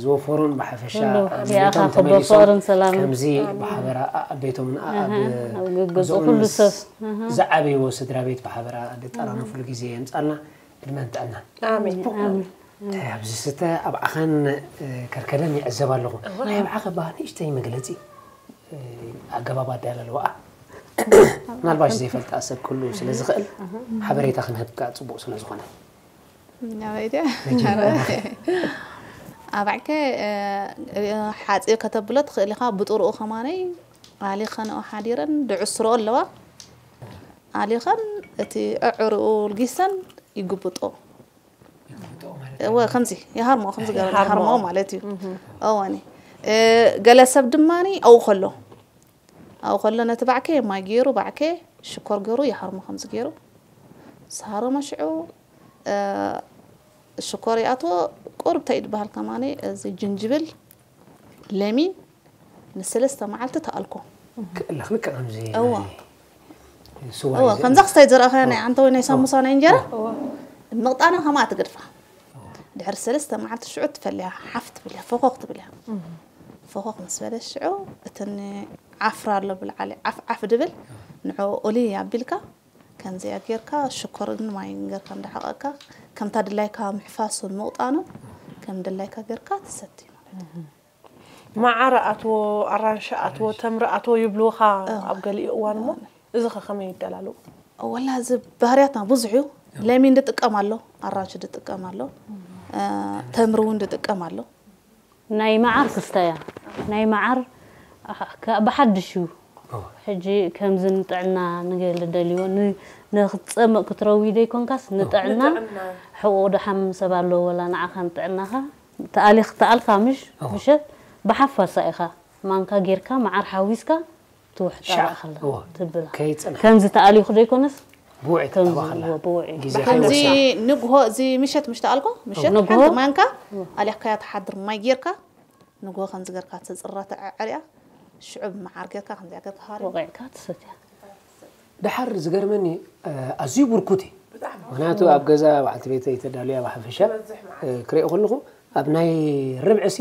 ዝወፈሩን ብሓፈሻ ኩሉ ኣብ እዚኣኻ ቤቶም ክበ ተመሊሶም ፍቕርን ሰላምን። ከምዚ ብሓበራ ኣብ ቤቶምን ኣብ ኣሃ፣ ኣብ ገገዝኡ ገዝኦምን ኩሉ ምስ ሰብ። ኣሃ። ዝዓበይዎ ስድራ ቤት ብሓበራ ደጣራኑ ኩሉ ግዜ የምጻልና። ዕድመን ጥዕናን። ኣሜን። እንታይ ኣብዚ ዝስተ ኣብ ዓኸን ከርከደን ይዕዘብ ኣለኹ። ናይ ብዓኸ በሃ ንእሽተይ መግለጺ ኣገባብ ኣዳላለዋኣ ምናልባሽ ዘይፈልጣ ሰብ ኩሉ ስለ ዝኽእል ሓበሬታ ክንህብካ ጽቡቕ ስለ ዝኾነ። ናበይ ድያ? ኣባዕከ ሓፂር ከተብሎ ትኽእል ኢኻ። ብጥርኡ ከማነይ ኣሊኸንኦ ሓዲረን ድዕስርኦ ኣለዋ። ኣሊኸን እቲ ዕዕርኡ ልጊሰን ይግብጦ። እወ ከምዚ ይሃርሞ፣ ከምዚ ገበረ ይሃርሞ ማለት እዩ። እወኒ ገለ ሰብ ድማ ኣው ከሎ ኣው ከሎ ነቲ ባዕከ ማይ ገይሩ ባዕከ ሽኮር ገይሩ ይሃርሞ። ከምዚ ገይሩ ዝሃረሞ ሽዑ ሽኮር ይኣትዎ። ቁሩብ እንታይ እዩ ዝበሃል ከማኒ እዚ ጅንጅብል ለሚን ንሰለስተ መዓልቲ ተኣልኮ። ክእለኽ ልክዕ ከምዚ እዋ። ናይ ስዋ እዋ እዩ ከምዛ ክስታይ ዝረእኸያ ናይ ዓንተወይ ናይ ሳሙሳ ናይ እንጀራ ምቕጣና ከምኣ ትገድፋ። ድሕሪ ሰለስተ መዓልቲ ሽዑ ትፈልያ ሓፍ ትብልያ ፈኾኽ ትብልያ። ፈኾኽ ምስ በለ ሽዑ እተን ዓፍራ ኣሎ ብልዓሊ ዓፍ ዓፍ ድብል ንዕኡ ኦሊ ኣቢልካ ከምዚኣ ጌርካ ሽኮርን ማይን ጌርካ እንዳሓቐካ ከምታ ድላይካ ምሕፋሱን ምቕጣኑ ከም ድላይካ ጌርካ ትሰቲ ማለት እዩ። መዓር ኣትዎ፣ ኣራንሺ ኣትዎ፣ ተምሪ ኣትዎ ይብልውኻ ኣብ ገሊኡ እዋን እሞ እዚ ኸ ከመይ ይደላልው? ወላ እዚ ባህርያትና ብዙሕ እዩ። ለሚን ድጥቀም ኣሎ፣ ኣራንሺ ድጥቀም ኣሎ፣ ተምሪ እውን ድጥቀም ኣሎ። ናይ መዓር ክስተ እያ። ናይ መዓር ብሓድሽ እዩ። ሕጂ ከምዚ ንጥዕና ንገለ ደልዮ ንክትፀምእ ክትረዊ ደይኮንካስ ንጥዕና ሕቁ ደሓም ሰብ ኣለዎ ወላ ንዓኻ ንጥዕናኻ ተኣሊኽ ተኣልካ ምሽ ምሸት ብሓፋሳ ኢኻ ማንካ ጌርካ መዓር ሓዊስካ ትውሕጣ ከላ ትብላ ከምዚ ተኣሊኹ ደይኮነስ ብውዒ ከምዚ ትጠባኸላ ብውዒ ግዜ ከምዚ ከይወስያ ንግሆ እዚ ምሸት ምሽ ተኣልኮ ምሸት ንግሆ? ሓንቲ ማንካ ኣሊኽካያ ትሓድር ማይ ጌርካ ንግሆ ከምዚ ጌርካ ተፅራ ተዕዕርያ ሽዑ ብመዓር ጌርካ ከምዚኣ ጌርካ ሃሪ ወቂዕካ ትሰትያ ድሓር ዝገርመኒ ኣዝዩ ብርኩት እዩ። ምክንያቱ ኣብ ገዛ በዓልቲ ቤተይ ተዳልያ ብሓፈሻ ክሪኦ ከለኹ ኣብ ናይ ርብዒ ሲ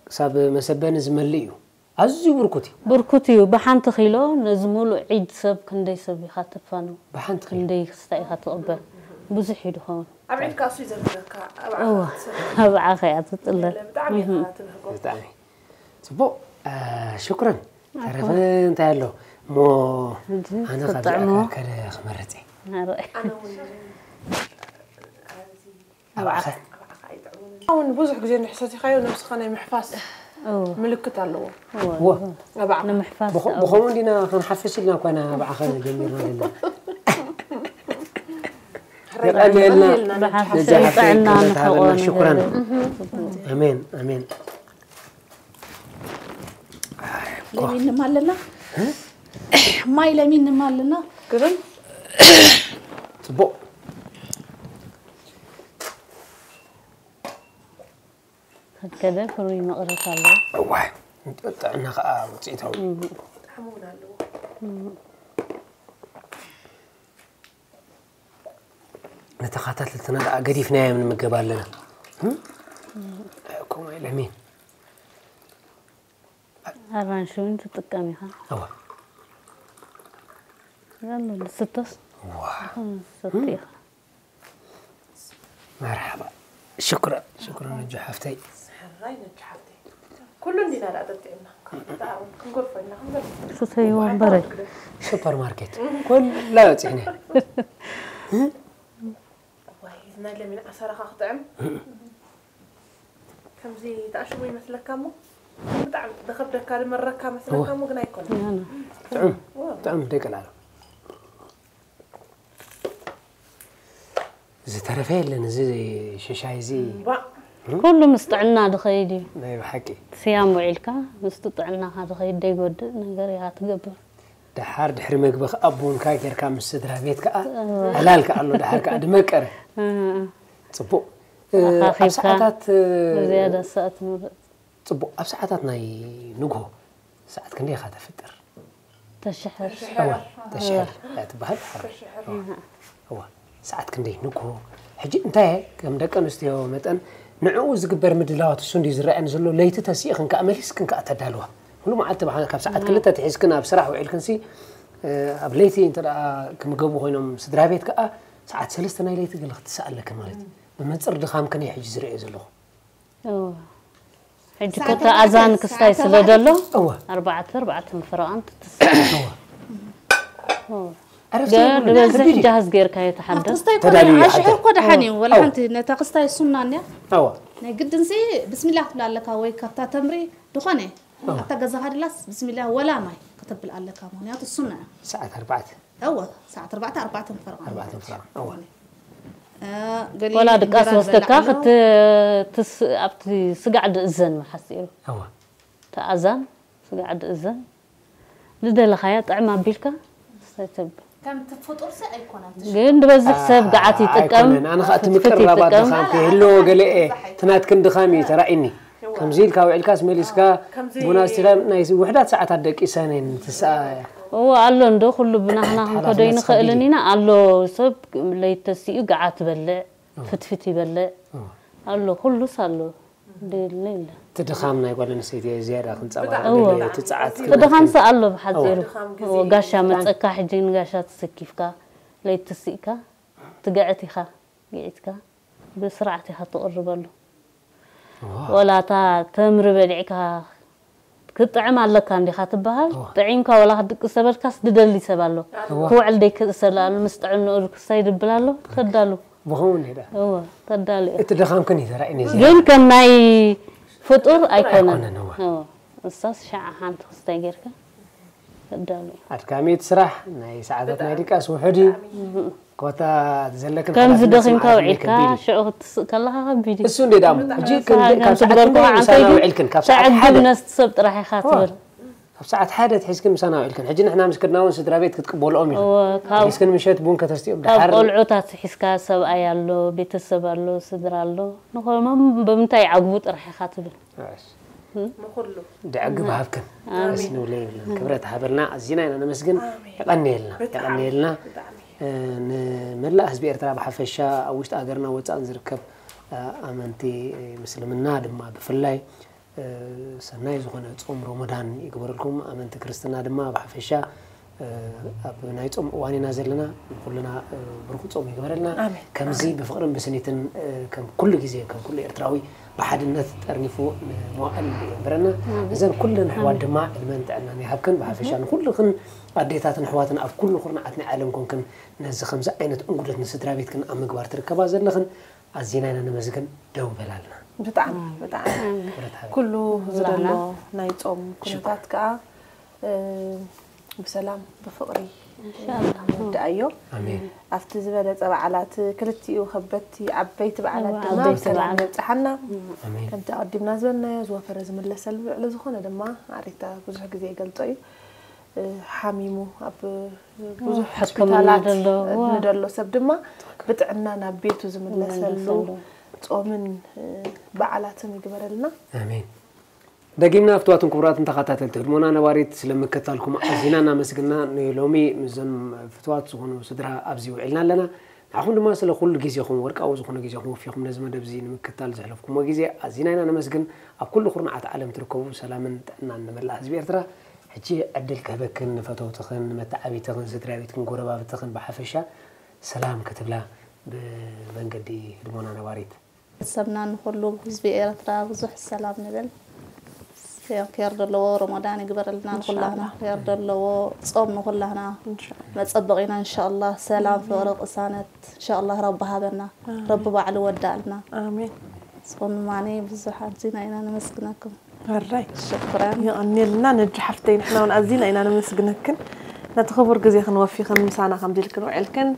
ክሳብ መሰበኒ ዝመልእ እዩ። ኣዝዩ ብርኩት እዩ። ብርኩት እዩ። ብሓንቲ ኪሎ ነዚ ሙሉእ ዒድ ሰብ ክንደይ ሰብ ኢኻ ተፋኑ? ብሓንቲ ኪሎ። ክንደይ ክስታ ኢኻ ትቕበል? ብዙሕ እዩ ድኸውን። ኣብ ዒድካ እሱ ይዘርግረካ ኣብ እዋ ዓመት ሰብ ኣብ ዓኸ እያ ትጥለል። ብጣዕሚ ኢኻ ትብህጎ። ብጣዕሚ ጽቡቕ። ሽኩረን ተረፈ እንታይ ኣሎ እሞ ሕጂ ኣነ ካብ ክጥዕሞ። ከደ ክመርጽ እየ። ኣረ ኣነ እውን ኣባዕኸ ኣባዕኸ ኣይጥዕሙን። እውን ብዙሕ ግዜ እንድሕር ሰቲኻዮ ነብስኻ ናይ ምሕፋስ እዎ ምልክት ኣለዎ። እዎ ኣባዕኸ ንምሕፋስ ብኸ- እዎ። ብኸምኡ እንዲና ክንሓፍስ ኢልና እኳ ኢና ኣባዕኸ ጀሚርና ዘለና። ሕራይ የቐንየልና። የቐንየልና። ብሓፍሽ ነዚ ሓፍተይ ጥዕና ክብረት ሃበልና። ንኸኾኑ ሽኩራን። ንብል። ኣሜን ኣሜን። ለሚንማ ኣለና ማይ ለሚንማ ኣለና ግርም ፅቡቕ ከከደ ፍሩይ መቕረት ኣለዎ። እዋይ ጥዕና ከዓ ውፅኢታዊ። ጣዕሚ እውን ኣለዎ። ንተኻታተልትና ደኣ ገዲፍናዮም ንምገብ ኣለና። እም? ከምኡ ኢለ ሚን ኣራንሺ እውን ትጥቀም ኢኻ። እዋ ዘሎ ዝስተስ እዋ ዝሰቲ ኢኻ። መርሓባ። ሽኩራን ሽኩራን ነጆ ሓፍተይ። ሕራይ ነጅ ሓፍተይ። ኩሉ እንዲና ደኣ ጠጢዕና። ደኣ እውን ክንጎርፎ ኢና። ክንጎርፎ። ስተይዎ በረ ሱፐር ማርኬት ኩላ በፂሕና። ዋይ፣ ናይ ለሚን ዓሰራኻ ክጥዕም። ከምዚ ተኣሽሙ ይመስለካ እሞ ብጣዕሚ ዝኸብደካ ዝመረካ መስለካ እሞ ግን ኣይኮነን። ጥዑም ጥዑም ደቂ ላሉ ዝተረፈ የለን። እዚ ሽሻይ እዚ ባ ኩሉ ምስ ጥዕና ዝኸይድ እዩ። ናይ ብሓቂ ስያም ውዒልካ ምስቲ ጥዕናኻ ዝኸይድ ዘይጎድእ ነገር ኢኻ ትገብር። ደሓር ድሕሪ መግቢ ከዓ ቡንካ ጌርካ ምስ ስድራ ቤት ከዓ ዕላል ከዓ ኣሎ። ደሓር ከዓ ድመቀረ እ፣ ፅቡቅ እ፣ ኣብ ኣኻኺብካ ሰዓታት እ፣ ዝያዳ ሰዓት ምርጥ ፅቡቅ ኣብ ሰዓታት ናይ ንግሆ ሰዓት ክንደይ ኢኻ ተፍጥር? ተሽሕር እወ ተሽሕር እያ ትበሃል። እወ ሰዓት ክንደይ ንግሆ? ሕጂ እንታይ ከም ደቂ ኣንስትዮ መጠን ንዕኡ ዝግበር ምድላዋት እሱ እንዲ ዝረኣየን ዘሎ ለይቲ ተሲእኽን ከዓ መሊስክን ከዓ ተዳልዋ። ሙሉ መዓልቲ ብሓ- ካብ ሰዓት ክልተ ትሒዝክን ኣብ ስራሕ ውዒልክንሲ እ፣ ኣብ ለይቲ እንተ ደኣ ክምገቡ ኮይኖም ስድራ ቤት ከዓ ሰዓት ሰለስተ ናይ ለይቲ ገለ ክትስእ ኣለክን ማለት እዩ። ብመንፅር ድኻምክን እየ ሕጂ ዝርእዮ ዘለኹ። እወ። ሕጂ ሰዓት ኮታ ኣርባዕተ፣ ኣዛን ክስታይ ሰዓት ስለ ኣርባዕተ። ዘሎ እወ ኣርባዕተ ኣርባዕተ ፍረቓን ትትስእ እወ እወ። ዕረፍቲ ገ- የብሉን። ዝበዝሕ ከቢድ እዩ። ጃሃዝ ጌርካ እየ ትሓድር። ክስታይ ተዳልዩ ኮነ ይሓድር። ኣሽሕር ኮ ደሓን እዩ ወላ እወ። ሓንቲ ነታ ክስታይ ሱና እኒያ እወ ናይ ግድንሲ ብስሚላ ክትብላ ኣለካ ወይ ካብታ ተምሪ ዝኾነ ኣብታ ገዛኻ ድላስ ብስሚላ ወላ ማይ ከተብል ኣለካ ምክንያቱ ሱና እያ። ሰዓት ኣርባዕተ እወ ሰዓት ኣርባዕተ ኣርባዕተ ምፈረቓ ኣርባዕተ ምፈረቓ እወ ገሊ ወላ ድቃስ እንጀራ ወስደካ ዝበልዕ ኣሎ። ክት ትስ ኣብቲ ስጋዕ ድእዘን መሓሲሩ እወ ተኣዛን ስጋዕ ድእዘን ዝደለኻያ ጥዕም ኣቢልካ ሰተብ ከምቲ ፍጡርሲ ኣይኮነን። ግን ዝበዝሕ ሰብ ገዓት ይጥቀም ኣይኮነን። ኣነ ከዓ እቲ ፍትፍት ምቅርራብ ይጥቀም ኣድኻም ክህልዎ ገለ እየ ትናትክን ድኻም እዩ ተራእኒ። ከምዚ ኢልካ ውዒልካስ መሊስካ ቡና ስቲኻ ናይ ውሕዳት ሰዓታት ደቂሰን እየን ትስኣ። እዎ ኣሎ እንዶ ኩሉ ብናህና ክንከዶ ሓላፍነት ይንኽእልን ከቢድ እዩ። ኢና ኣሎ ሰብ ለይተሲኡ ገዓት ይበልዕ ፍትፍት ይበልዕ ኣሎ ኩሉስ ኣሎ ደልና የለ እቲ ድኻም ናይ ጓል ኣንስተይቲ ዝያዳ ክንፀባረቕ እዎ። ደለዮ። እቲ ፀዓት እቲ ድኻምሲ ኣሎ ብሓፂሩ ድኻም ግዜ እዎ፣ ጋሻ መፀካ ሕጂ ንጋሻ ተሰኪፍካ ለይትስእካ ትግዕት ኢኻ ግዒትካ ብስርዓት ኢኻ ትቕርበሉ። ወላ እታ ተምሪ በሊዕካ ክትጥዕም ኣለካ እንዲኻ ትበሃል። ጥዒምካ ወላ ክትድቅስ ተበልካስ ድደሊ ሰብ ኣሎ። ክውዕል ደይክእሰል ኣሎ ምስ ጥዕንኡ ክሳይ ድብል ኣሎ። ተዳሉ ብኸውን ሄዳ እወ ተዳሉ እዩ። እቲ ድኻም ከን ይተራእኒ ግን ከም ናይ ፍጡር ኣይኮነን። ኣይኮነን፣ እወ። እወ እሳስ ሻዓ ሓንቲ ክስታይ ጌርካ ተዳሉ እዩ። ኣድካሚት ስራሕ ናይ ሰዓታት ናይ ድቃስ ውሑድ እዩ። ኮታ ዘለክን ከምዚ ሓላፍነት ደኺምካ ስምዓት ውዒልካ ከቢድ እዩ። ሽዑ ክትስእ ከለኻ ከቢድ እዩ። እሱ እንዴ ዳሞ ሕጂ ንስኻ ክንደይ- ካብ ሰዓት ትግበርኩ ክንደይ ምሳና ዓንተይ ውዒልክን ካብ ሰዓት ተዕግብ ሓደ ነቲ ሰብ ጥራሕ ኢኻ ትብል። ካብ ሰዓት ሓደ ትሒዝክን ምሳና ውዒልክን ሕጂ ንሕና ምስ ከድና እውን ስድራ ቤት ክትቅበልኦም ኢኹም እወ፣ ካብ ሒዝክን ምሸት ቡን ከተስትኦም ካብ ድሓር ቆልዑታት ሒዝካ ሰብኣይ ኣሎ ቤተሰብ ኣሎ ስድራ ኣሎ ንኸሞም ብምንታይ ይዓግቡ ጥራሕ ኢኻ ትብል። ንኹሉ ድዕግብ ሃብክን ደስ ንብለ ይብልና ክብረት ሃበልና ኣዚና ኢና ነመስግን። የቐንየልና የቐንየልና። ንመላእ ህዝቢ ኤርትራ ብሓፈሻ ኣብ ውሽጢ ሃገርና ወፃእን ዝርከብ ኣመንቲ ምስልምና ድማ ብፍላይ ሰናይ ዝኾነ ፆም ሮሞዳን ይግበረልኩም። ኣመንቲ ክርስትና ድማ ብሓፈሻ ኣብ ናይ ፆም እዋን ኢና ዘለና። ንኩልና ብሩኽ ፆም ይግበረልና። ከምዚ ብፍቕርን ብስኒትን ከም ኩሉ ግዜ ከም ኩሉ ኤርትራዊ ብሓድነት ጠርኒፉ ንመዋእል የንብረና። እዘን ኩለን ኣሕዋት ድማ ዕድመን ጥዕናን ይሃብክን። ብሓፈሻ ንኩልኽን ኣዴታትን ኣሕዋትን ኣብ ኩሉ ኩርናዓት ናይ ዓለም ኮንክን ነዚ ከምዚ ዓይነት እንጉደት ንስድራ ቤትክን ኣብ ምግባር ትርከባ ዘለኽን ኣዚና ኢና ነመስግን። ደው በላልና። ብጣዕሚ ብጣዕሚ ክብረት ሃበ። ኩሉ ዝደሎ ናይ ጾም ኩነታት ከዓ እ፣ ብሰላም ብፍቕሪ ንወድኣዮ። ኣሜን። ኣብቲ ዝበለጸ በዓላት ክልቲኡ ከበድቲ ዓበይቲ በዓላት እዋ፣ ድማ ዓበይቲ ብሰላም በዓላት። የብጽሓና። ኣሜን። ከምቲ ኣቐዲምና ዝበልናዮ ዝወፈረ ዝምለሰሉ ልዕሊ ዝኾነ ድማ ኣሪታ ብዙሕ ግዜ ይገልጾ እዩ። እ፣ ሓሚሙ ኣብ ብዙሕ ሕክምና ሆስፒታላት ደለዎ። ንደሎ ሰብ ድማ ብጥዕና ናብ ቤቱ ዝምለሰሉ ዝምለሰሉ። ጾምን እ፣ በዓላትን ይግበረልና። ኣሜን። ደጊምና ፍትዋትን ክቡራትን ተኸታተልቲ ህድሞና ነባሪት ስለምክታልኩም ኣዚና እናመስግና ንሎሚ ምስዞም ፍትዋት ዝኾኑ ስድራ ኣብዚ ውዒልና ኣለና። ንዓኹም ድማ ስለ ኩሉ ግዜኹም ወርቃዊ ዝኾነ ግዜኹም ወፊኹም ነዚ መደብ እዚ ንምክታል ዘሕለፍኩሞ ግዜ ኣዚና ኢና ነመስግን። ኣብ ኩሉ ኩርናዓት ዓለም ትርከቡ ሰላምን ጥዕናን ንመላእ ህዝቢ ኤርትራ። ሕጂ ዕድል ክህበክን ንፈተውትኽን ንመተዓቢትኽን ስድራ ቤትክን ጎረባብትኽን ብሓፈሻ ሰላም ክትብላ ብመንገዲ ህድሞና ነባሪት ሰብና ንኩሉ ህዝቢ ኤርትራ ብዙሕ ሰላም ንብል። ኬር ዘለዎ ረመዳን ይግበረልና ንኩላህና። ኬር ዘለዎ ጾም ንኩላህና መጸበቂና እንሻላ። ሰላም ፍቅሪ ቅሳነት እንሻላ ረቢ ሃበና። ረቢ ባዕሉ ወዳልና። ኣሜን። ስኹም ማኒ ብዙሕ ኣዚና ኢና ነመስግነኩም። ሕራይ ሽኩራን። የቐንየልና ነጂ ሓፍተይ፣ ንሕና እውን ኣዚና ኢና ነመስግነክን ነቲ ክቡር ግዜ ክንወፊኽን ምሳና ከምዚ ኢልክን ውዕልክን።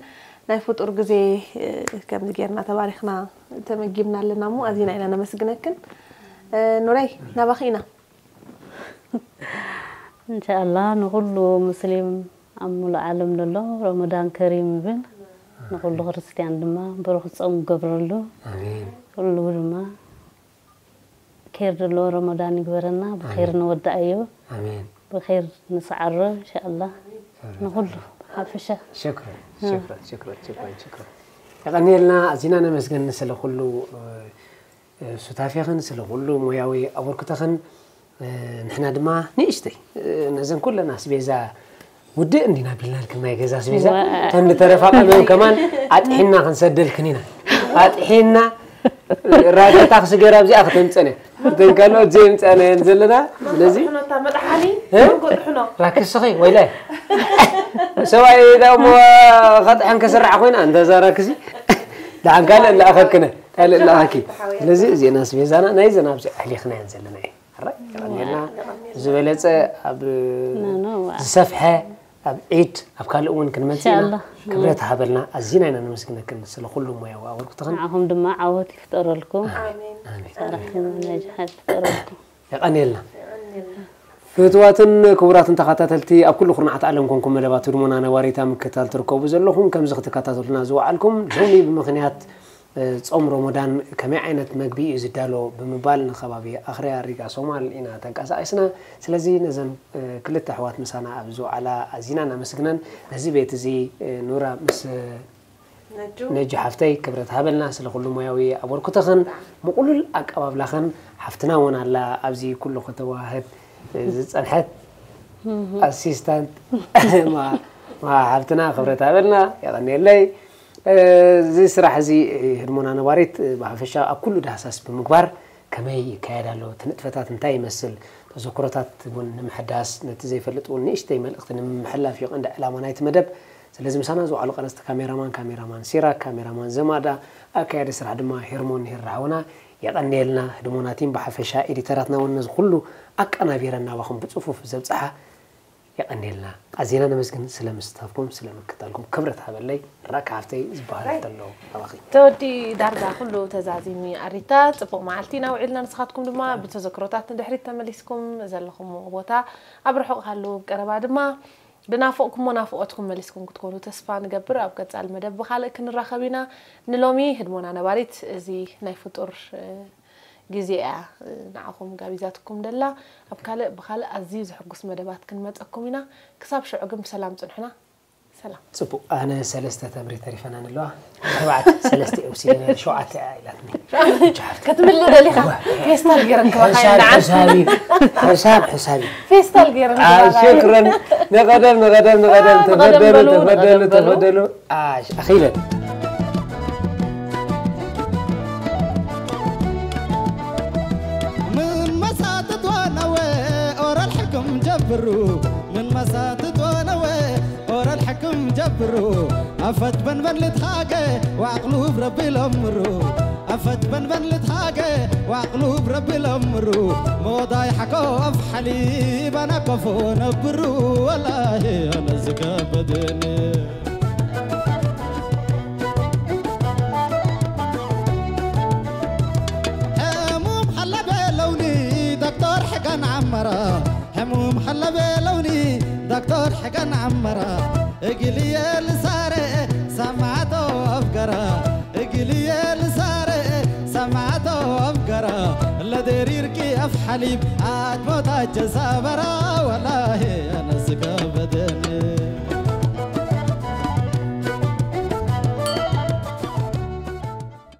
ናይ ፍጡር ግዜ እ፣ ከምዚ ጌርና ተባሪኽና ተመጊብና ኣለና እሞ ኣዚና ኢና ነመስግነክን። እ፣ ኑረይ ናባኺ ኢና። እንሻኣላ ንኩሉ ሙስሊም ኣብ ሙሉእ ዓለም ዘሎ ረመዳን ከሪም ይብል። ንኩሉ ክርስትያን ድማ ብሩኽ ጾም ይገብረሉ። ኣሜን። ኩሉ ድማ ኬር ዘለዎ ረመዳን ይግበረና። ብኼር ንወዳእዮ። ኣሜን። ብኼር ንስዓሮ እንሻኣላ። ንኩሉ ሓፈሻ ሽክረን ሽክረን ሽክረን ሽክረን ሽክረን። የቐንየልና ኣዚና ነመስግን ስለ ኩሉ እ፣ ሱታፌኽን ስለ ኩሉ ሞያዊ ኣበርክቶኽን። እ፣ ንሕና ድማ ንእሽተይ እ፣ ነዘን ኩለን ኣስቤዛ ውድእ እንዲና ቢልናልክን ናይ ገዛ ኣስቤዛ ዋ። ተን ዝተረፋ ቀመም ከማን ኣጥሒና ክንሰደልክን ኢና። ኣጥሒና ራገታ ክስገር ኣብዚኣ ከተምፀን እያ። እተን ካልኦት ዘይምፃና እየን ዘለና። ስለዚ ጥሕኖታ መጥሓኒ እ? ጥሕኖ ራክስኺ ወይለ ሰብኣይ ዳሞ ከጥሕን ከስራሕ ኮይና እንተዛ ራክሲ ደሓን ካልእ ኣለኣኸክነ ካልእ ኣለኣኸኪ። ስለዚ እዚና ኣስቤዛና ናይ ዘና ኣብዚ ኣሕሊኽና እየን ዘለና እየ። ሕራይ ይቐንየልና። ዝበለፀ ኣብ ኖ፣ ኖ፣ ዋ። ዝሰፍሐ ኣብ ዒድ ኣብ ካልእ እውን ክንመፅእ ኢና። ኢንሻኣላህ። ክብረት ሃበልና። ኣዚና ኢና ነመስግነክን ስለ ኩሉ ሞያዊ ኣበርክቶኽን። ንዓኹም ድማ ዓወት ይፍጠረልኩም። ኣሜን። ሰላም ነጃሕ ይፍጠረልኩም። የቐንየልና። ፍትዋትን ክቡራትን ተኸታተልቲ ኣብ ኩሉ ኩርናዓት ዓለም ኮንኩም መደባት ህድሞና ነባሪታ ምክታል ትርከቡ ዘለኹም ከምዚ ክትከታተሉና ዝወዓልኩም ሎሚ ብምኽንያት እ፣ ጾም ሮሞዳን ከመይ ዓይነት መግቢ እዩ ዝዳሎ ብምባል ንኸባቢ ኣኽርያ ሪጋ ሶማል ኢና ተንቀሳቒስና። ስለዚ ነዘን እ፣ ክልተ ኣሕዋት ምሳና ኣብ ዝወዓላ ኣዚና እናመስግነን ነዚ ቤት እዚ እ፣ ኑራ ምስ ነጁ ሓፍተይ ክብረት ሃበልና ስለ ኩሉ ሞያዊ ኣበርክቶኽን ምቕሉል ኣቀባብላኽን። ሓፍትና እውን ኣላ ኣብዚ ኩሉ ከተዋህድ እ፣ ዝጸንሐት ኣሲስታንት ማ- ማ- ሓፍትና ክብረት ሃበልና የቐንየለይ። እዚ ስራሕ እዚ ህድሞና ነባሪት ብሓፈሻ ኣብ ኩሉ ዳህሳስ ብምግባር ከመይ ይካየድ ኣሎ፣ እቲ ንጥፈታት እንታይ ይመስል፣ ተዘክሮታት እውን ንምሕዳስ ነቲ ዘይፈልጥ እውን ንእሽተይ መልእኽቲ ንምምሕላፍ እዩ ቀንዲ ዕላማ ናይቲ መደብ። ስለዚ ምሳና ዝወዓሉ ቀረፅቲ ካሜራማን ካሜራማን ሲራክ፣ ካሜራማን ዘማዳ፣ ኣካያዲ ስራሕ ድማ ሄርሞን ሄራ ሓውና የቐንየልና። ህድሞና ቲም ብሓፈሻ ኤዲተራትና እውን ነዚ ኩሉ ኣቀናቢረን ናባኹም ብፅፉፍ ዘብፅሓ የቐንየልና። ኣዚና ነመስግን ስለ ምስታፍኩም ስለ ምክታልኩም ክብረት ሃበለይ። ራካ ሃፍተይ ዝበሃል ኣሎ ኣባኺ። ተወዲ ዳርጋ ኩሉ ተዛዚሚ ኣሪታ። ጽቡቕ መዓልቲ ኢና ውዒልና። ንስኻትኩም ድማ ብተዘክሮታት ንድሕሪት ተመሊስኩም ዘለኹም ቦታ ኣብ ርሑቕ ሃሉ ቀረባ ድማ ብናፍቕኩሞ ናፍቖትኩም መሊስኩም ክትኮኑ ተስፋ ንገብር። ኣብ ቀጻሊ መደብ ብኻልእ ክንራኸብ ኢና። ንሎሚ ህድሞና ነባሪት እዚ ናይ ፍጡር ግዜ እያ ንዓኹም ጋቢዛትኩም ደላ። ኣብ ካልእ ብኻልእ ኣዝዩ ዘሕጉስ መደባት ክንመጸኩም ኢና። ክሳብ ሽዑ ግን ብሰላም ጽንሑና። ሰላም። ጽቡቕ፣ ኣነ ሰለስተ ተምሪ ተሪፈና ንለዋ። ኣርባዕተ ሰለስተ እውሲ ሸውዓተ ኢላትኒ። ክትምልእ ደሊኻ ፌስታል ገይረን ክባኻ ሕሳብ ይልዓል። ሕሳብ እዩ። ሕሳብ ሕሳብ እዩ። ፌስታል ገይረን ክባኻ ሽክረን። ንቐደም ንቐደም ንቐደም ንቐደም ተፈደሉ በሉ፣ ተፈደሉ ንቐደም በሉ። ተፈደሉ። ኣሽ ኣኺለን። ብሩ ምን መሳትት ወነወ ኦረል ሕክም ጀብሩ ኣፈት በንበን ልትሃገ ወኣቕሉብ ረቢ ለምሩ ኣፈት በንበን ልትሃገ ወኣቕሉብ ረቢ ለምሩ ሞዳይ ሓኮ ኣፍ ሓሊብ ኣናቀፎ ነብሩ ወላሂ ኣነ ዝከበደኒ ሕሙም ሓለበ ለውኒ ዶክተር ሕገን ዓመራ ሕሙም ሓለበ ለውኒ ዶክተር ሕገን ዓመራ እግልየ ልሳረ ሰማዕቶ ኣፍገራ እግልየ ልሳረ ሰማዕቶ ኣፍገራ ለደሪርኪ ኣፍ ሓሊብ ኣድሞታቸ ሰበራ